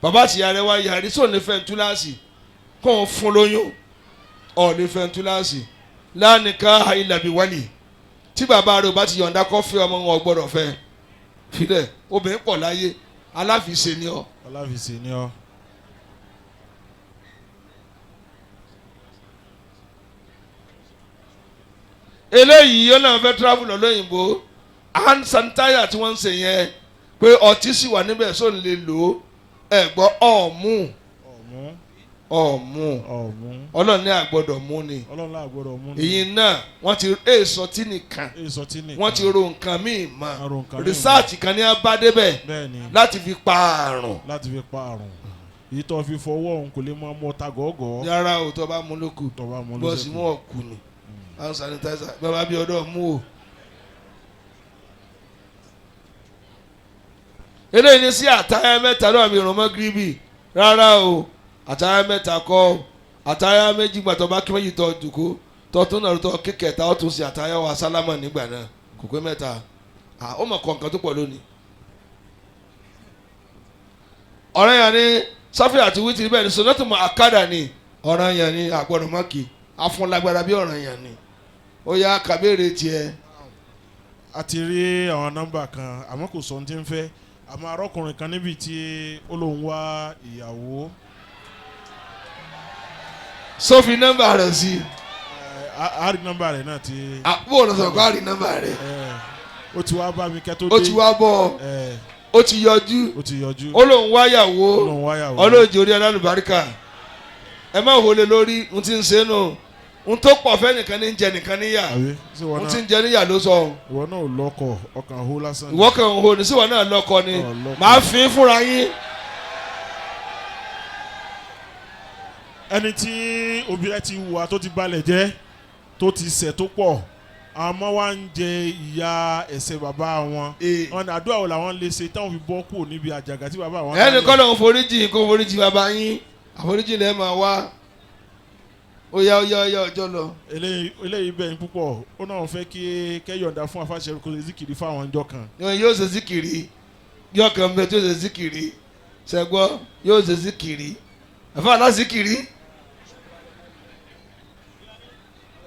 S4: bàbá àtìyá rẹ̀ wá yàrí sóun lè fẹ́ túláàsì kó òun fún lóyún. Ọ̀ lè fẹ́ túláàsì lánìkan ìlàbí wálì tí bàbá rẹ̀ ò bá ti yọ̀ǹda kó fẹ́ ọmọ wọn, ò gbọ́dọ̀ fẹ́ filẹ̀. Obìnrin pọ̀ láyé, aláfiṣe ni ọ.
S5: Ọláfíìsì ni ọ.
S4: Eléyìí yóò náà fẹ́ travel lọ lóyìnbó, hand sanitizer tí wọ́n ń ṣe yẹn, pé ọtí sì wà níbẹ̀, sóun lè lò ó? Ẹ gbọ́, ọ̀mù.
S5: Ọ̀mú.
S4: Ọ̀mù.
S5: Ọ̀mú.
S4: Ọlọ́run ní àgbọ̀dọ̀ mú ni.
S5: Ọlọ́run láàgbọ́dọ̀ mú ni.
S4: Èyí náà wọ́n ti èso tí nìkan.
S5: Èso tí nìkan.
S4: Wọ́n ti ro nǹkan míì mọ́.
S5: Wọ́n ro nǹkan míì mọ́.
S4: Research kan ní abá débẹ̀
S5: Bẹ́ẹ̀ni.
S4: láti fi pa àrùn.
S5: Láti fi pa àrùn, èyí tó fi fọwọ́ òun kò lè máa mú ọta gọ́gọ́.
S4: Yàrá ò tó bá mú lókù.
S5: Tó bá mú
S4: Bọ́ọ̀sì
S5: lóṣèkù.
S4: mú ọ̀kù ni hand sanitizer bàbá bí ọdọ mú o. Eléyìí ní sí àtàyà mẹ́ta náà mi ràn mọ́ gíríbì. Rárá o, àtàyà mẹ́ta kọ́ o, àtàyà méjì. Gbàtọ́ bá kí méjì tọ́ jòkó tọ́ tún náà tọ́ kíkẹ́ta, ó tún sí àtàyà wa sálámà nígbà náà, kò pé mẹ́ta. Ó mọ̀ kọ̀ọ̀kan tó pọ̀ lónìí. Ọ̀rẹ́ yẹn ni sáfì àti wítìrì, bẹ́ẹ̀ ni sọ̀nàtò mọ̀ àkàdà ni ọ̀ràn yẹn ni àgbọ̀dọ̀ mọ́kì afúnlágbára bí ọ̀ràn yẹn ni. Ó yá, kàbéèrè tiẹ̀.
S5: A ti rí àwọn nọ́mbà kan, àmọ́ kò sọ ohun tí ń fẹ́. Àmọ́ arọ́kùnrin kan níbi tí ó lóun wá ìyàwó.
S4: Sófin nọ́mbà rẹ̀ sí.
S5: A rí nọ́mbà rẹ̀ náà ti.
S4: Àpò ọ̀nà sọ̀rọ̀ kó a rí nọ́mbà rẹ̀.
S5: Ó ti wá bá mi kẹ́ tó dé.
S4: Ó ti wá bọ̀ ọ́. Ó ti yọjú.
S5: Ó ti yọjú.
S4: Ó lóun wáyàwó.
S5: Ó lóun wáyàwó.
S4: Ọlọ́ọ̀jì orí alálùbáríkà, ẹ má wọlé lórí n ti ń ṣe nù n tó pọ̀ fẹ́ nìkan ní ń jẹ nìkan níyà.
S5: Àbí ṣé ìwọ
S4: N ti
S5: náà
S4: ń jẹ níyà ló sọ.
S5: Ìwọ náà ò lọ́kọ, ọkàn hó lásán ni.
S4: Ìwọ kan ń ho ní síwọ náà lọ́kọ ni?
S5: Ọ̀, lọ́kọ.
S4: Màá fi fúnra yín.
S5: Ẹni tí òbí rẹ̀ ti wà tó ti balẹ̀ jẹ́, tó ti ṣẹ̀ tó pọ̀, àwọn ọmọ wa ń jẹ ìyà ẹ̀ṣẹ̀ bàbá wọn. Wọn ní àdúrà wo làwọn lè ṣe táwọn fi bọ́ kúrò níbi àjàgà tí bàbá wọn.
S4: Ẹnì kọ́ lóun foríjì, kó foríjì bàbá yín, àforíjì lẹ́ẹ̀ máa wá. Ó yá, ó yá, ó yá, ọjọ́ lọ.
S5: Eléyìí bẹ̀yìn púpọ̀. Ó náà fẹ́ kí kẹ́yọ̀ǹda fún afáṣẹ kó ṣe zikiri fáwọn ọjọ́ kan.
S4: Yóò ṣe zikiri, yóò kàn bẹ tó ṣe zikiri, ṣẹgbọ́, yóò ṣe zikiri, àfa aláṣikiri.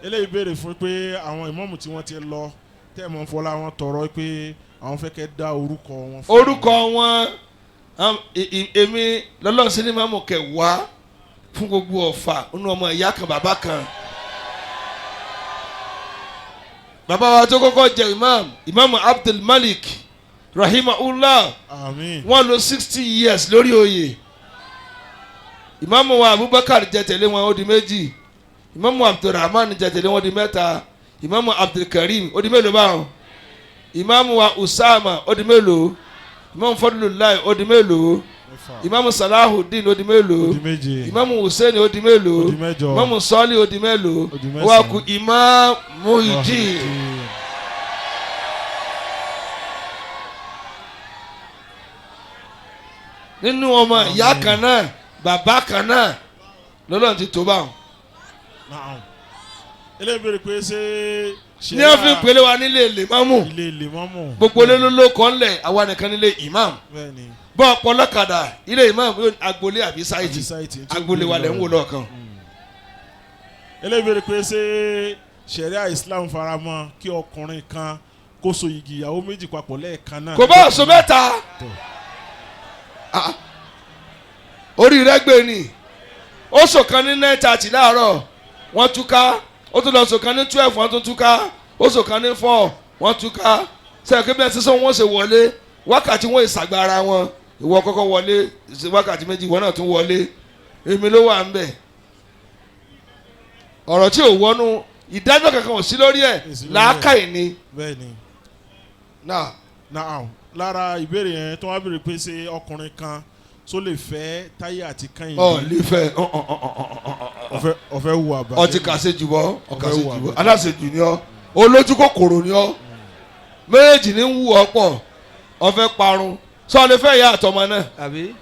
S5: Eléyìí béèrè fún pé àwọn ìmọ̀ọ́mù tí wọ́n ti lọ tẹ́ mọ̀ fọlá wọn tọrọ pé àwọn fẹ́ kẹ́ dá orúkọ wọn fún.
S4: Orúkọ wọn, èmi lọ́lọ́run sí ní máàmù kẹwàá fún gbogbo Ọ̀fà nínú ọmọ ìyá kan bàbá kan. Bàbá wa tó kọ́kọ́ jẹ imam, Imam Abdul Malik rahimahullah,
S5: Àmín.
S4: wọ́n lò 60 years lórí oyè. Imam wa Abubakar jẹ tẹ̀lé wọn, ó di méjì. Imam Abdulrahman jẹ tẹ̀lé wọn, ó di mẹ́ta. Imam Abdulkarim, ó di mélòó báwọn? Imam wa Usama, ó di mélòó? Imam Fadlullah, ó di mélòó?
S5: Mẹ́fà.
S4: Imam Salahuddin, ó di mélòó?
S5: Ó di méje.
S4: Imam Hussein, ó di mélòó?
S5: Ó di mẹ́jọ.
S4: Imam Sọ́lí, ó di mélòó?
S5: Ó di
S4: Ó wá
S5: mẹ́sàn-án.
S4: kù Imam Muhyiddin. Nínú ọmọ ìyá kan náà, bàbá kan náà lọ́lọ́run ti tó báwọn.
S5: Naam. Eléyìí béèrè pé ṣé
S4: Ní wọ́n fi ń pèlè wa nílé lèmọ́mù.
S5: Ilé lèmọ́mù.
S4: Gbogbo olólóló kan lẹ̀, àwa nìkan nílé imam.
S5: Bẹ́ẹ̀ni.
S4: Bọ́ ọ̀pọ̀lọ́kadà ilé imam yóò ní agboolé àbí sáìtì.
S5: Àbí sáìtì, tí ó
S4: Agboolé wa lẹ̀ ń wò lọ́ọ̀kan.
S5: Eléyìí béèrè pé ṣé ṣẹ̀ríà Islam faramọ́ kí ọkùnrin kan kó so igi ìyàwó méjì papọ̀ lẹ́ẹ̀kan náà?
S4: Kò bá ọ̀sùn mẹ́ta.
S5: Tó.
S4: Ah. Orí rẹ gbé ni ó sọ̀kan ní 9:30 láàárọ̀, wọ́n túká. Ó tún lọ sọ̀kan ní 12, wọ́n tún túká. Ó sọ̀kan ní 4, wọ́n túká. Sẹ́yìn pé bẹ́ẹ̀ sísọ wọ́n ṣe wọlé wákàtí wọn ìsàgbára wọn. Ìwọ kọ́kọ́ wọlé ṣe wákàtí 2, ìwọ náà tún wọlé. Èmi ló wà ń bẹ̀. Ọ̀rọ̀ tí ò wọnú ìdájọ́ kankan ò sí lórí ẹ̀.
S5: Èsì lórí ẹ̀.
S4: Làákàyè ni.
S5: Bẹ́ẹ̀ni.
S4: Náà.
S5: Naam. Lára ìbéèrè yẹn tó wá béèrè pé ṣé ọkùnrin kan tó lè fẹ́ Táyé àti Kẹ́hìndé?
S4: Ọ̀ lè fẹ́.
S5: Ọ̀fẹ́ wù àbá.
S4: Ọtí kàṣejù bọ, ọkàṣejù
S5: Ọ̀fẹ́
S4: bọ.
S5: wà.
S4: Aláṣejù ni ọ, olójú kòkòrò ni ọ. Méjì ní ń wù ọ pọ̀, ọfẹ́ parun. Sọ lè fẹ́ ìyá àtọmọ náà?
S1: Àbí.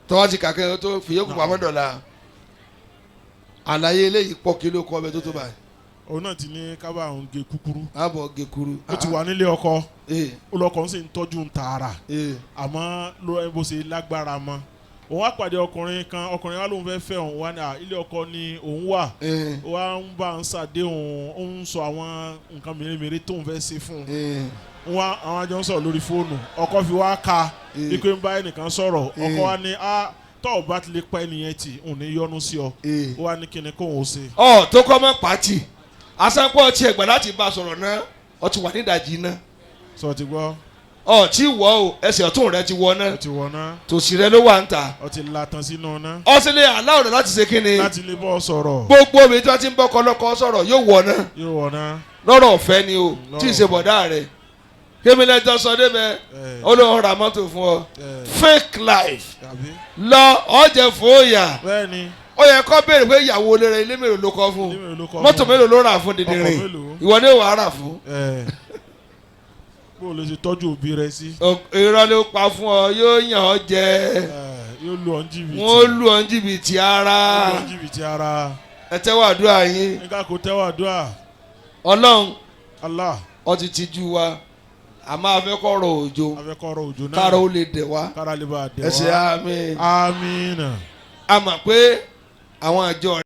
S4: Tọ́wọ́ ti kàkẹ́ tó fìyókù pamọ́ dọ̀la. Àlàyé eléyìí pọ̀. Kí ló kọ́ ọbẹ̀ tó tó báyìí?
S5: Òun náà ti ní kábà òun gé kúkúrú.
S4: Àbọ̀ gèkúrú.
S5: Ó ti wà nílé ọkọ.
S4: Ee.
S5: Ó lọkọ ń sì ń tọ́jú ń tààrà.
S4: Ee.
S5: Àmọ́ ló ẹ bó ṣe lágbára mọ́, òun wá pàdé ọkùnrin kan. Ọkùnrin wa lóun fẹ́ fẹ́ òun wá ní à ilé ọkọ ni òun wà.
S4: Ee.
S5: Ó wá ń bá ń ṣàdéhùn, ó ń sọ àwọn nǹkan mèremère tóun fẹ́ ṣe fún un.
S4: Ee.
S5: Wọn àwọn àjọ ń sọ̀rọ̀ lórí fóònù. Ọkọ fi wá ka ikú ń bá ẹnìkan sọ̀rọ̀. Ọkọ wa ní a tọ́ ọ bá ti lè pa ẹnìyẹn tì, òun ní yọnu sí ọ.
S4: Ee.
S5: Ó wá ní kíni kóun ó ṣe?
S4: Ọ tó kọ́ mọ́ pàtì asápọ̀ tí ẹ̀gbọ́n láti bá a sọ̀rọ̀ náà, ọ ti wà nídàjì náà.
S5: Sọ ti gbọ́.
S4: Ọ tí wọ́ o, ẹsẹ̀ ọ̀tún rẹ ti wọ náà.
S5: Ó ti wọ̀ náà.
S4: Tòsí rẹ ló wà ń ta.
S5: Ó ti latan sínú náà.
S4: Ọ sì lè aláwọ̀ rẹ láti ṣe kíni?
S5: Láti lè bọ́ sọ̀rọ̀.
S4: Gbogbo obìnrin tí wọ́n ti ń bọ́kọ lọ́kọ sọ̀rọ̀ yóò wọ̀ náà.
S5: Yóò wọ̀ náà.
S4: Lọ́rọ̀ ọ̀fẹ́ ni o, tí ì ṣe bọ̀dá rẹ̀ kémi lẹ́jọ́ sọ débẹ̀. Ó lóun ra mọ́tò fún ọ. Fake life.
S5: Àbí.
S4: Lọ ọ̀jẹ̀ fòóyà.
S5: Bẹ́ẹ̀ni.
S4: Ó yẹ kó béèrè pé ìyàwó olè rẹ, ilé mélòó ló kọ́ fún?
S5: Ilé mélòó ló kọ́
S4: Mọ́tò
S5: fún?
S4: mélòó ló rà fún dídìrín?
S5: Ọkọ̀ mélòó?
S4: Ìwọ ni wàá rà fún.
S5: Bó o lè ṣe tọ́jú òbí rẹ sí.
S4: Irọ́ ló pa fún ọ, yóò yàn ọ́ jẹ.
S5: Yóò lu ọ́n jìbìtì.
S4: Wọ́n lù ọ́ ní jìbìtì ara.
S5: Yóò lu ọ́n jìbìtì ara.
S4: Ẹ tẹ́wọ́ àdúrà yín.
S5: Nígbà kó tẹ́wọ́ àdúrà.
S4: Ọlọ́run,
S5: Allah.
S4: ó ti tijú wa, àmọ́ afẹ́kọ̀rọ̀ òjò.
S5: Afẹ́kọ̀rọ̀ òjò náà.
S4: Kára ó lè dẹ̀ wá.
S5: Kára lè bá a dẹ̀ wá.
S4: Ẹ ṣe àmín.
S5: Àmín.
S4: A mọ̀ pé àwọn àjọ